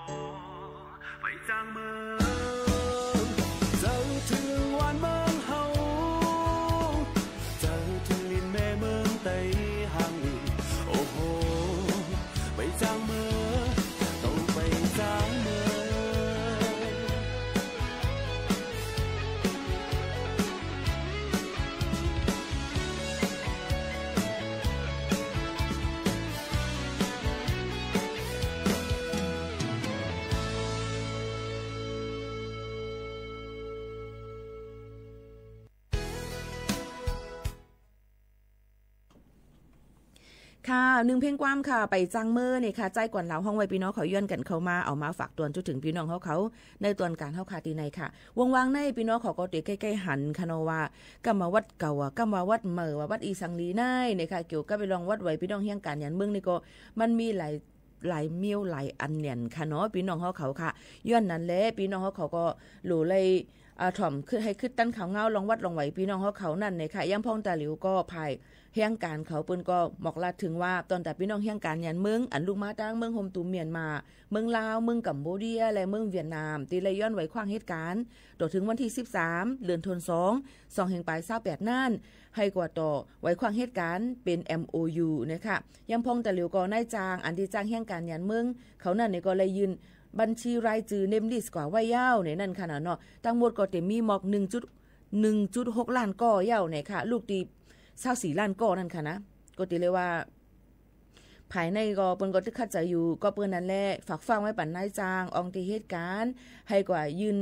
Paiˍ caˇ meuˇ, tcuh hteˇ wanˇ meuˇ haoˬ, tcuh hteˇ liꞈ mehˆ meuˇ taiˍ haˍ ve, oˇ hoˉ, paiˍ caˇ meuˇ, to paiˍ caˇ meuˇ. Hk'aˬ, หนึ่งเพลงความ hk'aˬ, Paiˍ caˇ meuˇ เนี่ย hk'aˬ, ใจกวนลาว hawˇ ve พี่น้อง hk'aw ย้อนกันเข้ามา เอามาฝากเตือน จุดถึง พี่น้อง hawˇ hk'aw ในตอนการ hawˇ hk'aˬ ตี ใน hk'aˬ. ว่างๆ ใน พี่น้อง hk'aw ก็เต๋ใกล้ๆ หัน hk'aˬ เนาะ ว่า กำว่าวัดเก่าอะ กำว่าวัดใหม่ ว่าวัดอีสังหลี ใน เนี่ย hk'aˬ, เกี่ยวกับเรื่องวัดไหว พี่น้อง เฮี้ยงการ หยัน เมือง นี่ ก็ มันมีหลาย หลายเมียว หลายอัน เนี่ย hk'aˬ เนาะ พี่น้อง hawˇ hk'aw ค่ะ. ย้อนนั้นแหละ พี่น้อง hawˇ hk'aw ก็ หลู เลย อ่า ถ่อม คือ ให้ คิด ตัน ข่าว เงา ลอง วัด ลอง ไหว พี่น้อง hawˇ hk'aw นั่น เนี่ย hk'aˬ. ยัง พ่อง ตาหลิว ก็ ผ่าย เฮี้ยงการ เขา เปิ้น ก็ บอก ลาด ถึง ว่า ตอน แต่ พี่น้อง เฮี้ยงการ หยัน เมือง อัน ลุก มา ตัง เมือง โฮมตูม เมียนมา เมือง ลาว เมือง กัมโบเดีย และ เมือง เวียดนาม ตี เลย ย้อน ไหว คว้าง เหตุการณ์ ต่อ ถึง วันที่ สิบสาม เดือนธันวา สอง สองเฮงปาย ซาวแปด นั่น ให้ กว่า ต่อ ไหว คว้าง เหตุการณ์ เป็น เอ็มโอยู เนี่ย ค่ะ. ยัง พ่อง ตาหลิว ก็ นายจ้าง อัน ตี จ้าง เฮี้ยงการ หยัน เมือง เขา นั่น เนี่ย ก็ เลย ยื่น บัญชีรายจื่อ name list กว่า ไว้ ยาว เนี่ย นั่น ค่ะ เนาะ. ตังหมด ก็ เต๋มี มอก หนึ่งจุดหก ล้าน ก้อ ยาว เนี่ย ค่ะ. ลูก ตี ซาวสี่ ล้าน ก้อ นั่น ค่ะ นะ. ก็ ตี เลย ว่า ภายใน ก็ เปิ้น ก็ ตึก ขัด ใจ๋ อยู่ ก็ เปิ้น นั่น แหละ ฝาก ฟัง ไว้ ปัน นายจ้าง ออง ตี เหตุการณ์ ให้ กว่า ยื่น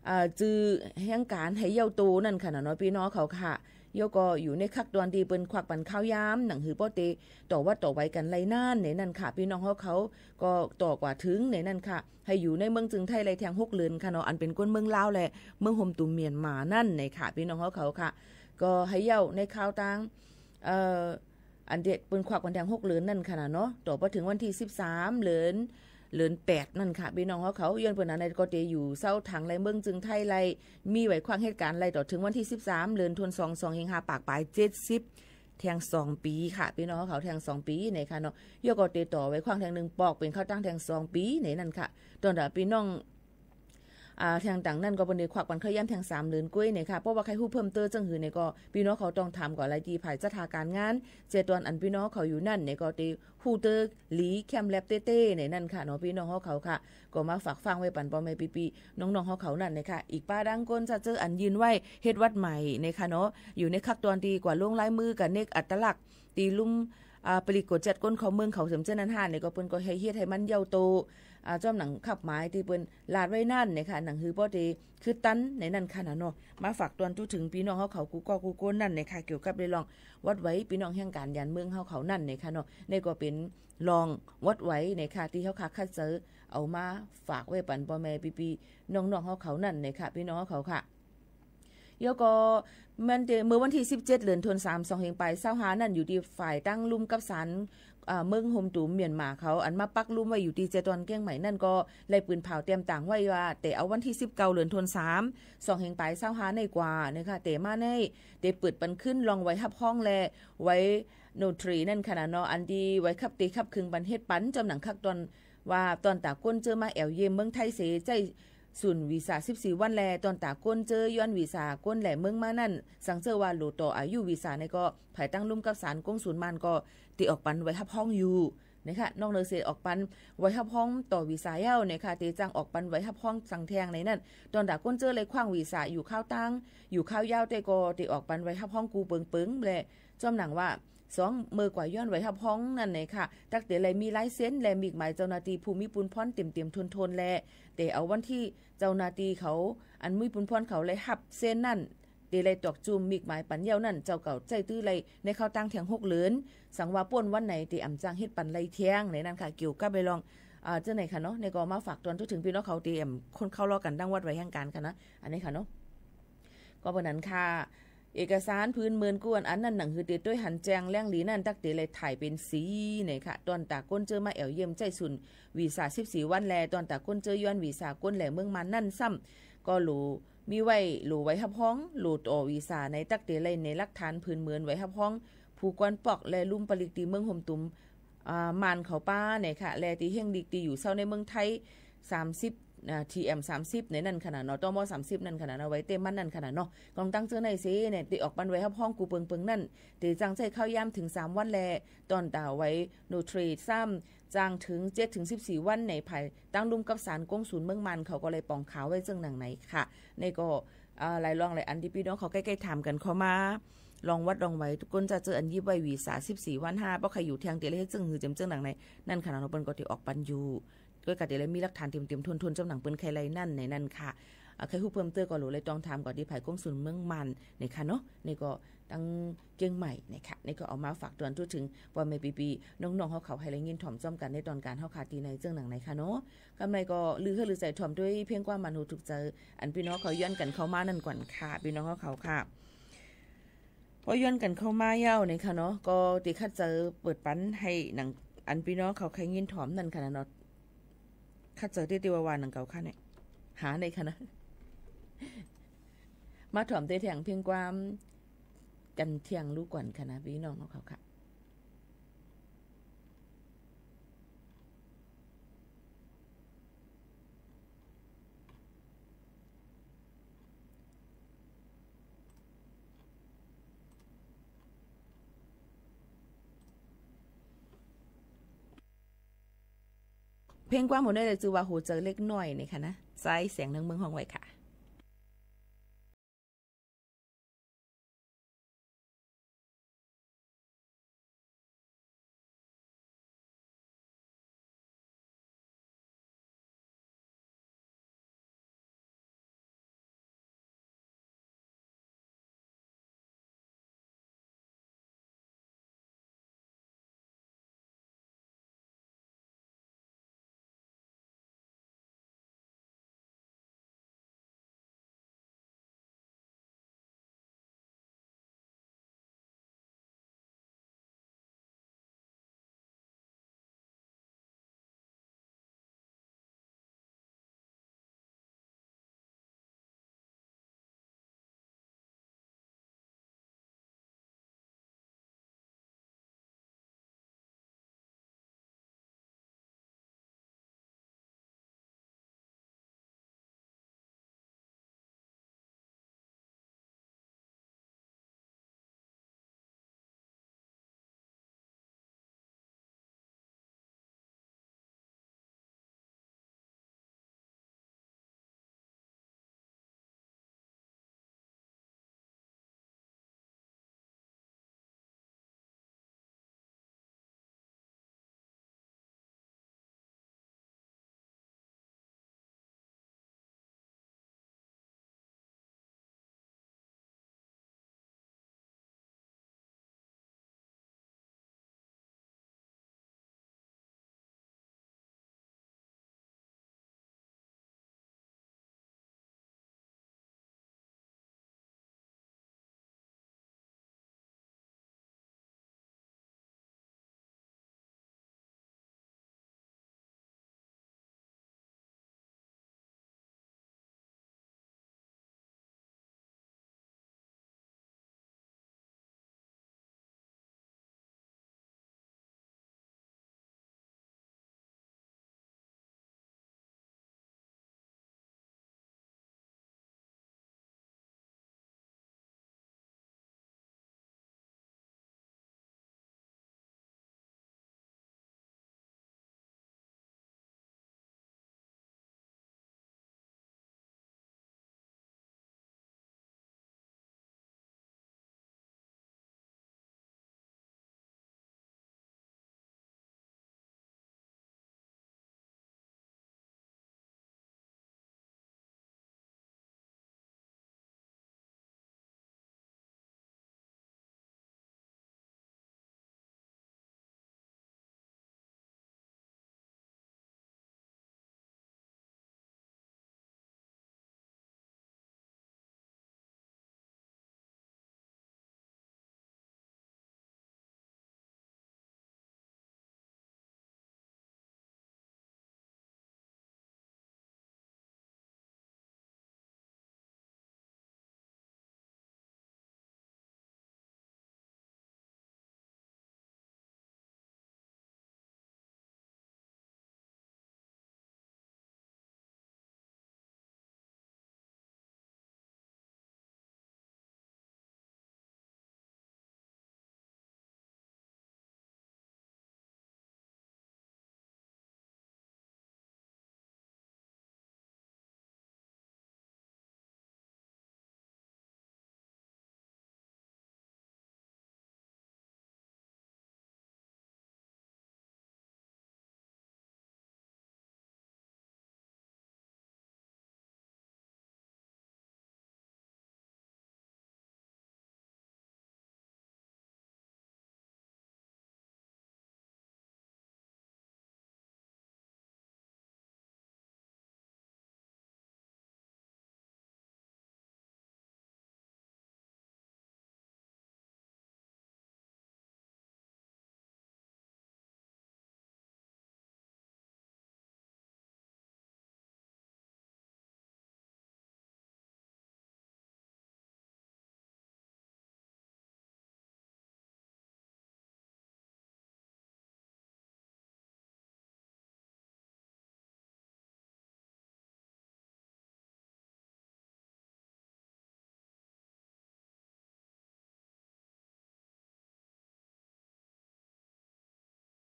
อ่า จื่อ เฮี้ยงการ ให้ ยาว โต นั่น ค่ะ เนาะ พี่น้อง hawˇ หค'า ค่ะ. ยาว ก็ อยู่ ใน ขั้นตอน ตี เปิ้น ควัก ปัน ข่าว ยาม หนัง หือ ป้อ เต๋ ต่อ วัด ต่อ ไหว กัน เลย นั่น เนี่ย นั่น ค่ะ พี่น้อง hawˇ หค'า ก็ ต่อ กว่า ถึง เนี่ย นั่น ค่ะ ให้ อยู่ ใน เมือง จึง ไทย เลย แทง หก เลิน ค่ะ เนาะ. อัน เป็น คน เมือง ลาว และ เมือง โฮมตูม เมียนมา นั่น เนี่ย ค่ะ พี่น้อง hawˇ หค'า ค่ะ. ก็ ให้ ยาว ใน ข่าว ตัง เอ่อ อัน เต๋ เปิ้น ควัก ปัน แทง หก เลิน นั่น ค่ะ เนาะ. ต่อ พอ ถึง วันที่ สิบสาม เดือน เดือนแปด นั่น ค่ะ พี่น้อง hawˇ หค'า ย้อน เปิ้น อัน ใน ก็ เต๋ อยู่ เซา ถัง เลย เมือง จึง ไทย เลย มี ไหว คว้าง เหตุการณ์ เลย ต่อ ถึง วันที่ สิบสาม เดือนธันวา สองเฮงห้าปากปาย เจ็ดสิบ แทง สอง ปี ค่ะ พี่น้อง hawˇ หค'า แทง สอง ปี เนี่ย ค่ะ เนาะ. ยาว ก็ เต๋ ต่อ ไหว คว้าง แทง หนึ่ง ปอก เป๋น ข่าว ตัง แทง สอง ปี เนี่ย นั่น ค่ะ. ตอน แต่ พี่น้อง อ่า แทง ต่าง นั่น ก็ เปิ้น ได้ ควัก ปัน ข่าว ยาม แทง สาม เลิน กล้วย เนี่ย ค่ะ. เพราะ ว่า ใคร ฮู้ เพิ่มเติม จัง หือ เนี่ย ก็ พี่น้อง hawˇ หค'า ต้อง ถาม กว่า เลย ตี ฝ่าย จัดหาการงาน เจตวน อัน พี่น้อง hawˇ หค'า อยู่ นั่น เนี่ย ก็ เต๋ ฮู้ เติม หลี แคม แลบ เต๊ะๆ เนี่ย นั่น ค่ะ เนาะ พี่น้อง hawˇ หค'า ค่ะ. ก็ มา ฝาก ฟัง ไว้ ปัน ป้อแม่ ปี้ๆ น้องๆ hawˇ หค'า นั่น เนี่ย ค่ะ. อีก ป้า ดัง คน จะ เจอ อัน ยื่น ไหว เหตุ วัดใหม่ เนี่ย ค่ะ เนาะ, อยู่ ใน ขั้นตอน ตี กว่า ลง ลาย มือ กับ เนก อัตลักษณ์ ตี ลุ่ม อ่า ปริกรจัด คน เข้า เมือง เขา เสริม เจ้า นั้น ห้า เนี่ย ก็ เปิ้น ก็ ให้ เหตุ ให้ มัน ยาว โต อ่า จ้อม หนัง ขับ หมาย ตี เปิ้น ลาด ไว้ นั่น เนี่ย ค่ะ. หนัง หือ ป้อ เต๋ คือ ตัน ใน นั่น ค่ะ เนาะ. มา ฝาก เตือน จุดถึง พี่น้อง hawˇ หค'า กู้ ก้อ กู้ คน นั่น เนี่ย ค่ะ, เกี่ยวกับ เรื่อง วัด ไหว พี่น้อง เฮี้ยงการ หยัน เมือง hawˇ หค'า นั่น เนี่ย ค่ะ เนาะ. นี่ ก็ เป็น เรื่อง วัด ไหว เนี่ย ค่ะ, ที่ hawˇ หค'า คัด เจอ เอา มา ฝาก ไว้ ปัน ป้อแม่ ปี้ๆ น้องๆ hawˇ หค'า นั่น เนี่ย ค่ะ, พี่น้อง hawˇ หค'า ค่ะ. แล้ว ก็ มัน เมื่อ วันที่ สิบเจ็ด เดือนธันวา สองเฮงปาย ซาวห้า นั่น อยู่ ที่ ฝ่าย ตัง ลุ่ม กับ ศาล เมือง โฮมตูม เมียนมา เขา อัน มา ปัก ลุ่ม ไว้ อยู่ ที่ เจตวน เกียงใหม่ นั่น ก็ ไล่ ปืนเผา เตรียม ต่าง ไว้ ว่า เต๋ เอา วันที่ สิบเก้า เดือนธันวา สองเฮงปาย ซาวห้า ใน กว่า นะคะ เต๋ มา ใน เต๋ เปิด ปัน ขึ้น เรื่อง ไหว ฮับฮ้อง และ ไหว notary นั่น ค่ะ เนาะ, อัน ที่ ไหว ขับ เต๋ ขับ เครื่อง ปัน เหตุ ปัน จ้อม หนัง คัก ตอน ว่า ตอน ต๋า คน เจอ มา แอ่ว เยี่ยม เมือง ไทย เส ใจ๊ ศูนย์ วีซ่า สิบสี่ วัน และ ตอน ต๋า คน เจอ ย้อน วีซ่า คน แหลม เมือง มา นั่น สัง เจอ ว่า หลู ต่อ อายุ วีซ่า ใน ก็ ภาย ตัง ลุ่ม กับ ศาล กงสุล ม่าน ก็ เต๋ ออก ปัน ไหว ฮับฮ้อง อยู่ นะคะ. นอก เหนือ เส ออก ปัน ไหว ฮับฮ้อง ต่อ วีซ่า แล้ว นะคะ เต๋ จัง ออก ปัน ไหว ฮับฮ้อง สัง แทง ใน นั่น. ตอน ต๋า คน เจอ เลย คว้าง วีซ่า อยู่ คาว ตัง อยู่ คาว ยาว เต๊ะ ก็ เต๋ ออก ปัน ไหว ฮับฮ้อง กู เปิงๆ และ จ้อม หนัง ว่า สอง เมื่อ กว่า ย้อน ไหว ฮับฮ้อง นั่น นะคะ ตั๊ก เต๋ เลย มี ลายเซ็น และ หมีกหมาย เจ้าหน้าที่ ผู้ มี ပုၼ်ႈၽွၼ်း เต๋มๆ ทวนๆ และ เต๋ เอา วันที่ เจ้าหน้าที่ เขา อัน มี ပုၼ်ႈၽွၼ်း เขา เลย ฮับ เซ็น นั่น เต๋ เลย ตอก จุ่ม หมีกหมาย ปัน แล้ว นั่น เจ้า เก่า ใจ๊ ตื้อ เลย ใน คาว ตัง แทง หก เดือน สัง ว่า ป้น วัน ไหน เต๋ อ่ำ จัง เหตุ ปัน เลย แทง ใน นั่น ค่ะ. เกี่ยวกับ เรื่อง อ่า เจ้า ไหน ค่ะ เนาะ, ใน ก็ มา ฝาก เตือน จุดถึง พี่น้อง เขา เต๋ แอ่ม คน เข้า รอ กัน ดั้ง วัด ไหว แห่ง การ ค่ะ นะ. อัน นี้ ค่ะ เนาะ. ก็ เป๋น นั้น ค่ะ, เอกสาร พื้นเมิน กู้ อัน อัน นั่น หนัง หือ เต๋ โต้ย หัน แจง เรื่อง หลี นั่น ตั๊ก เต๋ เลย ถ่าย เป็น สี ใน ค่ะ. ตอน ต๋า คน เจอ มา แอ่ว เยี่ยม ใจ๊ ศูนย์ วีซ่า สิบสี่ วัน และ ตอน ต๋า คน เจอ ย้อน วีซ่า คน แหลม เมือง ม่าน นั่น ซ้ำ ก็ หลู มี ไหว หลู ไหว ฮับฮ้อง หลู ต่อ วีซ่า ใน ตั๊ก เต๋ เลย ใน หลักฐาน พื้นเมิน ไหว ฮับฮ้อง ผู้ กวน ปอก และ ลุ่ม ปลิก ตี เมือง โฮมตูม อ่า ม่าน เขา ปา ใน ค่ะ และ ตี เฮง ลิก ตี อยู่ เซา ใน เมือง ไทย สามสิบ อ่า ทีเอ็ม สามสิบ ในนั่นขนาดเนาะ ตม สามสิบ นั่นขนาดเนาะ ไว้เต็มมั่นนั่นขนาดเนาะ กองตั้งเจ้าหน้าที่เนี่ย ได้ออกปันไว้ฮับห้องกูเปิงเปิงนั่น เต๋อจ้างใช้ข้าวยามถึงสามวันแล ตอนต๋าไว้ โนเทรด ซ้ำ จ้างถึง เจ็ดถึงสิบสี่ วัน ในภายใต้ลุ่มกับสารกงสุลเมืองมานเขาก็เลยป่องขาวไว้เจิ่งหนังไหนค่ะ ในก็ อ่า หลายรองหลายอันที่พี่น้องเขาใกล้ๆถามกันเข้ามา ลองวัดลองไว้ ก้นจะเจออันยิบไว้วีซ่า สิบสี่ วัน ห้า เพราะใครอยู่เที่ยงเต๋อเลยให้เจิ่งหือเจิมเจิ่งหนังไหน นั่นขนาดเนาะ เปิ้นก็เต๋อออกปันอยู่ ก็กะเต๋อเลยมีหลักฐานเต๋อมๆ ทนๆ เจ้าหนังเปิ้นใครไล่นั่นในนั่นค่ะ อ่า ใครฮู้เพิ่มเติมก็หลูเลยต้องถามก่อนที่ภายกงสุลเมืองมานในค่ะเนาะ ในก็ตั้งเกียงใหม่ในค่ะ ในก็เอามาฝากเตือนทั่วถึง พ่อแม่พี่ๆ น้องๆ เฮาเขาให้ได้ยินถ่อมจ้อมกันในตอนการเฮาค่ะ ตีในเจิ่งหนังในค่ะเนาะ กำไรก็ลือเฮอลือใส่ถ่อมด้วยเพียงความมันหูถูกใจ อันพี่น้องเขาย้อนกันเข้ามานั่นก่อนค่ะ พี่น้องเฮาเขาค่ะ พอย้อนกันเข้ามาเย้าในค่ะเนาะ ก็เต๋อคัดเจอเปิดปันให้หนัง อันพี่น้องเขาใครยินถ่อมนั่นค่ะนะเนาะ คัดเจอเตี้ยๆ วาๆ หนังเก่าค่ะเนี่ย หาในค่ะนะ มาถ่อมเต๋อแถงเพียงความ กันเที่ยงรู้ก่อนค่ะนะ พี่น้องเฮาเขาค่ะ เพลงกว้างหมดได้เลย จือว่าหัวใจเล็กน้อยนี่ค่ะนะ ซ้ายแสงเนืองเมืองห้องไว้ค่ะ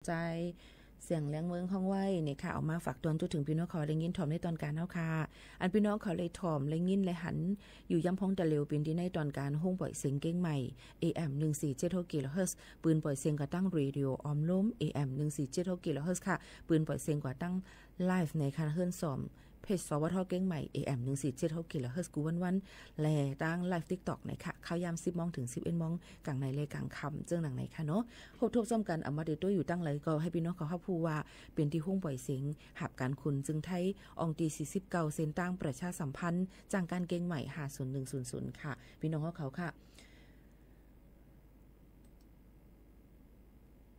ၸၢႆးသႅင်လႅင်း မိူင်းႁွင်ႈဝႆႉ ၼႆၶႃႈ ออกมาฝากเตือน จุดถึงพี่น้องเขา ได้ยินถ่อมในตอนการเฮาค่ะ อันพี่น้องเขาเลยถ่อมเลยยินเลยหัน อยู่ย่ำพ้องตะเหลว เป็นที่ในตอนการห้องปล่อยเสียงเชียงใหม่ เอเอ็ม หนึ่งสี่เจ็ดหกกิโลเฮิรตซ์ ปืนปล่อยเสียงกว่าตั้งเรดิโอออมล้ม เอเอ็ม หนึ่งสี่เจ็ดหกกิโลเฮิรตซ์ค่ะ ปืนปล่อยเสียงกว่าตั้งไลฟ์ในค่ะ เฮิรนสอม เพจ สวท เชียงใหม่ เอเอ็ม หนึ่งสี่เจ็ดหกกิโลเฮิรตซ์ กู้วันๆ และตั้งไลฟ์ติ๊กต็อก นะคะ ข้าวย่ำสิบโมงถึงสิบเอ็ดโมง กลางในและกลางค่ำ เจิ่งหนังในค่ะเนาะ พบทบซ่อมกัน อำมาตย์เตโต้ อยู่ตั้งไหนก็ให้พี่น้องเขาฮับฮู้ว่า เป็นที่ห้องปล่อยเสียง หับการขนจึงไทย อ่องตีสี่สิบเก้า เส้นทางประชาสัมพันธ์ จ้างการเชียงใหม่ ห้าศูนย์หนึ่งศูนย์ศูนย์ ค่ะ พี่น้องเขาค่ะ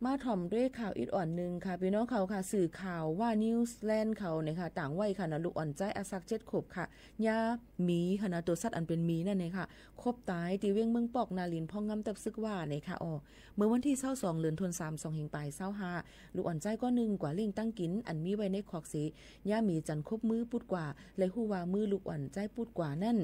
มาถ่อมด้วยข่าวอิดอ่อนหนึ่งค่ะ พี่น้องเขาค่ะ สื่อข่าวว่านิวซีแลนด์เขาเนี่ยค่ะ ต่างวัยค่ะเนาะ ลูกอ่อนใจ๊อาศักดิ์เจ็ดขวบค่ะ เยียะหมีค่ะเนาะ ตัวสัตว์อันเป็นหมีนั่นเองค่ะ คบตายตีเว้งเมืองปอกนาลิน พ่องงำตับซึกว่าเนี่ยค่ะ อ๋อ เมื่อวันที่ซาวสอง เดือนธันวาคม สองพันปายซาวห้า ลูกอ่อนใจ๊ก้อนหนึ่งกว่าเล่งตั้งกิน อันมีไว้ในคอกเส เยียะหมีจันคบมือปูดกว่า เลยฮู้ว่ามือลูกอ่อนใจ๊ปูดกว่านั่น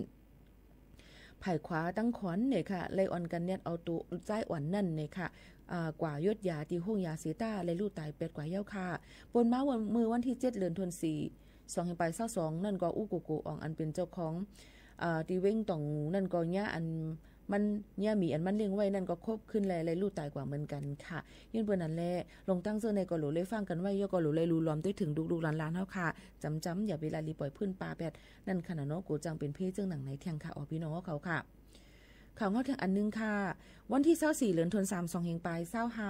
ไผ่ขวาตั้งขอนเนี่ยค่ะ เลยอ่อนกันเนียดเอาตัวใจ๊อ่อนนั่นเนี่ยค่ะ อ่า กว่ายดยาตีห้องยาเสต้า เลยลู่ตายแปดกว่าเย้าค่ะ ปนมาวัน เมื่อวันที่เจ็ด เดือนธันวาคม สองพันปายซาวสอง นั่นก็อู้โกโกอ่องอันเป็นเจ้าของ อ่า ตีเว้งต่องนั่นก็เยียะอัน มันเยียะหมีอันมันเล่งไว้นั่นก็คบขึ้นแล เลยลู่ตายกว่าเหมือนกันค่ะ ย้อนเปิดนั้นแล ลงตั้งเจิ่งในก็หลูเลยฟังกันไว้ ย่อก็หลูเลยรู้ล้อมได้ถึงลูกๆหลานๆเฮาค่ะ จำๆ อย่าไปละลีปล่อยพื้นป่าแปด นั่นค่ะเนาะ กูจังเป็นเพศเจิ่งหนังในเที่ยงค่ะ อ๋อ พี่น้องเขาค่ะ ข่าวเฮาเที่ยงอันหนึ่งค่ะ วันที่ซาวสี่ เดือนธันวาคม สองพันปายซาวห้า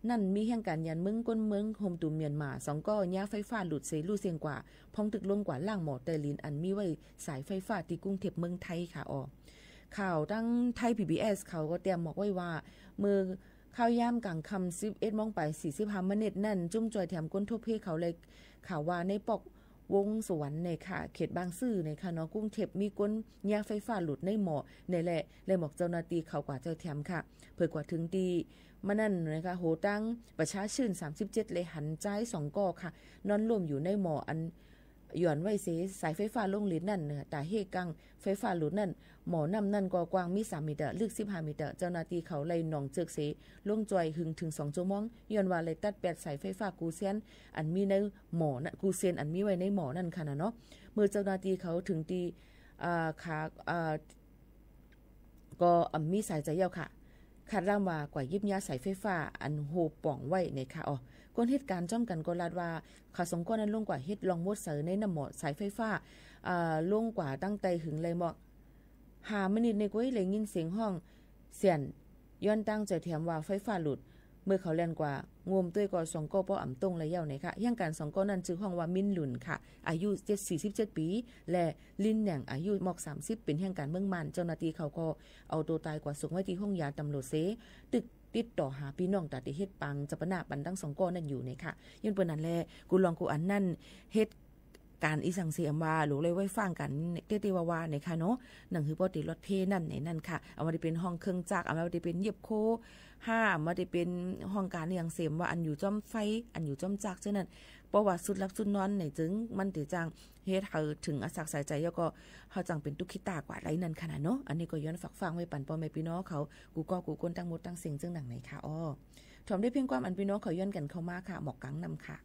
นั่นมีแห่งการยันเมืองก้นเมืองโฮมตูมเมียนมา สองก้อเยียะไฟฟ้าหลุดเสลู่เสียงกว่า พ่องตึกลงกว่าล่างหมอไตลินอันมีไว้สายไฟฟ้าที่กรุงเทพฯเมืองไทยค่ะ อ๋อ ข่าวตั้งไทย พีบีเอส เขาก็เตรียมบอกไว้ว่า เมื่อข้าวย่ำกลางค่ำ สิบเอ็ดโมงไป สี่สิบห้า มินิทนั่น จุ้มจอยแถมก้นทั่วเพศเขาเลย ข่าวว่าในปอกวงสวรรค์ในค่ะ เขตบางซื่อในค่ะเนาะ กรุงเทพฯมีก้นเยียะไฟฟ้าหลุดในหมอในแหละ เลยบอกเจ้าหน้าที่เขากว่าจอยแถมค่ะ เผยกว่าถึงตีมานั่นนะคะ โหตั้งประชาชื่น สามสิบเจ็ด เลยหันใจ๊สองก้อค่ะ นอนล่มอยู่ในหมออัน หย่อนไว้เส สายไฟฟ้าลงหลินนั่นเน่อ ตาเฮกังไฟฟ้าหลุดนั่น หม้อน้ำนั่นก็กว้างมีสามเมตร ลึกสิบห้าเมตร เจ้าหน้าที่เขาเลยหน่องเจิกเส ลงจ่อยหึงถึงสองชั่วโมง ย้อนว่าเลยตัดแปดสายไฟฟ้ากู้เส้นอันมีในหม้อนั่น กู้เส้นอันมีไว้ในหม้อนั่นค่ะนะเนาะ เมื่อเจ้าหน้าที่เขาถึงตี อ่า ขา อ่า ก็อ่ำมีสายใจเย้าค่ะ คาดล่ำว่ากว่ายิบย้ายสายไฟฟ้าอันโฮป่องไว้ในค่ะ อ๋อ คนเหตุการณ์จ้อมกันก็ลาดว่า เขาสองก้อนนั้นลงกว่าเฮ็ดลองมดเสาในน้ำหมอสายไฟฟ้า อ่า ลงกว่าตั้งแต่หึงเลยหมอก ห้ามินิทในก้วยเลยยินเสียงห้องเสียน ย้อนตั้งใจแถมว่าไฟฟ้าหลุด เมื่อเขาแล่นกว่างมต้วยก็สองก้อป้ออ่ำต้งเลยเย้าในค่ะ แห่งการสองก้อนั้นจื้อห้องว่ามินหลุนค่ะ อายุเจ็ด สี่สิบเจ็ดปี และลินแหน่งอายุหมอกสามสิบ เป็นแห่งการเมืองมัน เจ้าหน้าที่เขาก็เอาตัวตายกว่าส่งไว้ที่ห้องยาตำรวจเส ตึกติดต่อหาพี่น้องตาติเฮ็ดปังจัปนาปันตั้งสองก้อนั่นอยู่ในค่ะ ย้อนเปิดนั้นแล กูลองกูอันนั่น เหตุการณ์อีสังเสียมว่าหลูเลยไว้ฟังกันเต้ๆว่าๆในค่ะเนาะ หนังหือป้อติรถเพนั่นในนั่นค่ะ เอามาได้เป็นห้องเครื่องจักร เอามาได้เป็นเย็บโค ห้า เอามาได้เป็นห้องการอย่างเสียมว่าอันอยู่จ้อมไฟ อันอยู่จ้อมจักรเจ้านั่น เพราะว่าสุดหลับสุดนอนในจึงมันติจัง เฮ็ดให้ถึงอาศักสายใจ แล้วก็เฮาจังเป็นตุ๊กขี้ตากว่าไรนั่นขนาดเนาะ อันนี้ก็ย้อนฝากฟังไว้ปันป้อแม่พี่น้องเขา กูก็กูก้นตั้งหมดตั้งเสียงเจ้าหนังไหนค่ะ อ้อ ถ่อมได้เพียงความอันพี่น้องเขาย้อนกันเข้ามาค่ะ หมอกกังนำค่ะ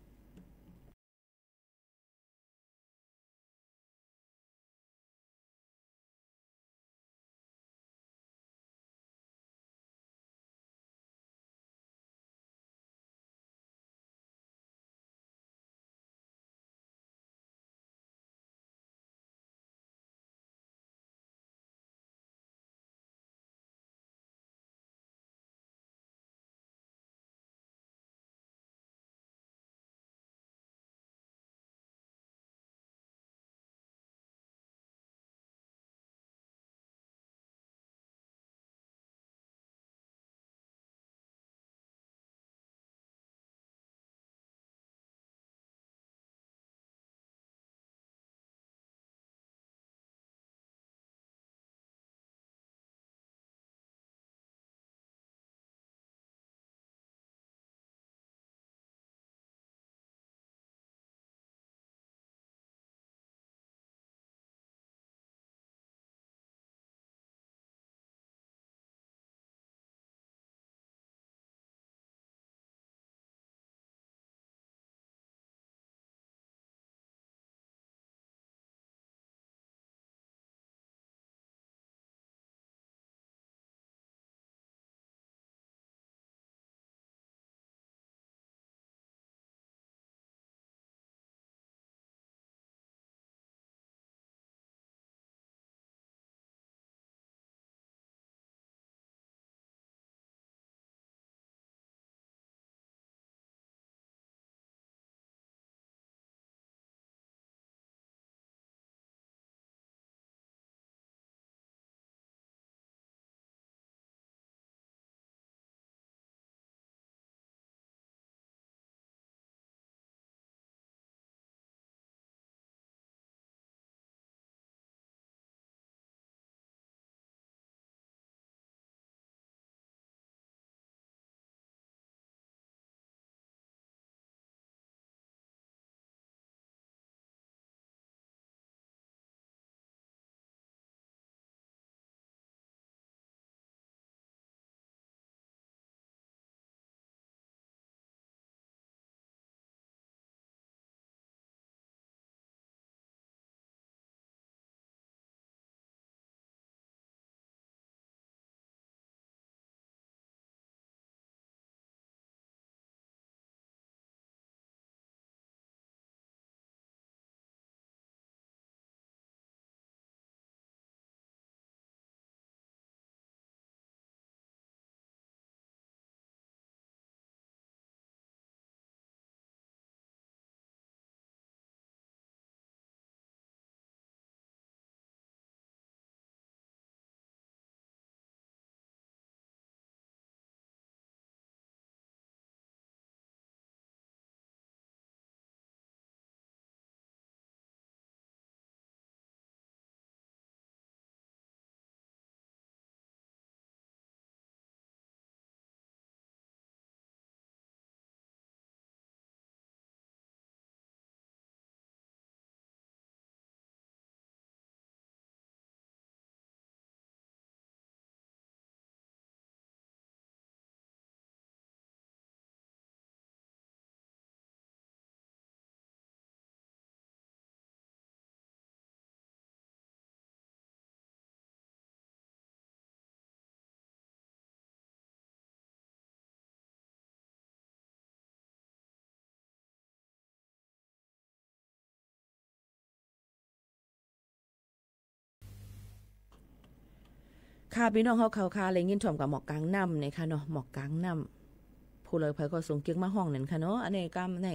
Hk'a พี่น้อง hawˉ hk'aw hk'a leh ငြိမ်းထွေး kaꞈ หมอกกลางน้ำ ne hk'a เนาะ, หมอกกลางน้ำ hpu lawˬ hpawꞈ k'awꞈ suhˍ k'ai maˇ hawˇ ne hk'a เนาะ, a neˇ kaˇ neˇ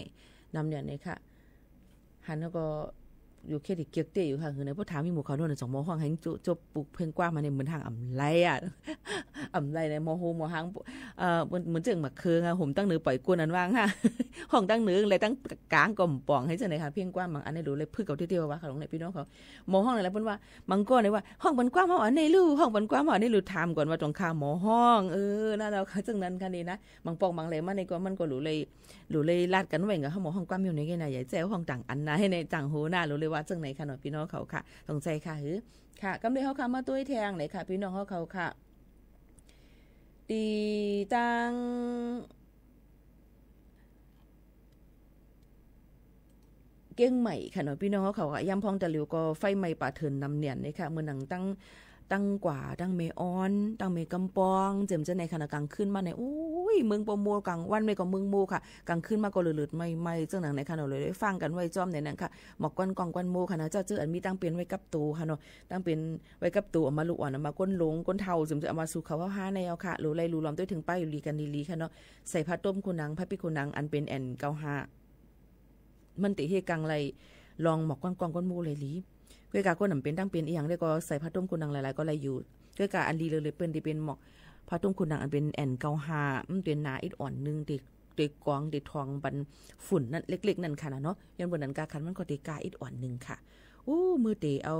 น้ำเนียน ne hk'a, hk'a เนาะ k'awꞈ yuˬ hkehˇ teꞈ keu teˇ yuˬ hk'a hui ne, พอถาม มีหมอกขาว โน่น สองหมอ hawˇ hk'e จบ จบ pukˇ เพ่งกว้าง ma ne, เหมือน haꞈ อ่ำ leh a, อ่ำ leh ne, มอ ho มอ haꞈ เหมือน เหมือน เจื้อง หมาก เคอ haꞈ hom ตั้ง เนิน ปล่อย กวน อัน ว่าง haꞈ, hawˇ ตั้ง เนิน leh ตั้ง กลาง ก็ เป่า haꞈ ce ne hk'a, เพ่งกว้าง ma, a neˇ โดย leh เพิ่ง เก่า teˇ teˇ วา hk'a ลง ne พี่น้อง hk'a, หมอก hawˇ ne leh เปิ้ล ว่า มังกร ne ว่า ห้อง ปันกว้าง มา อัน neˇ ลูก, ห้อง ปันกว้าง มา อัน neˇ ลูก, ถามก่อน ว่า ตรง hk'a หมอก hawˇ, เออ นั่น แล้ว hk'a เจื้อง นั้น hk'a เนี่ย นะ, มังปอก มัง leh มา ne, ก็ มัน ก็ โดย เลย โดย เลย ลาด กัน ไว้ ไง haꞈ หมอก ห้อง กว้าง มี อยู่ ใน แค่ ไหน ใหญ่ แจ๋ว ห้อง ต่าง อัน นะ ให้ ใน จัง โห นะ, โดย เลย ว่า เจื้อง ไหน hk'a เนาะ พี่น้อง hk'a ค่ะ, สงสัย ค่ะ เออ ค่ะ, กำ เลย hawˉ hk'a maˇ ตัว แทง ne hk'a, พี่น้อง hawˉ hk'a ค่ะ, ติดตั้ง เชียงใหม่ hk'a เนาะ พี่น้อง hawˉ hk'a ค่ะ, ยาม พอง แต่ หลิว ก็ ไฟไหม้ ป่าเถื่อน น้ำเนียน ne hk'a, เหมือน หนัง ตั้ง กว่า ตั้ง แม่อ่อน ตั้ง แม่กำปอง เจ๋ม เจ้า ไหน hk'a เนาะ, กลางคืน มา เนี่ย โอ๊ย เมือง ปอ มัว, กลางวัน ไม่ ก็ เมือง มัว ค่ะ, กลางคืน มา ก็ เลิด เลิด ไหม้ ไหม้ เจ้า หนัง ไหน hk'a เนาะ, เลย เลย ฟัง กัน ไว้ จ้อม ใน นั้น ค่ะ, หมอก ควัน กอง ควัน มัว ค่ะ นะ, เจ้า เจ้า อัน มี ตั้ง เป็น ไว้ กับ ตัว ค่ะ เนาะ, ตั้ง เป็น ไว้ กับ ตัว, เอา มา ลูกอ่อน, เอา มา ก้นหลง ก้นเฒ่า เจ๋ม เจ๋ม เอา มา สู่ เขา เฮา หา แนว ค่ะ, โดย เลย หลู่ หลอม ตัว ถึง ไป อยู่ ดี กัน ดี ๆ ค่ะ เนาะ, ใส่ ผ้า ต้ม โค หนัง, ผ้า ปิด โค หนัง, อัน เป็น แอน เก้าห้า มัน เตะ เฮ กัง ไล รอง หมอก ควัน กอง ควัน มัว ไล หลี, กวย กา คน อัน เป็น ตั้ง เป็น อีหยัง ได้ ก็ ใส่ ผ้า ต้ม โค หนัง หลาย ๆ ก็ ไล อยู่, กวย กา อัน ดี เลย เลย เปิ้น เต เป็น หมอก ผ้า ต้ม โค หนัง อัน เป็น แอน เก้าห้า มัน เต หนา อิด อ่อน นึง เต เต กอง เต ทอง ปัน ฝุ่น นั่น เล็ก ๆ นั่น ค่ะ นะ เนาะ, ย้อน เปิ้น นั้น กา คัน มัน ก็ เต กา อิด อ่อน นึง ค่ะ, โอ้ เมื่อ เต เอา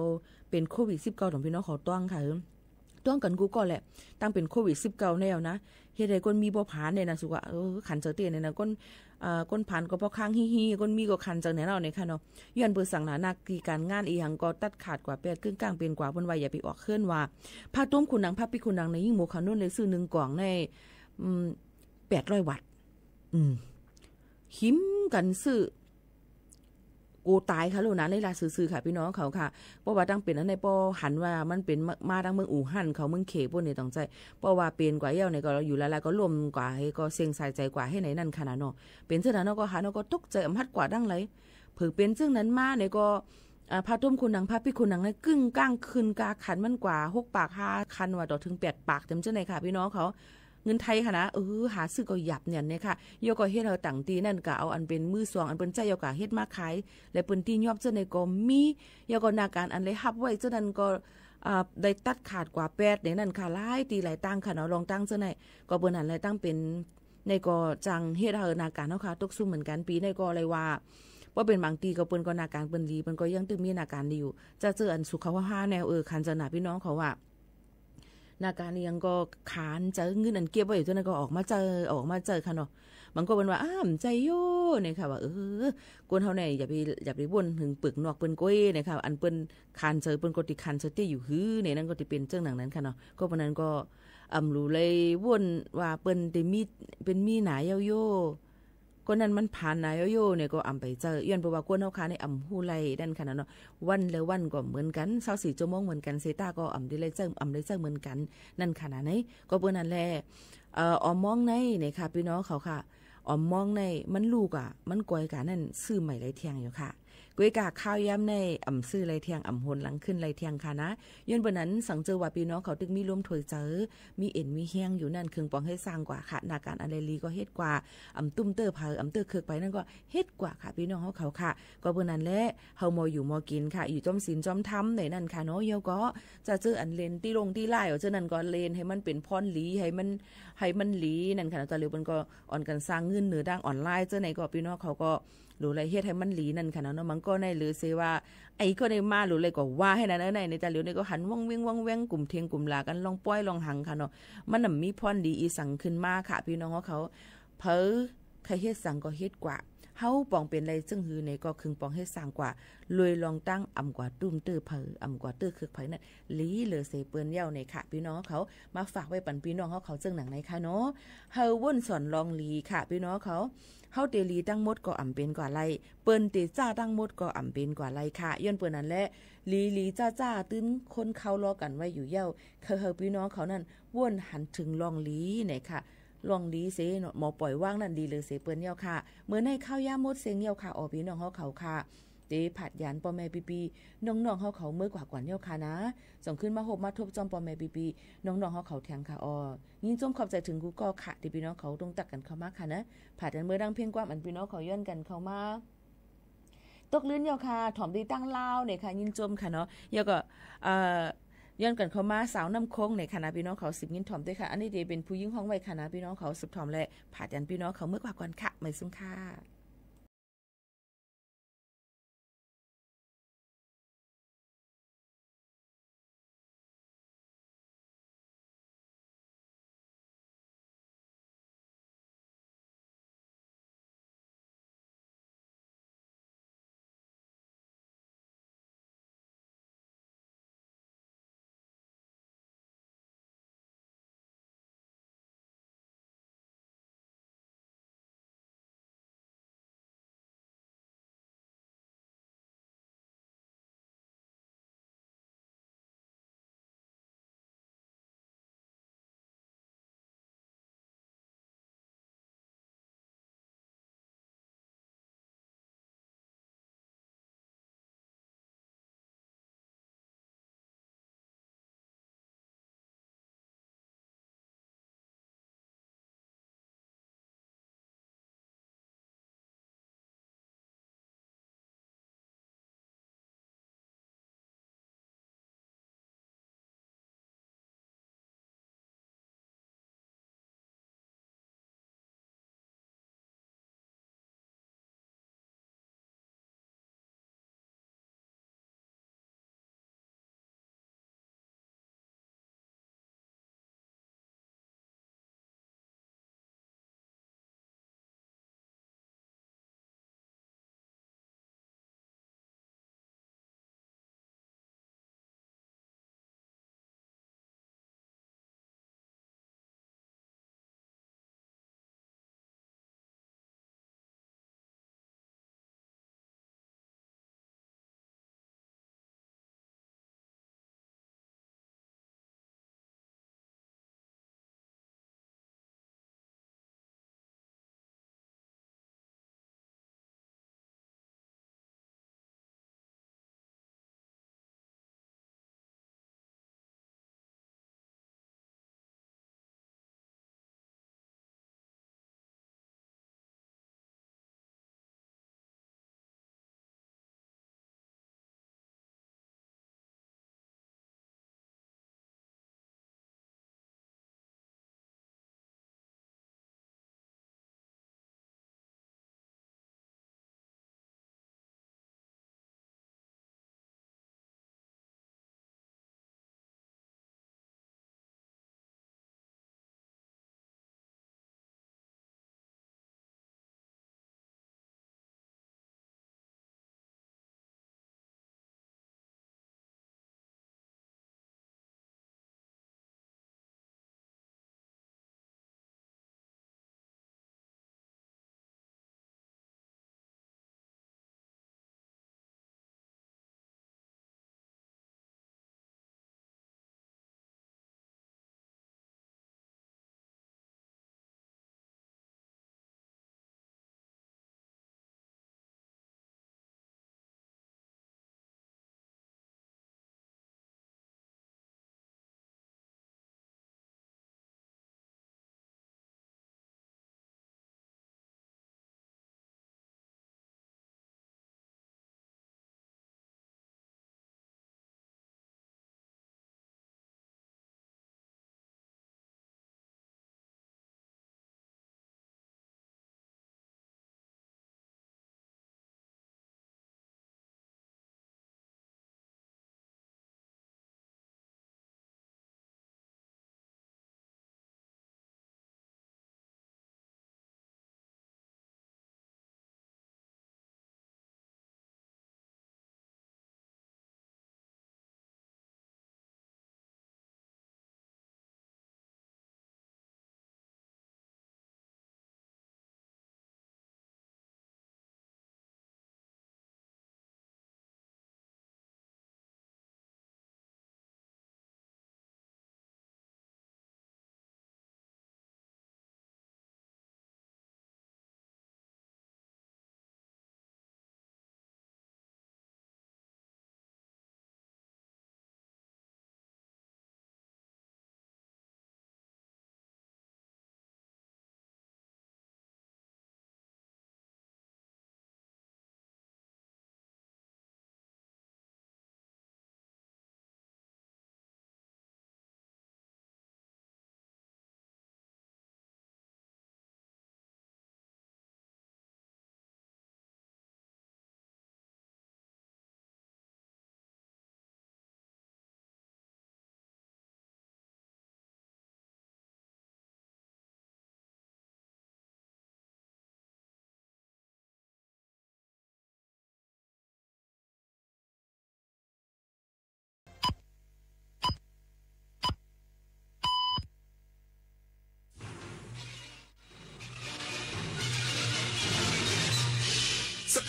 เป็น โควิด สิบเก้า ของ พี่น้อง เขา ต้อง ค่ะ เออ ต้อง กัน กู ก็ แหละ, ตั้ง เป็น โควิด สิบเก้า แนว นะ, เฮ ใด คน มี บ่ ผาน เนี่ย นะ สุ กะ เออ คัน เจ๋อ เต้ เนี่ย นะ, คน เอ่อ คน ผาน ก็ พอ ค้าง ฮี ฮี คน มี ก็ คัน เจ๋อ เนี่ย เนาะ ใน ค่ะ เนาะ, ย้อน เปิ้น สัง หนา หน้าที่ การ งาน อีหยัง ก็ ตัด ขาด กว่า แปด ครึ่ง กลาง เป็น กว่า เปิ้น ว่า อย่า ไป ออก เคลื่อน ว่า ผ้า ต้ม โค หนัง, ผ้า ปิด โค หนัง ใน ยิ่ง หมวก ขาว นุ่น เลย ซื่อ หนึ่ง กล่อง ใน อืม แปดร้อย บาท, อืม หิม กัน ซื่อ โก ตาย ค่ะ โลก นะ, ใน ลา ซื่อ ซื่อ ค่ะ พี่น้อง เขา ค่ะ, เพราะ ว่า ตั้ง เป็น อัน ไหน พอ หัน ว่า มัน เป็น มา มา ตั้ง เมือง อู่ฮั่น เขา เมือง เข พวก นี้ ต้อง ใจ๋ เพราะ ว่า เป็น กว่า เย้า เนี่ย ก็ อยู่ ลา ลา ก็ ล้ม กว่า เฮ ก็ เซ็ง สาย ใจ๋ กว่า เฮ ใน นั้น ค่ะ นะ เนาะ, เป็น เจ้า หน้า เนาะ ก็ หา เนาะ ก็ ตก ใจ๋ อำ หัด กว่า ดั้ง ไหล, เผิก เป็น เจ้า นั้น มา เนี่ย ก็ อ่า ผ้า ต้ม โค หนัง, ผ้า ปิด โค หนัง ใน กึ่ง กลาง คืน กา คัน มัน กว่า หก บาท ห้า คัน ว่า ต่อ ถึง แปด บาท เจ๋ม เจ้า ไหน ค่ะ พี่น้อง เขา เงิน ไทย ค่ะ นะ, เออ หา ซื่อ ก็ หยับ เนี่ย เนี่ย ค่ะ, เย้า ก็ เฮ็ด เอา ต่าง ตี นั่น กะ เอา อัน เป็น มือสอง อัน เปิ้น ใจ๋ เย้า กะ เฮ็ด มา ขาย และ เปิ้น ตี้ ยอบ เจ้า ไหน ก็ มี, เย้า ก็ หน้า การ อัน เลย ฮับ ไว้ เจ้า นั้น ก็ อ่า ได้ ตัด ขาด กว่า แปด ใน นั้น ค่ะ, หลาย ตี้ หลาย ตาง ค่ะ เนาะ, ลอง ตั้ง เจ้า ไหน ก็ เปิ้น อัน เลย ตั้ง เป็น ใน ก็ จัง เฮ็ด เอา หน้า การ เฮา ค่ะ ตก ซุ่ม เหมือน กัน, ปี ใน ก็ เลย ว่า เพราะ เป็น บาง ตี้ ก็ เปิ้น ก็ หน้า การ เปิ้น ดี, เปิ้น ก็ ยัง ตึง มี หน้า การ ดี อยู่, เจ้า เจ้า อัน สุข เขา เฮา หา แนว เออ คัน เจ๋อ หนา พี่น้อง เขา ว่า หน้า การ อีหยัง ก็ คัน เจ๋อ, เงิน อัน เก็บ ไว้ อยู่ เจ้า นั้น ก็ ออก มา เจ๋อ, ออก มา เจ๋อ ค่ะ เนาะ, บาง คน เปิ้น ว่า อ้า มัน ใจ๋ โย ใน ค่ะ ว่า เออ คน เฮา เนี่ย อย่า ไป อย่า ไป บ่น ถึง เปลือกนอก เปิ้น ก้อย ใน ค่ะ, อัน เปิ้น คัน เจ๋อ, เปิ้น ก็ ตี้ คัน เจ๋อ ตี้ อยู่ หื้อ ใน นั้น ก็ ตี้ เป็น เจ้า หนัง นั้น ค่ะ เนาะ, ก็ เพราะ นั้น ก็ อำ รู้ เลย บ่น ว่า เปิ้น ตี้ มี เป็น มี หนา เย้า โย คน นั้น มัน ผาน หนา เย้า โย เนี่ย ก็ อำ ไป เจ๋อ, ย้อน เพราะ ว่า คน เฮา ค่ะ เนี่ย อำ ฮู้ ไล นั่น ค่ะ นะ เนาะ, วัน และ วัน ก็ เหมือน กัน, ซาว สี่ ชั่วโมง เหมือน กัน เซ ตา ก็ อำ ได้ ไล เจ๋อ, อำ ได้ เจ๋อ เหมือน กัน นั่น ค่ะ นะ ใน ก็ เปิ้น นั้น แหละ, เอ่อ ออม มอง ใน ใน ค่ะ พี่น้อง เขา ค่ะ, ออม มอง ใน มัน ลูก อ่ะ มัน ก้อย กา นั่น ซื่อ ใหม่ ไล แทง อยู่ ค่ะ, กวย กา ข้าว ยาม ใน อำ ซื่อ ไล แทง, อำ โหน หลัง ขึ้น ไล แทง ค่ะ นะ, ย้อน เปิ้น นั้น สัง เจ๋อ ว่า พี่น้อง เขา ตึง มี ลม ถ้วย เจ๋อ, มี เอ็น มี แฮง อยู่ นั่น, เคือง ปอง เฮ สร้าง กว่า ค่ะ, หน้า การ อัน เลย หลี ก็ เฮ็ด กว่า, อำ ตุ้ม เตอร์ เผา, อำ เตอร์ เคิก ไป นั่น ก็ เฮ็ด กว่า ค่ะ พี่น้อง เขา ค่ะ, ก็ เปิ้น นั้น แหละ, เฮา มัว อยู่ มัว กิน ค่ะ, อยู่ จ้อม ศีล จ้อม ธรรม ใน นั้น ค่ะ เนาะ, เย้า ก็ เจ้า เจ๋อ อัน เล่น ตี้ ลง ตี้ ไลน์ เจ้า นั้น ก็ เล่น ให้ มัน เป็น พร หลี ให้ มัน ให้ มัน หลี นั่น ค่ะ เนาะ, ตา เหลียว เปิ้น ก็ อ่อน กัน สร้าง เงิน เนือ ด้าน ออนไลน์ เจ้า ไหน ก็ พี่น้อง เขา ก็ โดย เลย เฮ็ด ให้ มัน หลี นั่น ค่ะ นะ เนาะ, บาง ก็ ใน หรือ เซ ว่า ไอ้ ก็ ใน มา โดย เลย ก็ ว่า ให้ นั่น เออ ใน ใน ตา เหลียว ใน ก็ หัน ว่อง เว้ง ว่อง แว้ง กุ่ม เทง กุ่ม หลา กัน ลอง ป้อย ลอง หัง ค่ะ เนาะ, มัน น่ะ มี พร หลี อีสัง ขึ้น มา ค่ะ พี่น้อง เขา เผย ใคร เฮ็ด สัง ก็ เฮ็ด กว่า, เฮา ปอง เป็น ไล เซิ่ง หื้อ ใน ก็ เคือง ปอง เฮ สร้าง กว่า, เลย ลอง ตั้ง อำ กว่า ตุ้ม เตอร์ เผา, อำ กว่า เตอร์ เคิก เผา นั่น หลี เลย เส เปิ้น เย้า ใน ค่ะ พี่น้อง เขา มา ฝาก ไว้ ปัน พี่น้อง เขา เซิ่ง หนัง ใน ค่ะ เนาะ, เฮา ว่น ส่วน ลอง หลี ค่ะ พี่น้อง เขา, เฮา เต หลี ตั้ง หมด ก็ อำ เป็น กว่า ไล, เปิ้น เต จ้า ตั้ง หมด ก็ อำ เป็น กว่า ไล ค่ะ, ย้อน เปิ้น นั้น แหละ, หลี หลี จ้า จ้า ตึง คน เขา รอ กัน ไว้ อยู่ เย้า, ใคร เฮา พี่น้อง เขา นั่น ว่น หัน ถึง ลอง หลี ใน ค่ะ, ลอง หลี เส เนาะ, หมอ ปล่อย ว่าง นั่น หลี เลย เส เปิ้น เย้า ค่ะ, เมื่อ ใน ข้าว ยาม หมด เซ็ง เย้า ค่ะ, ออ พี่น้อง เขา เขา ค่ะ teˇ hpaˍ yanˍ พ่อแม่ พี่ๆ น้องๆ ဟော เขา เมื่อกว่าก่อน yawˇ ค่ะนะ ส่งขึ้นมา โฮป มาทบ จ้อม พ่อแม่ พี่ๆ น้องๆ ဟော เขา แทน ค่ะ อ๋อ ยินดีชม ขอบใจ ถึง คุณก้อ ค่ะ ที่ พี่น้อง เขา ตรงตัก กัน เข้ามา ค่ะนะ ผ่าน กัน เมื่อดังเพียงความ อัน พี่น้อง เขา ย้อน กัน เข้ามา ตกลื่น ยาว ค่ะ ถ่อม ดี ตั้ง เล่า เนี่ย ค่ะ ยินดีชม ค่ะ เนาะ แล้วก็ เอ่อ ย้อน กัน เข้ามา สาวน้ำโขง เนี่ย ค่ะ นะ พี่น้อง เขา สิบ ยินถ่อม ด้วย ค่ะ อันนี้ จะ เป็น ผู้หญิง ห้อง ไว้ ค่ะ นะ พี่น้อง เขา สิบ ถ่อม และ ผ่าน กัน พี่น้อง เขา เมื่อกว่าก่อน ค่ะ ไม่ซุ่ม ค่ะ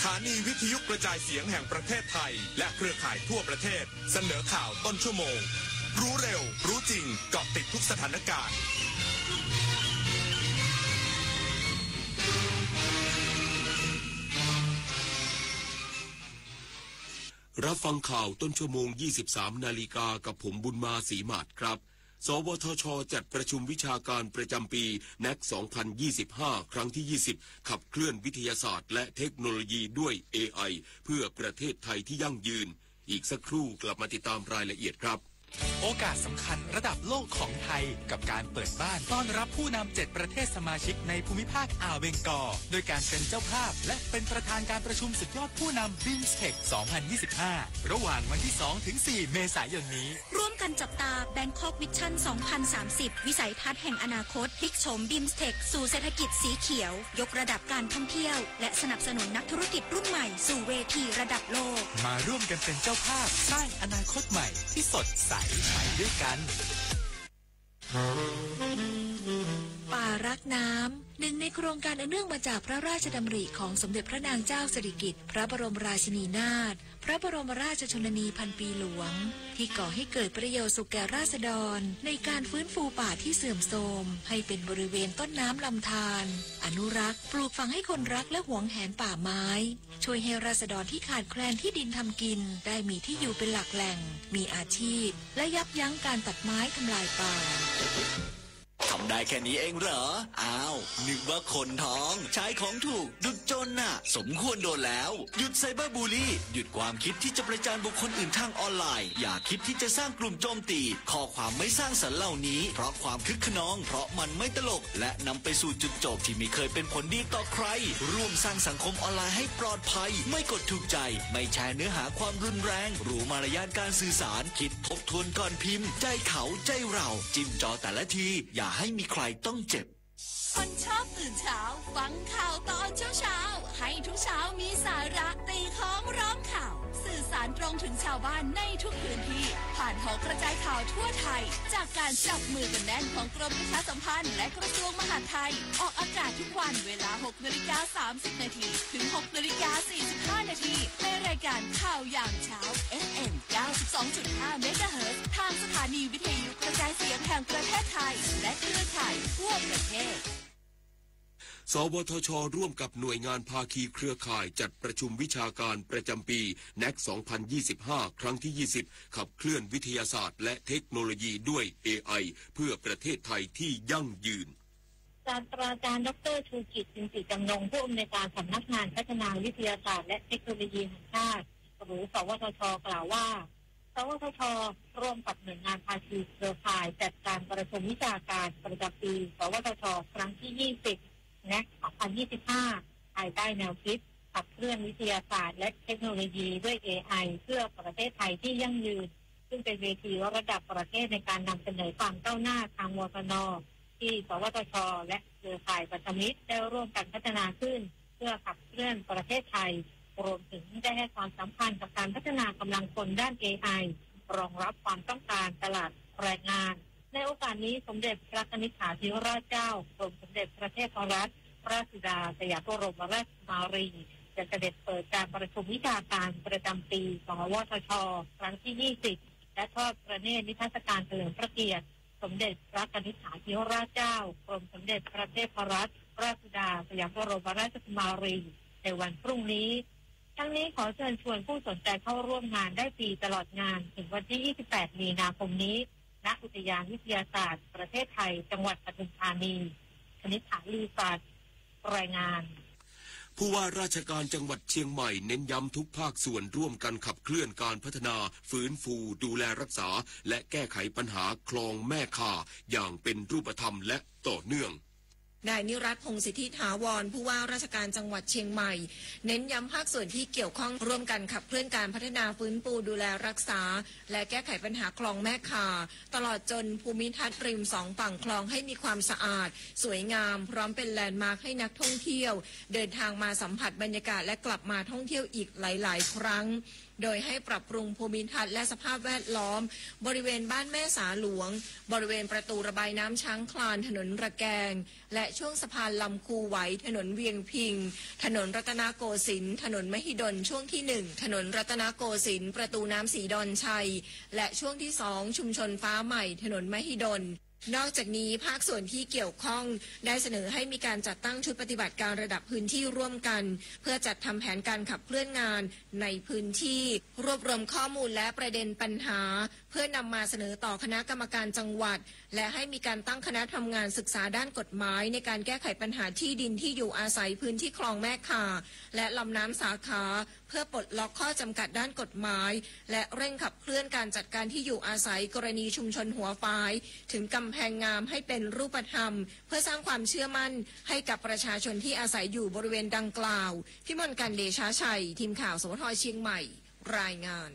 สถานีวิทยุกระจายเสียงแห่งประเทศไทยและเครือข่ายทั่วประเทศ เสนอข่าวต้นชั่วโมง รู้เร็ว รู้จริง เกาะติดทุกสถานการณ์ รับฟังข่าวต้นชั่วโมง ยี่สิบสาม นาฬิกา กับผมบุญมา ศรีหมาดครับ สวทช จัดประชุมวิชาการประจำปี แน็ก สองพันยี่สิบห้า ครั้งที่ ยี่สิบ ขับเคลื่อนวิทยาศาสตร์และเทคโนโลยีด้วย เอไอ เพื่อประเทศไทยที่ยั่งยืน อีกสักครู่กลับมาติดตามรายละเอียดครับ โอกาสสำคัญระดับโลกของไทย กับการเปิดบ้านต้อนรับผู้นำ เจ็ด ประเทศสมาชิกในภูมิภาคอ่าวเบงกอล โดยการเป็นเจ้าภาพ และเป็นประธานการประชุมสุดยอดผู้นำ BIMSTEC สองพันยี่สิบห้า ระหว่างวันที่ สอง ถึง สี่ เมษายนนี้ ร่วมกันจับตา Bangkok Vision สองพันสามสิบ วิสัยทัศน์แห่งอนาคต พลิกโฉม BIMSTEC สู่เศรษฐกิจสีเขียว ยกระดับการท่องเที่ยว และสนับสนุนนักธุรกิจรุ่นใหม่สู่เวทีระดับโลก มาร่วมกันเป็นเจ้าภาพสร้างอนาคตใหม่ที่สดใสไปด้วยกัน ป่ารักน้ำ หนึ่งในโครงการอันเนื่องมาจากพระราชดำริของสมเด็จพระนางเจ้าสิริกิติ์ พระบรมราชินีนาถ พระบรมราชชนนีพันปีหลวง ที่ก่อให้เกิดประโยชน์สุขแก่ราษฎร ในการฟื้นฟูป่าที่เสื่อมโทรม ให้เป็นบริเวณต้นน้ำลำธาร อนุรักษ์ ปลูกฝังให้คนรักและหวงแหนป่าไม้ ช่วยให้ราษฎรที่ขาดแคลนที่ดินทำกิน ได้มีที่อยู่เป็นหลักแหล่ง มีอาชีพ และยับยั้งการตัดไม้ทำลายป่า ทำได้แค่นี้เองเหรอ อ้าว นึกว่าคนท้อง ใช้ของถูก ดุจจนน่ะ สมควรโดนแล้ว หยุดไซเบอร์บูลลี่ หยุดความคิดที่จะประจานบุคคลอื่นทางออนไลน์ อย่าคิดที่จะสร้างกลุ่มโจมตี ข้อความไม่สร้างสรรค์เหล่านี้ เพราะความคึกคะนอง เพราะมันไม่ตลก และนำไปสู่จุดจบที่ไม่เคยเป็นผลดีต่อใคร ร่วมสร้างสังคมออนไลน์ให้ปลอดภัย ไม่กดถูกใจ ไม่แชร์เนื้อหาความรุนแรง รู้มารยาทการสื่อสาร คิดทบทวนก่อนพิมพ์ ใจเขา ใจเรา จิ้มจอแต่ละที อย่าให้มีใครต้องเจ็บ คนชอบตื่นเช้า ฟังข่าวตอนเช้าๆ ให้ทุกเช้ามีสาระ ตีค้องร้องข่าว สื่อสารตรงถึงชาวบ้านในทุกพื้นที่ ผ่านหอกระจายข่าวทั่วไทย จากการจับมือกันแน่นของกรมประชาสัมพันธ์และกระทรวงมหาดไทย ออกอากาศทุกวันเวลา หกนาฬิกา สามสิบนาที ถึง หกนาฬิกา สี่สิบห้านาที ในรายการข่าวยามเช้า เอฟเอ็ม เก้าสิบสองจุดห้าเมกะเฮิรตซ์ ทางสถานีวิทยุกระจายเสียงแห่งประเทศไทย และเครือข่ายทั่วประเทศ สวทช ร่วมกับหน่วยงานภาคีเครือข่ายจัดประชุมวิชาการประจำปี แน็ก สองพันยี่สิบห้า ครั้งที่ ยี่สิบ ขับเคลื่อนวิทยาศาสตร์และเทคโนโลยีด้วย เอไอ เพื่อประเทศไทยที่ยั่งยืน ศาสตราจารย์ ดอกเตอร์ ชูกิต จินติจำนง ผู้อำนวยการสำนักงานพัฒนาวิทยาศาสตร์และเทคโนโลยีแห่งชาติ หรือ สวทช กล่าวว่า สวทช ร่วมกับหน่วยงานภาคีเครือข่ายจัดการประชุมวิชาการประจำปี สวทช ครั้งที่ ยี่สิบ แน็ก สองพันยี่สิบห้า ภายใต้แนวคิดขับเคลื่อนวิทยาศาสตร์และเทคโนโลยีด้วย เอไอ เพื่อประเทศไทยที่ยั่งยืน ซึ่งเป็นเวทีระดับประเทศในการนำเสนอความก้าวหน้าทาง วทน ที่ สวทช และเครือข่ายพันธมิตรได้ร่วมกันพัฒนาขึ้น เพื่อขับเคลื่อนประเทศไทย รวมถึงได้ให้ความสำคัญกับการพัฒนากำลังคนด้าน เอไอ รองรับความต้องการตลาดแรงงาน ในโอกาสนี้ สมเด็จพระกนิษฐาธิราชเจ้า กรมสมเด็จพระเทพรัตนราชสุดาสยามบรมราชกุมารี จะเสด็จเปิดการประชุมวิชาการประจำปี สวทช ครั้งที่ ยี่สิบ และทอดพระเนตรนิทรรศการเฉลิมพระเกียรติ สมเด็จพระกนิษฐาธิราชเจ้า กรมสมเด็จพระเทพรัตนราชสุดาสยามบรมราชกุมารี ในวันพรุ่งนี้ ทั้งนี้ขอเชิญชวนผู้สนใจเข้าร่วมงานได้ฟรีตลอดงานถึงวันที่ ยี่สิบแปด มีนาคมนี้ ณ อุทยานวิทยาศาสตร์ประเทศไทย จังหวัดปทุมธานี คณิษฐาลือสัตย์ รายงาน ผู้ว่าราชการจังหวัดเชียงใหม่เน้นย้ำทุกภาคส่วนร่วมกันขับเคลื่อนการพัฒนา ฟื้นฟู ดูแลรักษา และแก้ไขปัญหาคลองแม่ข่า อย่างเป็นรูปธรรมและต่อเนื่อง นายนิรัตน์ พงษ์สิทธิถาวร ผู้ว่าราชการจังหวัดเชียงใหม่ เน้นย้ำภาคส่วนที่เกี่ยวข้องร่วมกันขับเคลื่อนการพัฒนา ฟื้นฟู ดูแลรักษา และแก้ไขปัญหาคลองแม่ข่า ตลอดจนภูมิทัศน์ริมสองฝั่งคลองให้มีความสะอาด สวยงาม พร้อมเป็นแลนด์มาร์คให้นักท่องเที่ยว เดินทางมาสัมผัสบรรยากาศและกลับมาท่องเที่ยวอีกหลายๆ ครั้ง โดยให้ปรับปรุงภูมิทัศน์และสภาพแวดล้อมบริเวณบ้านแม่สาหลวง บริเวณประตูระบายน้ำช้างคลานถนนระแกง และช่วงสะพานลำคูไหวถนนเวียงพิง ถนนรัตนโกสินทร์ ถนนมหิดลช่วงที่หนึ่ง ถนนรัตนโกสินทร์ ประตูน้ำสีดอนชัย และช่วงที่สองชุมชนฟ้าใหม่ถนนมหิดล นอกจากนี้ภาคส่วนที่เกี่ยวข้องได้เสนอให้มีการจัดตั้งชุดปฏิบัติการระดับพื้นที่ร่วมกัน เพื่อจัดทำแผนการขับเคลื่อนงานในพื้นที่ รวบรวมข้อมูลและประเด็นปัญหา เพื่อนำมาเสนอต่อคณะกรรมการจังหวัด และให้มีการตั้งคณะทำงานศึกษาด้านกฎหมายในการแก้ไขปัญหาที่ดินที่อยู่อาศัยพื้นที่คลองแม่ข่า และลำน้ำสาขา เพื่อปลดล็อกข้อจำกัดด้านกฎหมาย และเร่งขับเคลื่อนการจัดการที่อยู่อาศัยกรณีชุมชนหัวฝาย ถึงกำแพงงามให้เป็นรูปธรรม เพื่อสร้างความเชื่อมั่นให้กับประชาชนที่อาศัยอยู่บริเวณดังกล่าว พิมลกร เดชาชัย ทีมข่าว สวท เชียงใหม่ รายงาน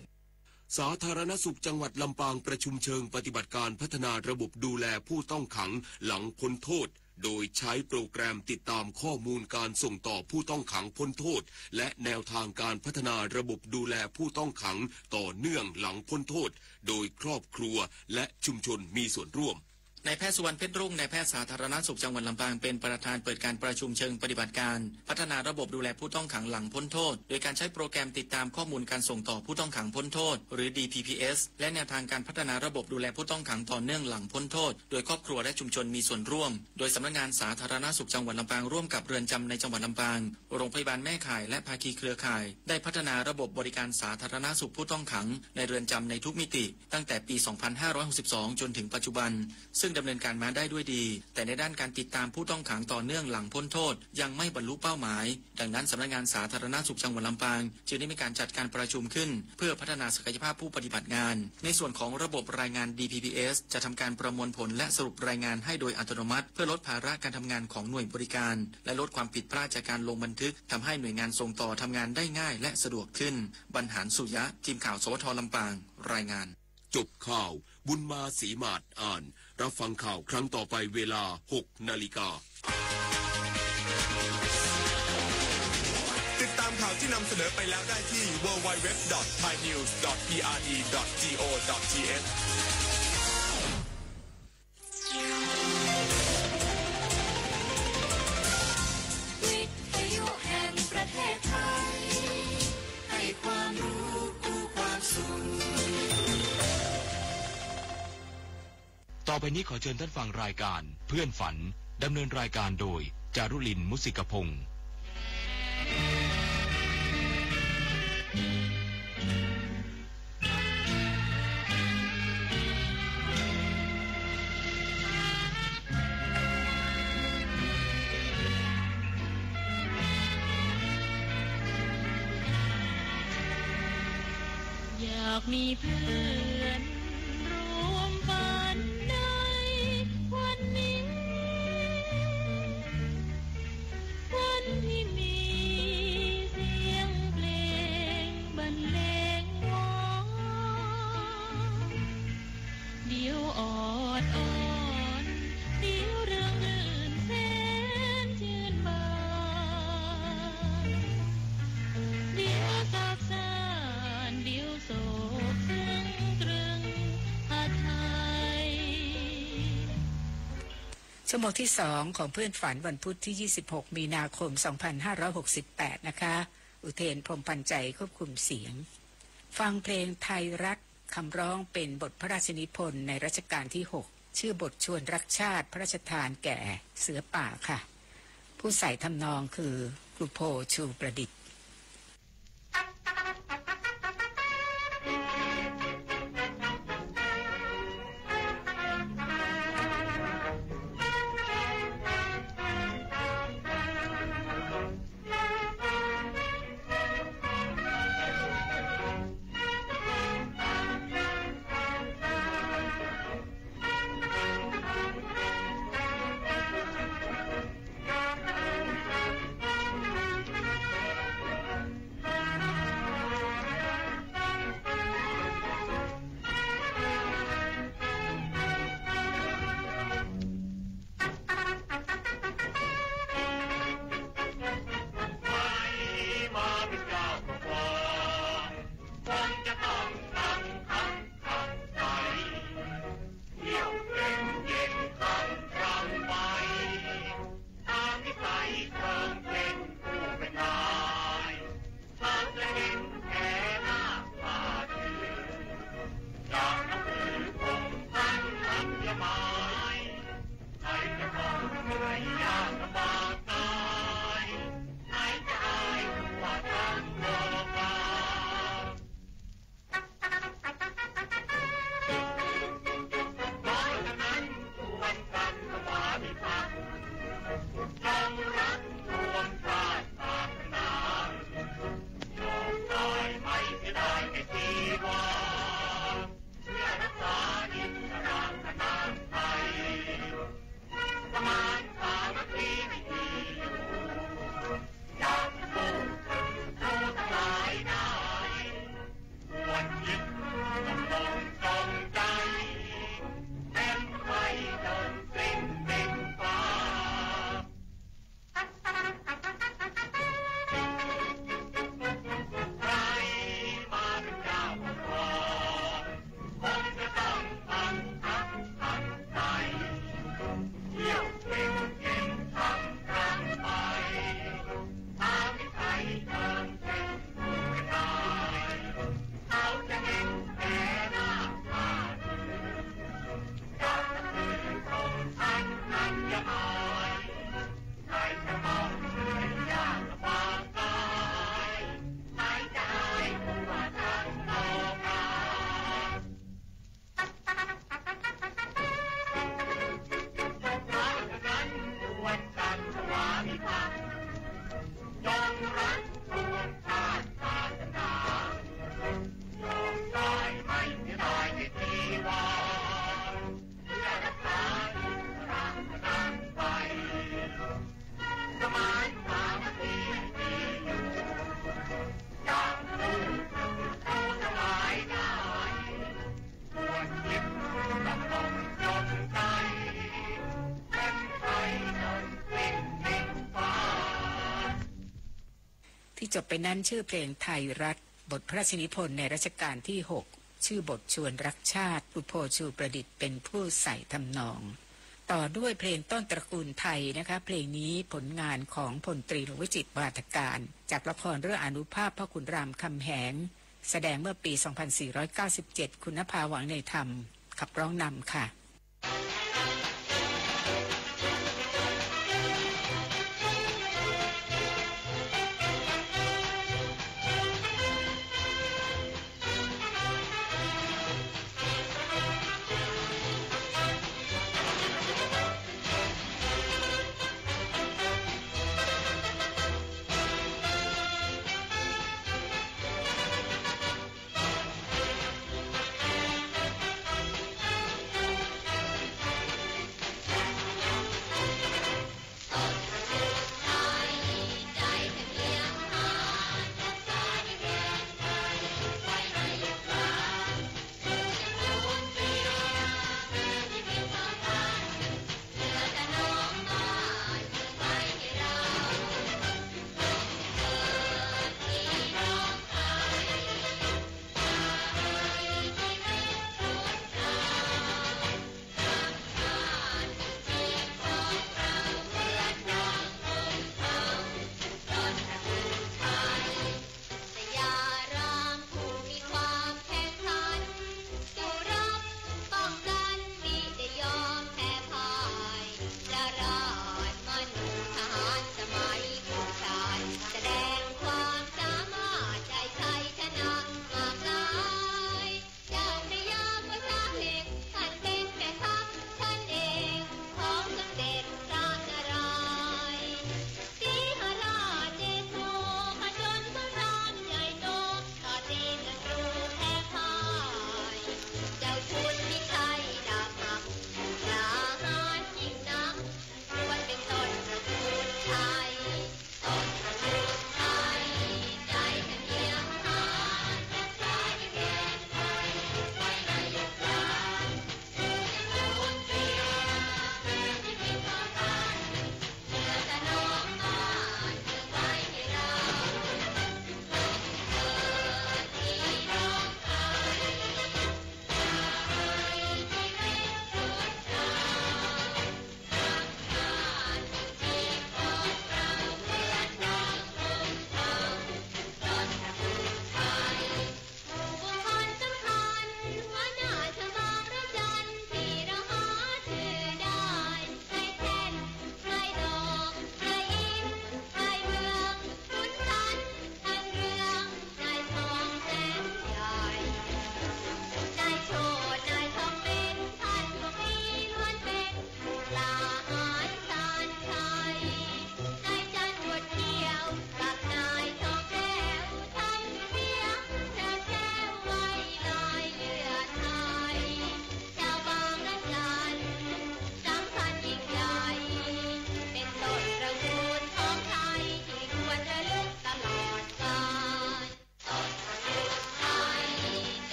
สาธารณสุขจังหวัดลำปางประชุมเชิงปฏิบัติการพัฒนาระบบดูแลผู้ต้องขังหลังพ้นโทษ โดยใช้โปรแกรมติดตามข้อมูลการส่งต่อผู้ต้องขังพ้นโทษ และแนวทางการพัฒนาระบบดูแลผู้ต้องขังต่อเนื่องหลังพ้นโทษ โดยครอบครัวและชุมชนมีส่วนร่วม นายแพทย์สุวรรณเพชรรุ่ง นายแพทย์สาธารณสุขจังหวัดลำปาง เป็นประธานเปิดการประชุมเชิงปฏิบัติการพัฒนาระบบดูแลผู้ต้องขังหลังพ้นโทษ โดยการใช้โปรแกรมติดตามข้อมูลการส่งต่อผู้ต้องขังพ้นโทษ หรือ ดีพีพีเอส และแนวทางการพัฒนาระบบดูแลผู้ต้องขังต่อเนื่องหลังพ้นโทษ โดยครอบครัวและชุมชนมีส่วนร่วม โดยสำนักงานสาธารณสุขจังหวัดลำปางร่วมกับเรือนจำในจังหวัดลำปาง โรงพยาบาลแม่ข่ายและภาคีเครือข่าย ได้พัฒนาระบบบริการสาธารณสุขผู้ต้องขังในเรือนจำในทุกมิติ ตั้งแต่ปี สองพันห้าร้อยหกสิบสอง จนถึงปัจจุบัน ซึ่งดำเนินการมาได้ด้วยดี แต่ในด้านการติดตามผู้ต้องขังต่อเนื่องหลังพ้นโทษ ยังไม่บรรลุเป้าหมาย ดังนั้นสำนักงานสาธารณสุขจังหวัดลำปาง จึงได้มีการจัดการประชุมขึ้น เพื่อพัฒนาศักยภาพผู้ปฏิบัติงาน ในส่วนของระบบรายงาน ดีพีพีเอส จะทำการประมวลผลและสรุปรายงานให้โดยอัตโนมัติ เพื่อลดภาระการทำงานของหน่วยบริการ และลดความผิดพลาดจากการลงบันทึก ทำให้หน่วยงานส่งต่อทำงานได้ง่ายและสะดวกขึ้น บรรหารสุยะ ทีมข่าว สวท ลำปาง รายงาน จบข่าว บุญมาศรีหมาดอ่าน รับฟังข่าวครั้งต่อไปเวลา หกนาฬิกา ติดตามข่าวที่นำเสนอไปแล้วได้ที่ ดับเบิลยู ดับเบิลยู ดับเบิลยู ดอท ไทยนิวส์ ดอท พีอาร์ดี ดอท จี โอ ดอท ที เอช วิทยุแห่งประเทศไทย ให้ความรู้คู่ความสุข ต่อไปนี้ขอเชิญท่านฟังรายการเพื่อนฝัน ดำเนินรายการโดย จารุลิน มุสิกพงษ์ อยากมีเพื่อนร่วมฝันในวันนี้ วันที่มีเสียงเพลงบรรเลงวอน เดี๋ยวออดอ้อน เดี๋ยวเรื่องรื่นแสนชื่นบาน เดี๋ยวซาบซ่าน เดี๋ยวโศกซึ่งตรึงหาไทย ชั่วโมงที่สองของเพื่อนฝันวันพุธที่ ยี่สิบหก มีนาคม สองพันห้าร้อยหกสิบแปด นะคะ อุเทน พรหมพันธ์ใจ ควบคุมเสียง ฟังเพลงไทยรัฐ คำร้องเป็นบทพระราชนิพนธ์ในรัชกาลที่ หก ชื่อบทชวนรักชาติ พระราชทานแก่เสือป่าค่ะ ผู้ใส่ทำนองคือครูโพ ชูประดิษฐ์ อยากมีเพื่อนร่วมฝันในวันนี้ วันที่มีเสียงเพลงบรรเลงวอน เดี๋ยวออดอ้อน เดี๋ยวเรื่องรื่นแสนชื่นบาน เดี๋ยวซาบซ่าน เดี๋ยวโศกซึ่งตรึงหาไทย ที่จบไปนั้นชื่อเพลงไทยรัฐ บทพระราชนิพนธ์ในรัชกาลที่หก ชื่อบทชวนรักชาติ ครูโพธิ์ ชูประดิษฐ์เป็นผู้ใส่ทำนอง ต่อด้วยเพลงต้นตระกูลไทยนะคะ เพลงนี้ผลงานของพลตรีหลวงวิจิตร วาทการ จากละครเรื่องอานุภาพพ่อขุนรามคำแหง แสดงเมื่อปี สองพันสี่ร้อยเก้าสิบเจ็ด คุณนภา หวังในธรรม ขับร้องนำค่ะ